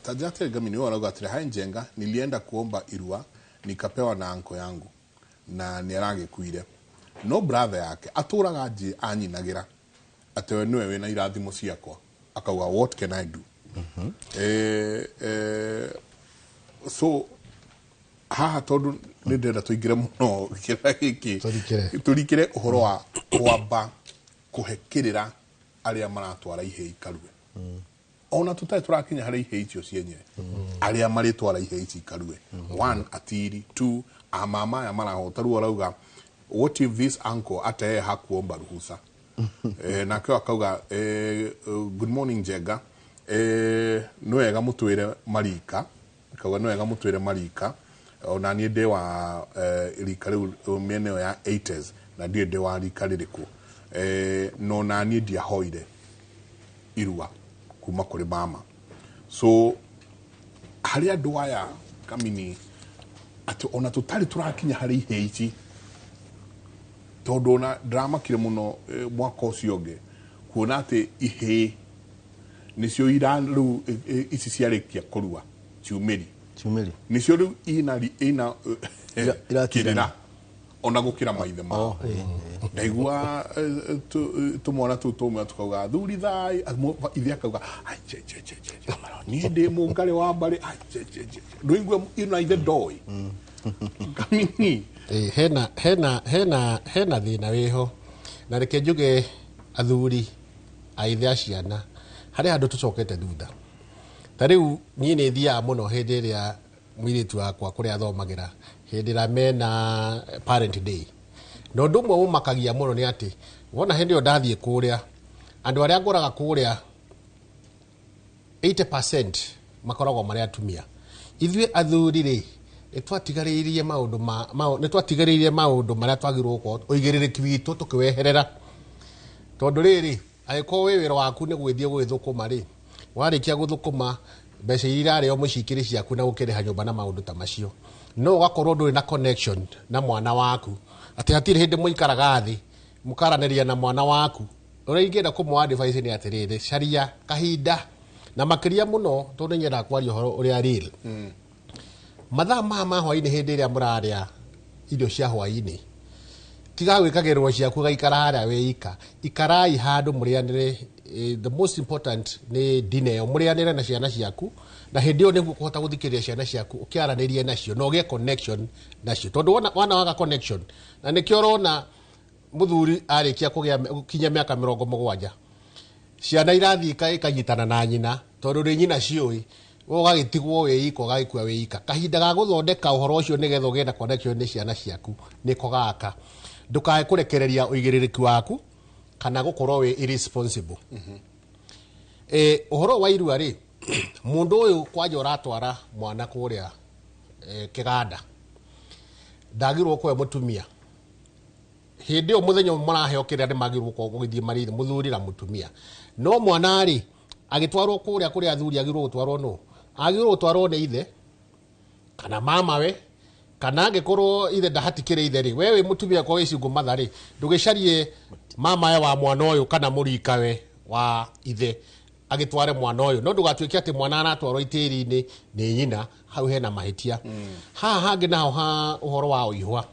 Tajate Ngamini wewe arauga atĩrĩ, "Hi Njenga, nilienda kuomba irua nikapewa na anko yangu na nĩ aragĩkuire, no brother yake atũraga nji anyinagĩra atĩ we nĩwe wĩna irathimo ciakwa." Akauga, "What can I do?" So haha tondũ nĩ ndĩrenda tũingĩre mũno kĩrĩa gĩkĩ, tũrikĩre ũhoro wa kwamba kũhe kĩrĩra arĩa maratwara ihĩĩ ikarue, ona tũtarĩ tũrakinya harĩ ihĩĩ icio cienyewe, arĩa marĩtwara ihĩĩ ici ikarue. One, atiri. Two, amama aya marahota. Rĩu arauga, "What if this uncle hata yeye hakuomba ruhusa?" Nake akauga, "Good morning Njenga, nĩ wega mũtwĩre marika." Akauga nĩ wega mũtwĩre marika, ona niĩ ndĩ wa rika rĩu mĩena ĩyo ya 80s na ndiũĩ ndĩ wa rika rĩrĩkũ, no na niĩ ndiahoire irua kuma kũrĩ mama. So harĩ andũ aya Kamini, atĩ ona tũtarĩ tũrakinya harĩ ihĩĩ ici, tondũ ona ndĩramakire mũno mwaka ũcio ũngĩ kuona atĩ ihĩĩ nĩcio ira rĩu ici ciarĩkia kũrua ciumĩri. Ciumĩri. Nĩcio rĩu ina Iratigana. kĩrĩra ona gũkĩra maithe mao. Ndaigua tũmwana tũu tũmwe tukauga athuri thai, ithe akauga, "Ai, je, je, je, je, je, niĩ ndĩ mũngarĩ wa mbarĩ, ai, je, je, je, je." Ndũigue ina ithe ndoĩ Kamini. Hena thĩna wĩho, na reke njuge athuri a ithe a ciana harĩ handũ tũcokete thutha. Ta rĩu niĩ nĩ thiaga mũno hĩndĩ ĩrĩa mũirĩtu wakwa kũrĩa athomagĩra, hĩndĩ ĩrĩa mena parent day, na ũndũ ũmwe ũmakagia mũno nĩ atĩ wona hĩndĩ ĩyo ndathiĩ kũrĩa, andũ arĩa ngũraga kũrĩa 80% makoragwo marĩ atumia. Ithuĩ athuri rĩ, nĩ twatigarĩirie maũndũ marĩa twagĩrĩirwo gũkorwo ũigĩrĩrĩki witũ tũkĩweherera, tondũ rĩrĩ, angĩkorwo wĩ wĩra waku nĩ gwĩthiĩ gwĩthũkũma rĩ, warĩkia gũthũkũma, mbeca iria irarĩo mũciĩ ikĩrĩ ciaku na gũkĩrĩha nyũmba na maũndũ ta macio, no ũgakorwo ndũrĩ na connection na mwana waku, atĩ hatirĩ hĩndĩ mũikaraga thĩ mũkaranĩria na mwana waku. Ũrĩa ingĩenda kũmũ advice nĩ atĩrĩrĩ, caria kahinda, na makĩria mũno tondũ nĩ nyendaga kwaria ũhoro ũrĩa real, mathaa maya ma hwainĩ, hĩndĩ ĩrĩa mũrarĩa irio cia hwainĩ, tiga gwĩkagĩrĩrwo ciaku gaikara harĩa wĩ ika. Ikarai handũ mũrĩanĩre. The most important nĩ dinner ĩyo mũrĩanĩre na ciana ciaku, na hĩndĩ ĩyo nĩguo kũhota gũthikĩrĩria ciana ciaku, ũkĩaranĩrie nacio na ũgĩe connection nacio, tondũ wona wana waga connection, na nĩkĩo ũrona mũthuri arĩkia kũgĩa kinya mĩaka 70, ciana irathiĩ ikanyitana na nyina, tondũ nĩ nyina ciũĩ. We ũgagĩtigwo wĩ ika, ũgagĩkua wĩ ika. Kahinda ga gũthondeka ũhoro ũcio nĩgetha ũgĩe na connection nĩ ciana ciaku nĩko gaka. Ndũkae kũrekereria ũigĩrĩrĩki waku kana gũkorwo wĩ irresponsible. Ũhoro wa irua rĩ, mũndũ ũyũ kwanja ũratwara mwana kũrĩa kĩganda ndagĩrĩirwo kũhe mũtumia hĩndĩ ĩyo mũthenya ũmwe maraheo kĩrĩa nĩ magĩrĩirwo gũkorwo gũgĩthiĩ marĩ mũthuri na mũtumia. No mwana rĩ, agĩtwarwo kũrĩa kũrĩa athuri, agĩrĩirwo gũtwarwo nũ? Agĩrĩirwo gũtwarwo nĩ ithe kana mamawe, kana angĩkorwo ithe ndahatikĩrĩ ithe rĩ, we wĩ mũtumia kwa wĩ single mother rĩ, ndũgĩcarie mamawe wa mwana ũyũ kana mũrikawe wa ithe agĩtware mwana ũyũ, no ndũgatuĩke atĩ mwana aratwarwo itĩri-inĩ nĩ nyina. Hau hena mahĩtia. Haha hangĩ naho ha ũhoro wa ũihwa,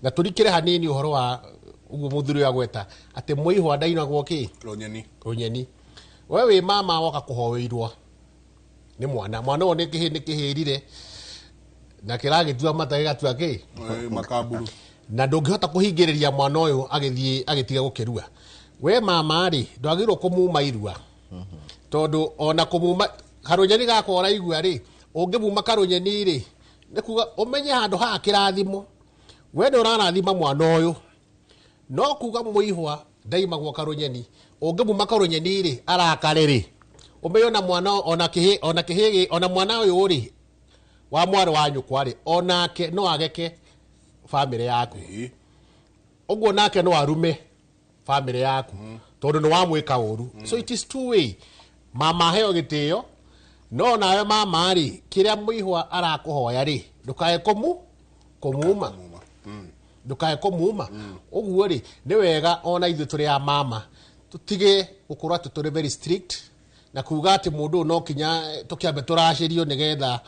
na tũrikĩre hanini ũhoro wa ũguo mũthuri ũyũ agweta atĩ mũihwa ndainagwo kĩ? Rũnyeni. Rũnyeni. We wĩ mama woka kũhoeirwo nĩ mwana, mwana ũyũ nĩ kĩhĩ, nĩ kĩhĩrire na kĩragĩtua mata gĩgatua kĩ? Makamburu. Na ndũngĩhota kũhingĩrĩria mwana ũyũ agĩthiĩ agĩtiga gũkĩrua. We mama rĩ, ndwagĩrĩirwo kũmuma irua, tondũ ona kũmuma karũnyeni gakwa ũraigua rĩ, ũngĩmuma karũnyeni rĩ, nĩ kuga ũmenye handũ haha kĩrathimo, we nĩ ũrarathima mwana ũyũ. No kuga mũihwa ndaimagwo karũnyeni, ũngĩmuma karũnyeni rĩ, arakare rĩ, ũmenye ona mwana ona kĩhĩ ona kĩhĩ ona mwana ũyũ rĩ wa mwarĩ wa nyũkwa rĩ, onake no ageke bamĩrĩ yaku ũguo, nake no arume bamĩrĩ yaku tondũ nĩ wamwĩka ũru. So it is two way. Mama aheo gĩtĩo, No nawe mama rĩ, kĩrĩa mũihwa arakũhoya rĩ, ndũkae kũmuma. Ndũkae kũmuma. Ũguo rĩ, nĩ wega ona ithuĩ tũrĩ a mama tũtige gũkorwo atĩ tũrĩ very strict na kuga atĩ mũndũ ũyũ no kinya tũkĩambe tũracĩrio nĩgetha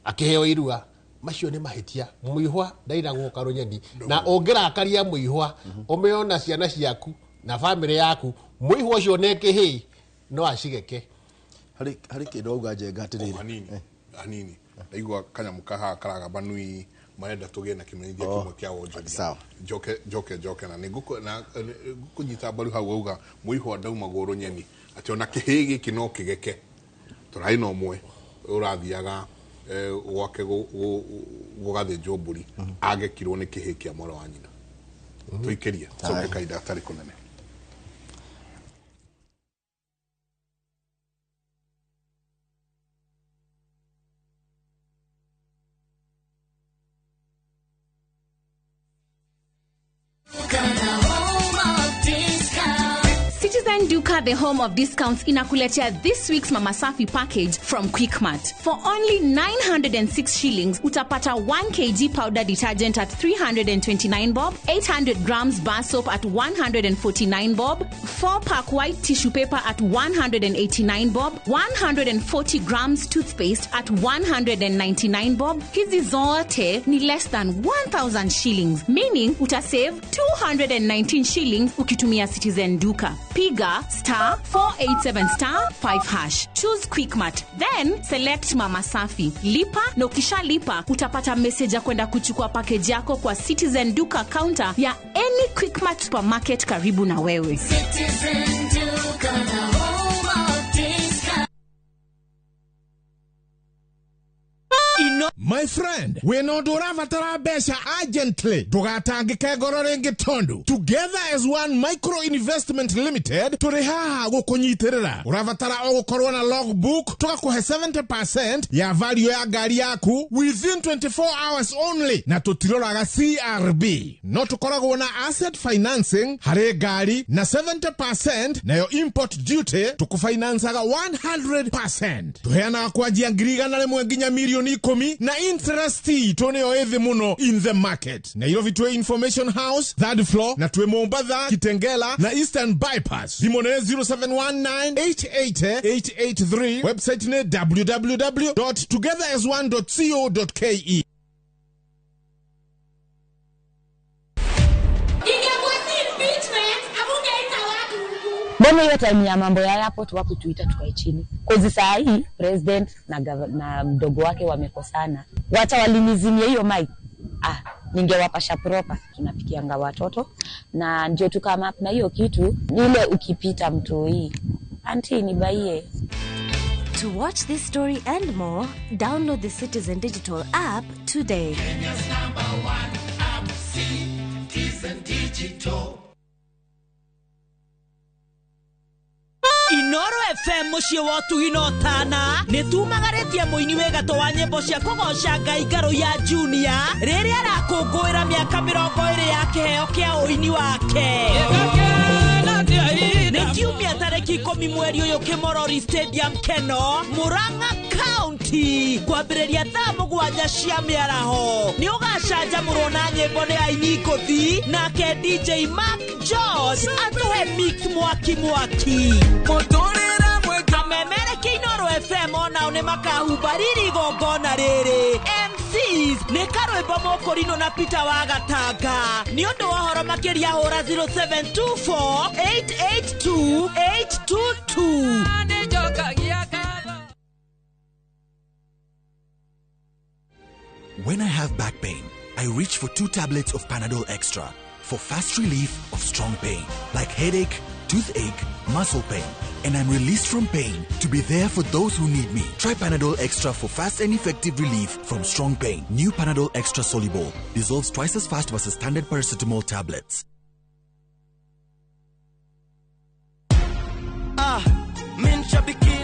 akĩheo irua. Macio nĩ mahĩtia. Mũihwa ndainagwo karũnyeni, na ũngĩrakaria mũihwa ũmĩona ciana ciaku na bamĩrĩ yaku, mũihwa ũcio nĩ kĩhĩĩ no acigeke. Harĩ kĩndũ wauga Njenga atĩrĩrĩ. Hanini hanini, ndaigua kanyamũ kahaha karagamba nui, marenda tũgĩe na kĩmenyithia kĩmwe kĩa wonjoria. Njoke njoke njoke na nĩngũkũnyita mbaru hau wauga mũihwa ndaumagwo rũnyeni, atĩ ona kĩhĩĩ gĩkĩ no kĩgeke. Tũrarĩ na ũmwe ũrathiaga gwake gũgathĩnjwo mbũri, agekirwo nĩ kĩhĩĩ kĩa mwarĩ wa nyina. Tũikĩrie coke kahinda gatarĩ kũnene. Citizen Duka, the home of discounts, inakuletea this week's Mama Safi package from Quickmart. For only 906 shillings, utapata 1 kg powder detergent at 329 bob, 800 grams bar soap at 149 bob, 4-pack white tissue paper at 189 bob, 140 grams toothpaste at 199 bob. Hizi zote ni less than 1,000 shillings, meaning utasave 219 shillings ukitumia Citizen Duka. Piga *487*5#. Choose Quickmart, then select Mama Safi. Lipa na ukishalipa utapata message ya kwenda kuchukua package yako kwa Citizen Duka counter ya any Quickmart supermarket karibu na wewe. Citizen Duka, the home of discount. My friend, wĩna ũndũ ũrabatara mbeca urgently, ndũgatangĩke ngoro rĩngĩ tondũ Together as One Micro Investment Limited tũrĩ haha gũkũnyitĩrĩra. Ũrabatara o gũkorwo na logbook, tũgakũhe 70% ya value ya ngari yaku within 24 hours only, na tũtiroraga CRB. No tũkoragwo na asset financing harĩ ngari na 70% nayo import duty tũkũfinancaga 100%. Tũheanaga kwanjia 100,000 nginya 10,000,000 na interest itũ nĩyo ĩthĩ mũno in the market. Nairobi twĩ Information House third floor, na twĩ Mombatha, Kitengela na Eastern Bypass. Thimũ nĩ 0719888883, website nĩ www.togetherasone.co.ke. Mbona hiyo time ya mambo ya airport wakutuita tukae chini? Kozi saa hii president na mdogo wake wamekosana. Wacha walinizimia hiyo mic. Ningewapasha proper. Tunapikianga watoto na ndio tukama na hiyo kitu ile ukipita mtu hii. Auntie nibaie. To watch this story and more, download the Citizen Digital app today. Kenya's number one app, Citizen Digital. Inoro FM muciĩ wa ũtugi na ũtana nĩ tumagarĩtie mũini wĩ gatũ wa nyĩmbo cia kũgoca Ngai Ngarũ ya Junior rĩrĩa arakũngũĩra mĩaka 20 ya kĩheo kĩa ũini wake. Nĩ kiumia tarĩki 10 mweri ũyũ Kĩmorori Stadium Keno, Murang'a County, kwambĩrĩria thaa 7 cia mĩaraho. Nĩ ũgacanjamũrwo na nyĩmbo nĩ aini ngũthi nake DJ Mark George atũhe mix mwaki mwaki. Amemereki Inoro FM onao nĩ makahumbariri igongona rĩrĩ. MCs nĩ Karwĩmbo Mũkũrinũ na Peter wa Gatanga. Nĩ ũndũ wa ũhoro makĩria hũra 0724 882 822. When I have back pain, I reach for 2 tablets of Panadol Extra for fast relief of strong pain, like headache, toothache, muscle pain, and I'm released from pain to be there for those who need me. Try Panadol Extra for fast and effective relief from strong pain. New Panadol Extra Soluble dissolves twice as fast versus standard paracetamol tablets.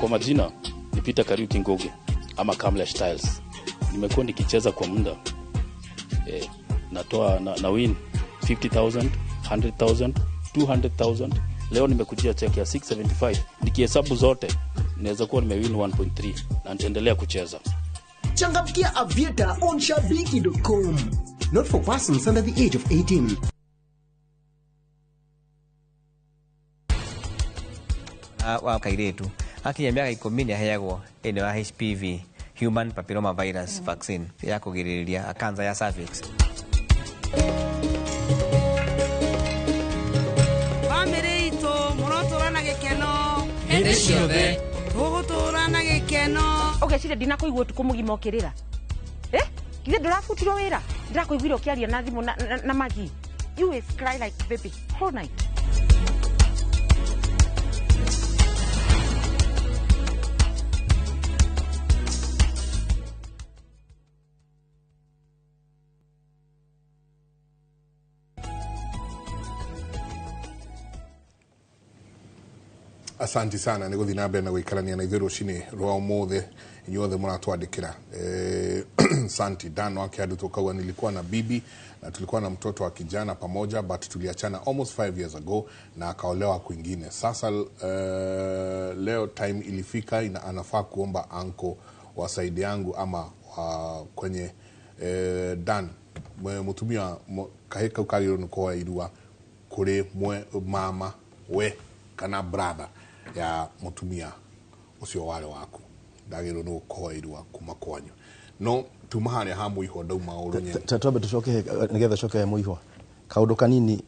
Kwa majina ni Peter Kariuki Ngugi ama Kamlesh Styles. Nimekuwa nikicheza kwa muda. Natoa na win 50,000, 100,000, 200,000. Leo nimekujia check ya 675. Nikihesabu zote Naweza kuwa nimewin 1.3 na nitaendelea kucheza. Changamkia Aviator on shabiki.com. Not for persons under the age of 18. Wa kairĩtu akinya mĩaka 10 nĩ aheagwo ĩno ya HPV, human papilloma virus vaccine, ya kũgirĩrĩria cancer ya cervix. Bamĩrĩ itũ mũrotũra na gĩkeno. Hĩndĩ ciothe. Tũgũtũra na gĩkeno. Ũgeciria ndinakũigua ũtukũ mũgima ũkĩrĩra, eh? Githĩ ndũrabutirwo wĩra? Ndĩrakũiguire ũkĩaria na thimũ na Magi. You will cry like baby whole night. Asanti sana nä gå thiä na mbere na gå ikarania na ithuä rå cinä rwa å må thä inyuothe må ratwandä kä ra. Santi Dan wake hadi tukauga nilikuwa na bibi na tulikuwa na mtoto wa kijana pamoja, but tuliachana almost 5 years ago na akaolewa kwingine. Sasa leo time ilifika anafaa kuomba anko wa saidi yangu ama kwenye Dan mutumia kahika ukariro nikoa irua kuri mwe mama we kana brother ya mutumia ucio wale waku ndagirwo ni gukoa irua kuma kwanyu no tuma haria ha muihwa ndauma uru nyene. Twambe tucoke nigetha coke muihwa kaundu kanini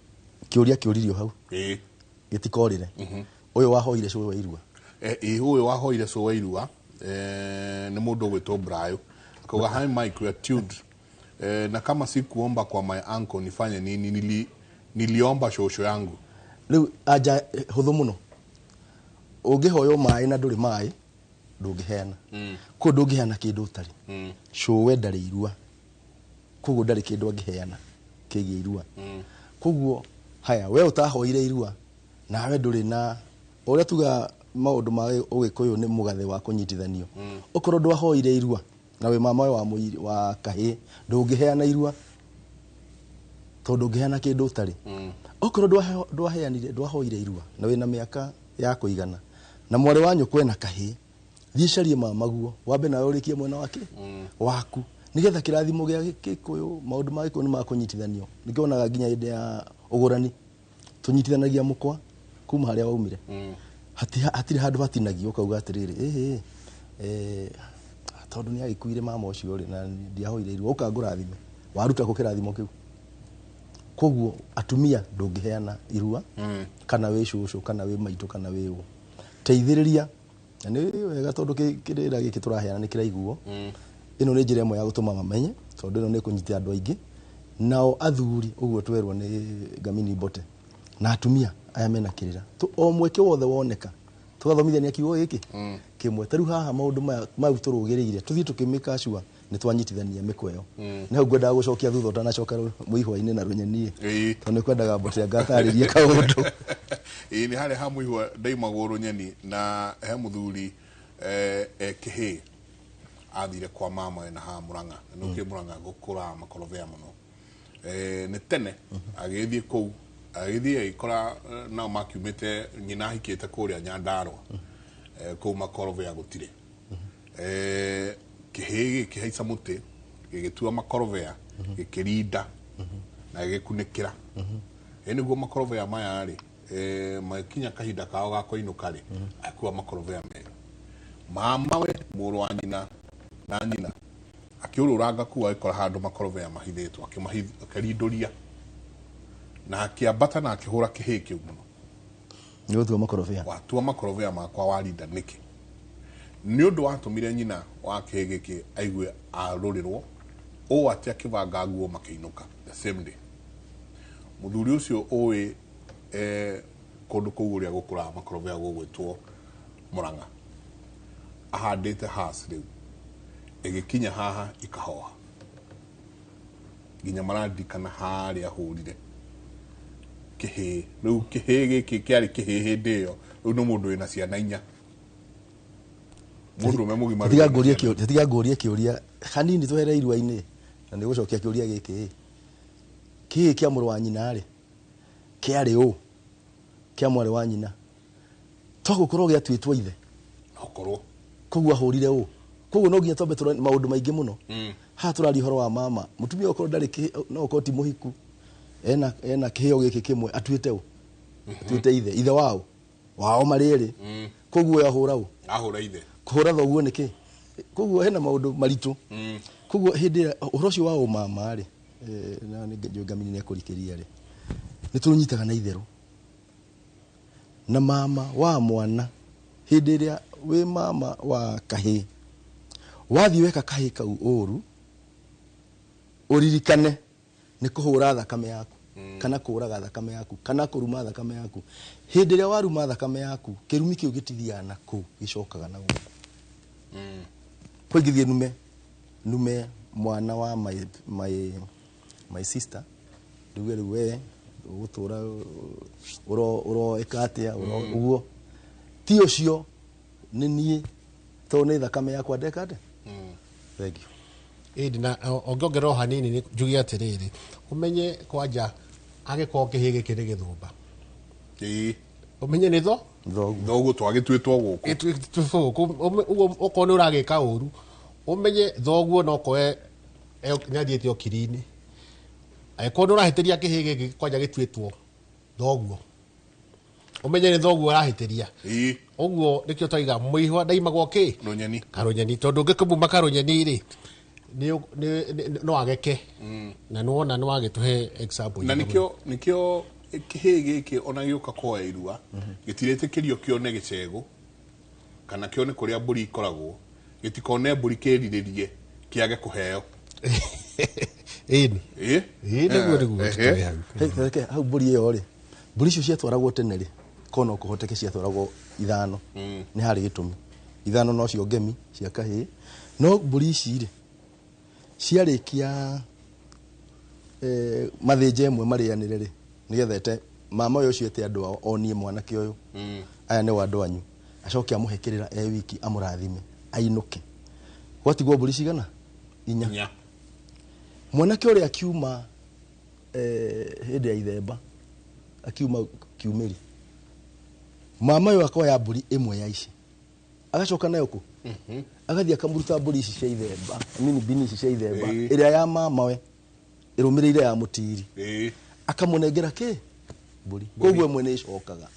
kiuria kiuririo hau gitikorire. Uyu wahoire cũwe wa irua. Uyu wahoire cũwe wa irua ni mundu ugwitwo Brayo akauga hi Mike, we are tuned. Na kama sikuomba kwa my uncle nifanye nini? Niliomba shosho yangu. Riu anja huthu muno, ungihoywo maĩ na ndũrĩ maĩ ndũngĩheana. Koguo ndũngĩheana kĩndũ ũtarĩ. Cũwe ndarĩ irua, koguo ndarĩ kĩndũ angĩheana kĩgiĩ irua. Koguo haya we ũtahoire irua nawe ndũrĩ na ũrĩa tuga maũndũ ma ũgĩkũyũ nĩ mũgathe wa kũnyitithanio. Okorwo ndwahoire irua na wĩ mama wa wa kahĩĩ ndũngĩheana irua tondũ ndũngĩheana kĩndũ ũtarĩ. Okorwo ndwaheanire ndwahoire irua na wĩna mĩaka ya kũigana na mwarĩ wa nyũkwa ena kahĩĩ, thiĩ carie mamaguo wambe nawe ũrĩkie mwena wake waku nigetha kĩrathimo gĩa gĩkũyũ maũndũ ma gĩkũyũ nĩ ma kũnyitithanio. Nĩkĩonaga nginya hĩndĩ ya ũgũrani tũnyitithanagia mũkwa kuma harĩa waumire. Hatirĩ handũ hatinagio ũkauga atĩrĩrĩ tondũ nĩ agĩkuire mama ũcio rĩ na ndiahoire irua ũka ngũrathime waruta kũ kĩrathimo kĩu. Koguo atumia ndũngĩheana irua kana wĩ cũcũ kana wĩ maitũ kana wĩ ũ, teithĩrĩria na nĩ wega tondũ kĩrĩra gĩkĩ tũraheana nĩ kĩraiguo. Ĩno nĩ njĩra ĩmwe ya gũtũma mamenye tondũ ĩno nĩ kũnyitia andũ aingĩ nao athuri ũguo twerwo nĩ Ngamini Mbote na atumia aya mena kĩrĩra o mweke wothe woneka tũgathomithania kiugo gĩkĩ kĩmwe. Ta rĩu haha maũndũ maya mau tũrũgĩrĩire tũthiĩ tũkĩmĩka cua nĩ twanyitithania mĩkwa ĩyo. Nĩ hau ngwendaga gũcokia thutha ũtanacoka mũihwa-inĩ na rũnyenie tondũ nĩ kwendaga Mbote angatarĩrie kaũndũ. Ĩĩ nĩ harĩa ha mũihwa ndaimagwo rũnyeni na he mũthuri kĩhĩ athire kwa mama we na haha Murang'a na nĩ ũkĩĩ Murang'a gũkũra makorobea mũno. Nĩ tene agĩthiĩ kũu agĩthiĩ agĩkora nao makiumĩte nyina ahikĩte kũrĩa Nyandarũa kũu makorobea gũtirĩ. Kĩhĩ gĩkĩhaica mũtĩ gĩgĩtua makorobea gĩkĩrinda na gĩgĩkunĩkĩra. Ĩ nĩguo makorobea maya rĩ makinya kahinda kao ga kũinũka rĩ akua makorobea merũ. Mama we mũrũ wa nyina na nyina akĩũrũranga kũu agĩkora handũ makorobea mahithĩtwo akĩrindũria na akĩambata na akĩhũra kĩhĩ kĩu mũno. Nĩ gũtua makorobea. Watua makorobea makwa warinda nĩkĩ? Nĩ ũndũ watũmire nyina wa kĩhĩ gĩkĩ aigue arũrĩrwo ũũ atĩ akĩbanga nguo makĩinũka the same day. Mũthuri ũcio ũĩ kũndũ kũu ũrĩa gũkũraga makorobea gũgwĩtwo Murang'a ahandĩte has rĩu ĩgĩkinya haha ikahoha nginya mararirikana harĩa ahũrire kĩhĩ. Rĩu kĩhĩ gĩkĩ kĩarĩ kĩhĩ hĩndĩ ĩyo rĩu nĩ mũndũ wĩna ciana 4 mũndũ ũmwe mũgima. Tiga ngũrie kĩũria hanini twehere irua-inĩ na nĩ gũcokia kĩũria gĩkĩ. Kĩhĩ kĩa mũrũ wa nyina rĩ kĩarĩ ũ kĩa mwarĩ wa nyina to gũkorwo gĩatuĩtwo ithe? Okorwo Koguo ahũrire ũ? Koguo no nginya twambe tũrore maũndũ maingĩ mũno. Haha tũraria ũhoro wa mama, mũtumia okorwo ndarĩ no okorwo ti mũhiku, ena kĩheo gĩkĩ kĩmwe atuĩte ũ? Atuĩte ithe, ithe wao wao marĩ erĩ. Koguo ahũra ũ? Ahũra ithe. Kũhũra thoguo nĩkĩ? Koguo hena maũndũ maritũ. Koguo hĩndĩ ĩrĩa ũhoro ũcio wa ũmama rĩ, na nĩ njũĩ Ngamini nĩ ekũrikĩria rĩ, nĩ tũnyitaga na itherũ na mama wa mwana. Hĩndĩ ĩrĩa wĩ mama wa kahĩĩ, wathiĩ weka kahĩĩ kau ũru, ũririkane nĩ kũhũra thakame yaku, kana kũraga thakame yaku, kana kũruma thakame yaku. Hĩndĩ ĩrĩa waruma thakame yaku, kĩrumi kĩu gĩtithiaga na kũu, gĩcokaga na gũkũ. Kwĩ ngĩthiĩ nume mwana wa my sister, nduge rĩu we ũgũtũra ũroĩka atĩa, ũguo ti ũcio nĩ niĩ, tondũ nĩ thakame yakwa ndeka atĩa. Thank you. Ĩndĩ na ũngĩongerera o hanini nĩ njuge atĩrĩrĩ, ũmenye kwanja angĩkorwo kĩhĩĩ gĩkĩ nĩ gĩthũmba, ũmenye nĩ tho thoguo twagĩtuĩtwo gũkũ. Ũguo okorwo nĩ ũragĩka ũru, ũmenye thoguo no korwe nĩ athiĩte okiri-inĩ. Angĩkorwo nĩ ũrahĩtĩria kĩhĩĩ gĩkĩ kwanja gĩtuĩtwo thoguo, ũmenye nĩ thoguo ũrahĩtĩria. Ũguo nĩkĩo twaiga mũihwa ndaimagwo kĩ? Rũnyeni. Karũnyeni, tondũ ũngĩkĩmuma karũnyeni rĩ, no ageke. Na nĩwona nĩ wagĩtũhe example Na njega nikĩo nikĩo kĩhĩĩ gĩkĩ ona gĩũka kuoya irua, gĩtirĩtĩkĩrio kĩone gĩcegũ kana kĩone kũrĩa mbũri ikoragwo, gĩtikone mbũri kĩrirĩrie kĩage kũheo. Ĩni. Ĩ? Ĩ, nĩguo, nĩguo, tũtware hau. Hey, reke, hau mbũri ĩyo rĩ, mbũri icio ciatwaragwo tene rĩ, korwo no kũhoteke ciatwaragwo 5. Nĩ harĩ gĩtũmi. 5 nocio ngemi cia kahĩĩ. No mbũri ici rĩ, ciarĩkia mathĩnja ĩmwe marĩanĩre rĩ, nĩgetha ete mama ũyũ ũcio ete andũ ao onie mwanake ũyũ. Aya nĩo andũ anyu. Acoke amũhe kĩrĩra e wiki, amũrathime, ainũke. Gwatigwo mbũri cigana? 4. 4. Mwanake ũrĩa akiuma hĩndĩ ya ithemba, akiuma kiumĩri, mama ũyũ akoya mbũri ĩmwe ya ici, agacoka nayo kũ? Agathiĩ akamũruta mbũri ici cia ithemba, mini bini ici cia ithemba, ĩrĩa ya mama we ĩrũmĩrĩire ya mũtiri. Akamũnengera kĩ? Mbũri. Koguo ĩmwe nĩ ĩcokaga.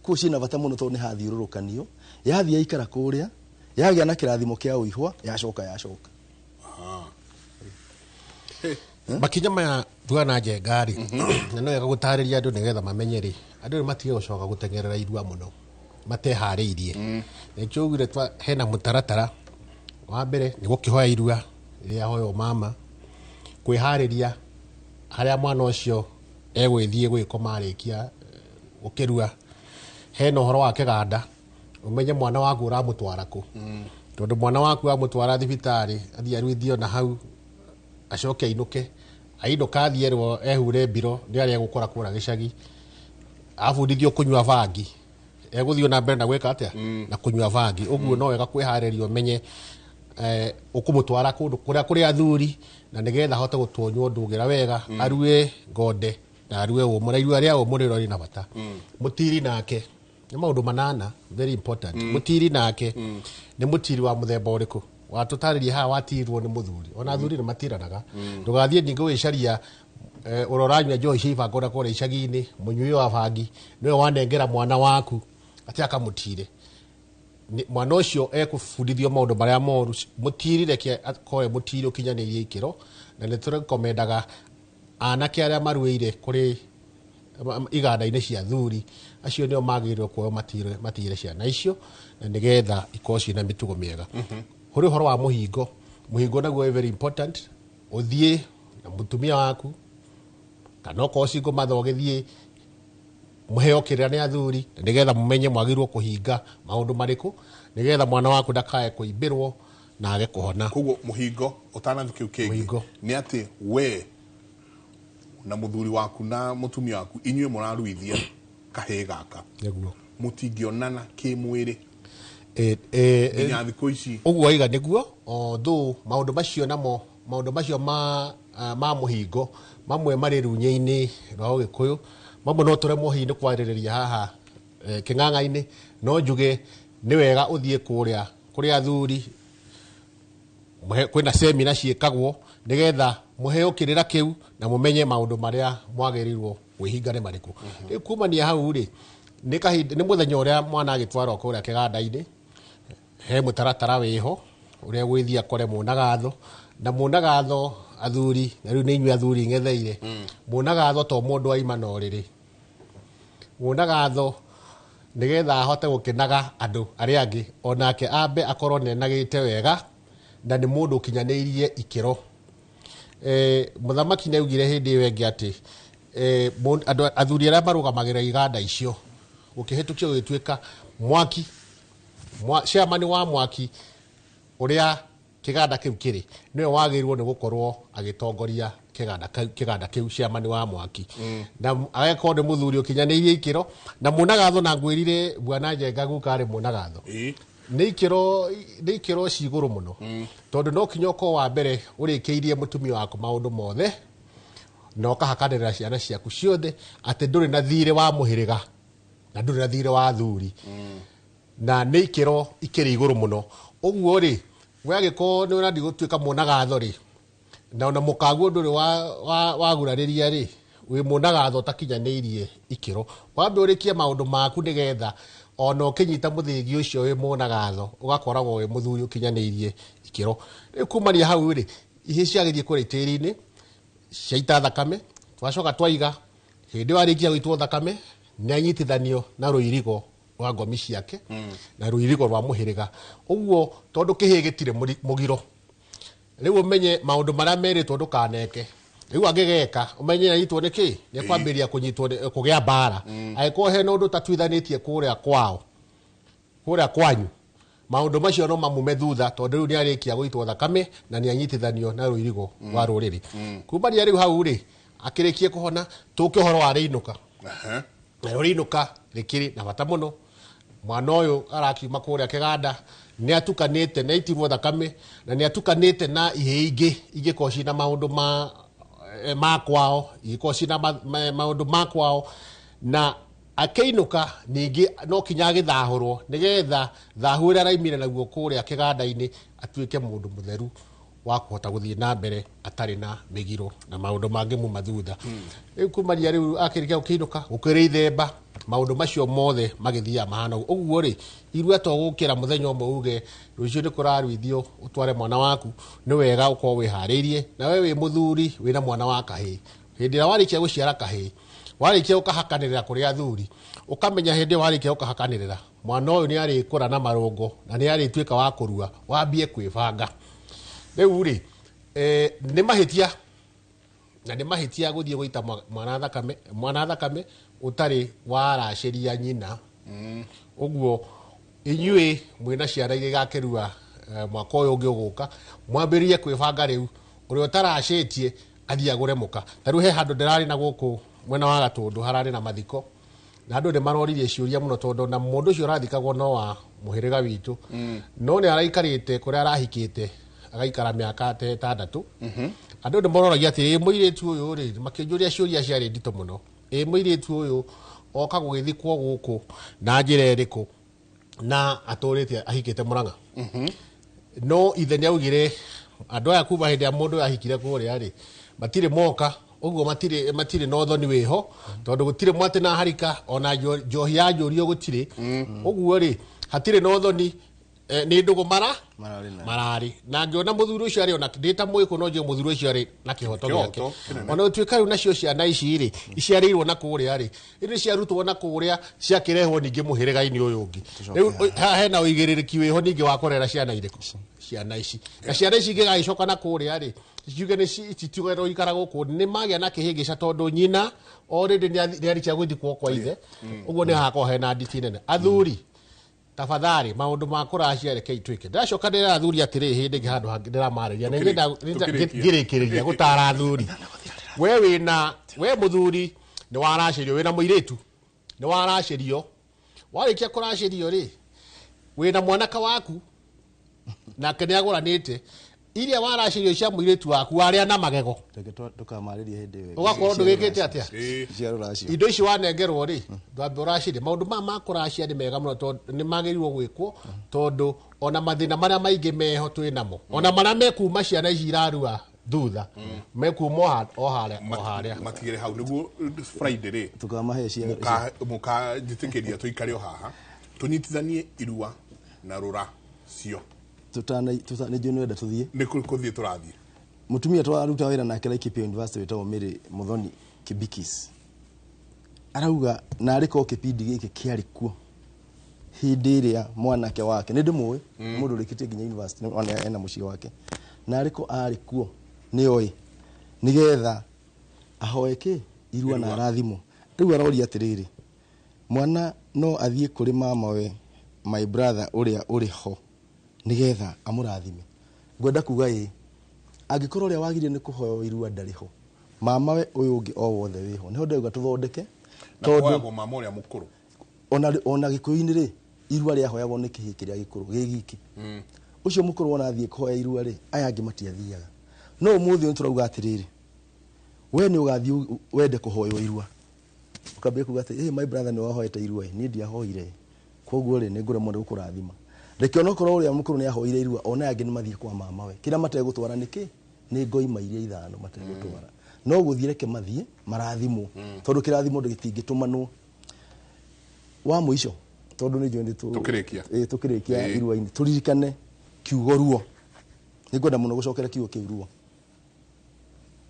Koguo ciĩna bata mũno tondũ nĩ hathiũrũrũkanio, yathiĩ yaikara kũrĩa, yagĩa na kĩrathimo kĩa ũihwa, yacoka yacoka. Makinya maya tuana njenga rĩ, na no wega gũtarĩria andũ nĩgetha mamenye rĩ, andũ nĩ matige gũcoka gũteng'erera irua mũno mateharĩirie. Nĩkĩo ugire hena mũtaratara. Wa mbere nĩ gũkĩhoya irua rĩrĩa hoywo mama, kwĩharĩria harĩa mwana ũcio egwĩthiĩ gwĩkoma arĩkia gũkĩrua. Hena ũhoro wa kĩganda, ũmenye mwana waku ũramũtwara kũ. Tondũ mwana waku amũtwara thibitarĩ, athiĩ aruithio na hau, acoke ainũke. Ainũka athiĩ erwo ehure mbiro nĩ arĩa egũkora kũrĩa gĩcagi. Abundithio kũnyua bangi, egũthiĩ na mbere na gwĩka atĩa? Na kũnyua bangi. Ũguo no wega kwĩharĩria ũmenye ũkũmũtwara kũndũ kũrĩa kũrĩ athuri, na nĩgetha ahote gũtuonywo ndũgĩra wega, arue ngonde na arue ũmũ, na irua rĩa ũmũ rĩro rĩna bata. Mũtiri nake nĩ maũndũ manana very important. Mũtiri nake nĩ mũtiri wa mũthemba ũrĩkũ? Watũtarĩria haha watirwo nĩ mũthuri. Ona athuri nĩ matiranaga. Ndũgathiĩ ningĩ gwĩcaria ũroranyua njohi cia ibango na kũrĩa icagi-inĩ, mũnyui wa bangi nĩwe wanengera mwana waku atĩ akamũtire. Mwana ũcio ekũbundithio maũndũ marĩa moru. Mũtiri reke akorwe mũtiri ũkinyanĩirie ikĩro, na nĩ tũrekomendaga anake arĩa maruĩire kũrĩ iganda-inĩ cia athuri, acio nĩo magĩrĩirwo kuoywo matire ciana icio, na nĩgetha ikorwo ciĩna mĩtugo mĩega. Kũrĩ ũhoro wa mũhingo, mũhingo naguo wĩ very important, ũthiĩ na mũtumia waku, kana okorwo single mother ũgĩthiĩ mũheo kĩrĩra nĩ athuri, na nĩgetha mũmenye mwagĩrĩirwo kũhinga maũndũ marĩkũ, nĩgetha mwana waku ndakae kũimbĩrwo na age kũhona. Koguo mũhingo ũtanathiĩ kĩu kĩngĩ, Mũhingo. nĩ atĩ we na mũthuri waku na mũtumia waku inyuĩ mũraruithia kahĩĩ gaka. Nĩguo. Mũtingĩonana kĩmwĩrĩ. Nginya thikũ ici. Ũguo waiga nĩguo, although maũndũ macio namo, maũndũ macio ma mũhingo, mamwe marĩ runyĩ-inĩ rwa Ũgĩkũyũ, mamwe no tũremwo hihi nĩ kwarĩrĩria haha kĩng'ang'a-inĩ, no njuge Nĩ wega ũthiĩ kũrĩa kũrĩ athuri, kwĩna semina ciĩkagwo nĩgetha mũheo kĩrĩra kĩu na mũmenye maũndũ marĩa mwagĩrĩirwo kwĩhinga nĩ marĩkũ. Rĩu kumania hau rĩ, nĩ kahinda nĩ mũthenya ũrĩa mwana agĩtwarwo kũrĩa kĩganda-inĩ, he mũtaratara wĩho ũrĩa gwĩthiĩ akore mũnagatho na mũnagatho athuri, na rĩu nĩ inyuĩ athuri ng'etheire. Mũnagatho to mũndũ aima na ũrĩrĩ, mũnagatho nĩgetha ahote gũkenaga andũ arĩa angĩ onake ambe akorwo nĩenagĩte wega na nĩ mũndũ ũkinyanĩirie ikĩro. Mũthamaki nĩaugire hĩndĩ ĩyo ĩngĩ atĩ andũ athuri arĩa marũgamagĩrĩra iganda icio gũkĩhĩtũkio gũgĩtuĩka mwaki chairman wa mwaki ũrĩa kĩganda kĩu kĩrĩ nĩwe wagĩrĩirwo nĩ gũkorwo agĩtongoria kĩganda kĩu chairman wa mwaki. Na agĩkorwo nĩ mũthuri ũkinyanĩirie ikĩro na mũnagatho, na ngwĩrire bwana Njenga guka arĩ mũnagatho. Nĩ ikĩro ci igũrũ mũno. Tondũ no kinya ũkorwo wa mbere ũrĩkĩirie mũtumia waku maũndũ mothe na ũkahakanĩrĩra ciana ciaku ciothe atĩ ndũrĩ na thirĩ wa mũhĩrĩga na ndũrĩ na thirĩ wa athuri. Na nĩ ikĩro ikĩrĩ igũrũ mũno. Ũguo rĩ, we angĩkorwo nĩ ũrathiĩ gũtuĩka mũnagatho rĩ, na ona mũkaguo ndũrĩ wagurarĩria rĩ, wĩ mũnagatho ũtakinyanĩirie ikĩro. Wambe ũrĩkie maũndũ maku nĩgetha ona ũkĩnyita mũthĩgi ũcio wĩ mũnagatho ũgakoragwo wĩ mũthuri ũkinyanĩirie ikĩro. Rĩu kumania hau rĩ, ihĩĩ ciagĩthiĩ kũrĩa tĩri-inĩ ciaita thakame, twacoka twaiga hĩndĩ ĩyo arĩkia gũitwo thakame nĩ anyitithanio na rũirigo rwa ngomi ciake na rũirigo rwa mũhĩrĩga. Ũguo tondũ kĩhĩĩ gĩtirĩ mũgiro, rĩu ũmenye maũndũ marĩa merĩtwo ndũkaneke. Rĩu angĩgeka ũmenye anyitwo nĩ kĩ, nĩ kwambĩrĩria kũnyitwo kũgĩa mbara. Angĩkorwo hena ũndũ ũtatuithanĩtie kũrĩa kwao, kũrĩa kwanyu, maũndũ macio no mamume thutha tondũ rĩu nĩ arĩkia gũitwo thakame na nĩ anyitithanio na rũirigo rwa rũrĩrĩ. Kumania rĩu hau rĩ, akĩrĩkie kũhona, tũke ũhoro wa rĩinũka. Na rĩinũka rĩkĩrĩ na bata mũno. Mwana ũyũ arakiuma kũrĩa kĩganda nĩ atukanĩte, nĩ aitirwo thakame na nĩ atukanĩte na ihĩĩ ingĩ ingĩkorwo ciĩna maũndũ ma kwao, ingĩkorwo ciĩna maũndũ ma kwao, na akĩinũka ningĩ no kinya agĩthahũrwo nĩgetha thahu ũrĩa araimire naguo kũrĩa kĩganda-inĩ atuĩke mũndũ mũtheru wa kũhota gũthiĩ na mbere atarĩ na mĩgiro na maũndũ mangĩ muma thutha. Rĩu kumania rĩu akĩrĩkia gũkĩinũka gũkĩrĩ ithemba, maũndũ macio mothe magĩthiaga mahana ũguo. Ũguo rĩ, irua to gũkĩra mũthenya ũmwe uge rũciũ nĩ kũraruithio ũtware mwana waku, nĩ wega ũkorwo wĩharĩirie na we wĩ mũthuri wĩna mwana wa kahĩĩ. Hĩndĩ ĩrĩa warĩkia gũciara kahĩĩ, warĩkia gũkahakanĩrĩra kũrĩ athuri, ũkamenya hĩndĩ ĩyo warĩkia gũkahakanĩrĩra mwana ũyũ nĩ arĩkũra na marũngo na nĩ arĩtuĩka wa kũrua, wambie kwĩbanga. Rĩu rĩ, nĩ mahĩtia na nĩ mahĩtia gũthiĩ gũita mwana thakame ũtarĩ waracĩria nyina. Ũguo inyuĩ mwĩna ciana iria igakĩrua mwaka ũyũ ũngĩ ũgũka, mwambĩrĩrie kwĩbanga rĩu, ũrĩa ũtaracĩtie athiĩ agũre mũka. Ta rĩu he handũ ndĩrarĩ na gũkũ mwena wa Gatũndũ hararĩ na mathiko, na andũ nĩ maroririe ciũria mũno tondũ na mũndũ ũcio ũrathikagwo no wa mũhĩrĩga witũ. No nĩ araikarĩte kũrĩa arahikĩte agaikara mĩaka ta ĩtandatũ. Andũ nĩ maroragia atĩ ĩ mũirĩtu ũyũ rĩ, makĩnjũria ciũria ciarĩ nditũ mũno. Ĩ mũirĩtu ũyũ oka gũgĩthikwo gũkũ na njĩra ĩrĩkũ na atũrĩte ahikĩte Mũrang'a. No ithe nĩ augire andũ aya kuma hĩndĩ ya mũndũ ũyũ ahikire kũrĩa rĩ, matirĩ moka, ũguo matirĩ na ũthoni wĩho, tondũ gũtirĩ mwatĩ na harika ona njohi ya njũrio gũtirĩ. Ũguo rĩ, hatirĩ na ũthoni, nĩ ndũgũ mararĩ. Na ngĩona mũthuri ũcio arĩ ona ndĩ ta mũgĩkũyũ no njuge mũthuri ũcio arĩ na kĩhoto gĩake. Kĩhoto kĩnene. Ona gũtuĩka rĩu nacio ciana ici rĩ, iciarĩirwo na kũrĩa rĩ, rĩu nĩ ciarutwo na kũrĩa ciakĩrehwo ningĩ mũhĩrĩga-inĩ ũyũ ũngĩ. Rĩu haha hena ũigĩrĩrĩki wĩho ningĩ wa kũrera ciana irĩkũ? Ciana ici. Na ciana ici ingĩgagĩcoka na kũrĩa rĩ, ciuge nĩ citigaga gũikara gũkũ, nĩ magĩa na kĩhĩngĩca tondũ nyina already nĩ arĩkia gũthikwo kwa ithe. Ũguo nĩ hakorwo hena nditi nene. Athuri, tafadhali maũndũ ma kũracia reke ituĩke. Ndacoka ndĩra athuri atĩrĩ, hĩndĩ ĩngĩ handũ hangĩ ndĩramarĩria, na Tũkĩrĩkia. ngĩrĩkĩrĩria gũtara athuri. We mũthuri nĩ waracĩrio, wĩna mũirĩtu nĩ waracĩrio. Warĩkia kũracĩrio rĩ, wĩna mwanake waku nake nĩ agũranĩte, Iria waracirio cia mũirĩtu waku warĩa na magego. Reke tũkamarĩrie hĩndĩ ĩyo. Ũgakorwo ndũgĩkĩte atĩa? Cia rũracio. Indo ici wanengerwo rĩ, ndwambe ũracirie. Maũndũ maya ma kũracia nĩ mega mũno tondũ nĩ magĩrĩirwo gwĩkwo tondũ ona mathĩna marĩa maingĩ meho twĩ namo. Ona marĩa mekuma ciana ici irarua thutha mekuma o harĩa o harĩa. Matigĩre hau nĩguo Friday rĩ. Tũkamahe cia Mũkanjĩtĩkĩria tũikare o haha tũnyitithanie irua na rũra cio. Tutana nĩ njũĩ nĩwenda tũthiĩ. Nĩ kũthiĩ tũrathiĩ. Mũtumia twararuta wĩra nake Laikipia University wĩtagwo Mary Muthoni Kibikis. Arauga narĩ ko kĩbindi gĩkĩ kĩarĩ kuo hĩndĩ ĩrĩa mwanake wake nĩ ndĩmũĩ mũndũ ũrĩkĩtie nginya university ona ena mũciĩ wake narĩ ko arĩ kuo nĩoĩ nĩgetha ahoe kĩ irua na arathimwo. Rĩu aroria atĩrĩrĩ, mwana no athiĩ kũrĩ mamawe my brother ũrĩa ũrĩ ho nĩgetha amũrathime. Ngwenda kuga ĩ angĩkorwo ũrĩa wagĩrĩire nĩ kũhoywo irua ndarĩ ho, mamawe ũyũ ũngĩ o wothe wĩho nĩho ndĩrauga tũthondeke Na kũhoyagwo mama ũrĩa mũkũrũ. Ona gĩkũyũ-inĩ rĩ irua rĩahoyagwo nĩ kĩhĩĩ kĩrĩa gĩkũrũ gĩ giki. Ũcio mũkũrũ wona athiĩ kũhoya irua rĩ aya angĩ matiathiaga. No ũmũthĩ nĩ tũrauga atĩrĩrĩ, we nĩ ũgathiĩ wende kũhoywo irua ũkambia kuga atĩ hey, my brother nĩ wahoete irua niĩ ndiahoire koguo rĩ nĩ ngũremwo nĩ gũkũrathima. Reke onokorwo ũrĩa mũkũrũ nĩ ahoire irua ona angĩ nĩ mathiĩ kwa mamawe kĩrĩa mategũtwara nĩ kĩ nĩ ngoima iria ithano mategũtwara no gũthiĩ reke mathiĩ marathimwo tondũ kĩrathimo gĩtingĩtũmanwo. Wa mũico tondũ nĩ njũĩ nĩ tũkĩrĩkia tũkĩrĩkia irua-inĩ tũririkane kiugo ruo. Nĩngwenda mũno gũcokera kiugo kĩu ruo,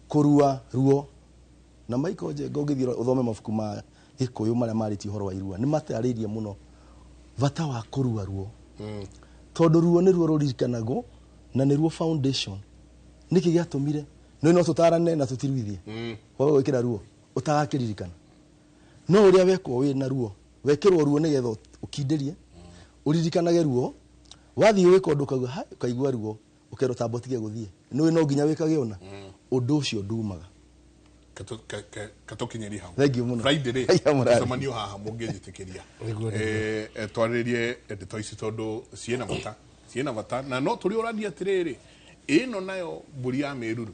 kũrua ruo. Na Michael Njenga ũngĩthiĩ ũthome mabuku ma Gĩkũyũ marĩa marĩtie ũhoro wa irua nĩ matarĩirie mũno bata wa kũrua ruo tondũ ruo nĩ ruo rũririkanagwo na nĩ ruo foundation. Nĩkĩ gĩatũmire no no tũtarane na tũtiruithie waga gwĩkĩra ruo ũtagakĩririkana no ũrĩa wekwo wĩna ruo wekĩrwo ruo nĩgetha ũkindĩrie ũririkanage ruo. Wathiĩ wĩka ũndũ ũkaigua ha ũkaigua ruo ũkerwo tamba ũtige gũthiĩ nĩũĩ no nginya wĩkage ũna ũndũ ũcio ndumaga. Katũkinyĩrie hau. Thank you mũno. Friday rĩ mũcemanio haha mũngĩnjĩtĩkĩria twarĩrĩrie ndeto ici tondũ ciĩna bata, ciĩna bata na no tũrĩũrania atĩrĩrĩ ĩno nayo mbũri ya mĩruru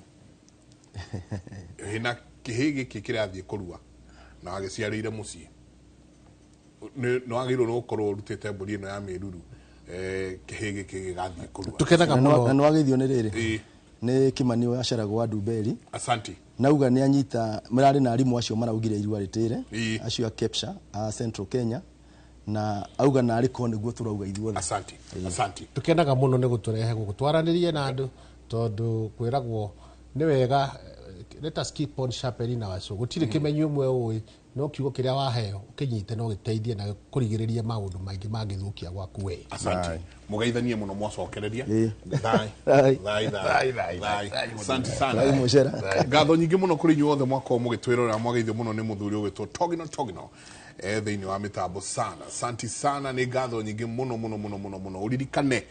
ĩna kĩhĩ gĩkĩ kĩrathiĩ kũrua na wagĩciarĩire mũciĩ nĩ wagĩrĩirwo nĩ gũkorwo ũrutĩte mbũri ĩno ya mĩruru kĩhĩ gĩkĩ gĩgathiĩ kũrua. Tũkenaga mũno. Na nĩwagĩithio nĩ rĩrĩ nĩ Kimani waceragwo wa Ndumberi. Asante. Nauga nĩ anyita mararĩ na arimũ acio maraugire irua rĩtĩre acio a Kepsha a Central Kenya na auga narĩ ko nĩguo tũrauga ithuothe. Asante. Asante. Tũkenaga mũno nĩ gũtũrehe gũkũ twaranĩrie na andũ tondũ kwĩragwo nĩ wega let us keep on sharpening our saw. Gũtirĩ kĩmenyi ũmwe ũĩ no kiugo kĩrĩa waheo ũkĩnyite no gĩteithie na kũrigĩrĩria maũndũ maingĩ mangĩthũkia gwaku we. Asante. Mũgeithanie mũno mwacokereria. Thai. Thai thai. Thai. Asante sana. Thai mũcera. Ngatho nyingĩ mũno kũrĩ inyuĩ othe mwakorwo mũgĩtwĩrorera mwageithio mũno nĩ mũthuri ũgwĩtwo Togino Togino thĩinĩ wa mĩtambo sana. Asante sana nĩ ngatho nyingĩ mũno mũno mũno mũno mũno. Ũririkane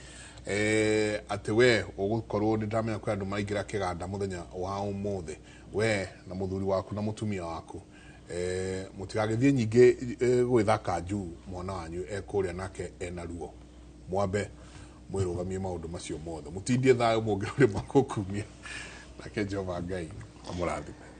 atĩ we ũgũkorwo nĩ ndamenya kwĩ andũ maraingĩra kĩganda mũthenya wa ũmũthĩ we na mũthuri waku na mũtumia waku mũtigagĩthiĩ nyingĩ gwĩthaka njuu mwana wanyu ekũrĩa nake ena ruo mwambe mwĩrũgamie maũndũ macio mothe mũtindie thayũ mũngĩrũrĩma gũkumia nake Jehova Ngai amũrathime.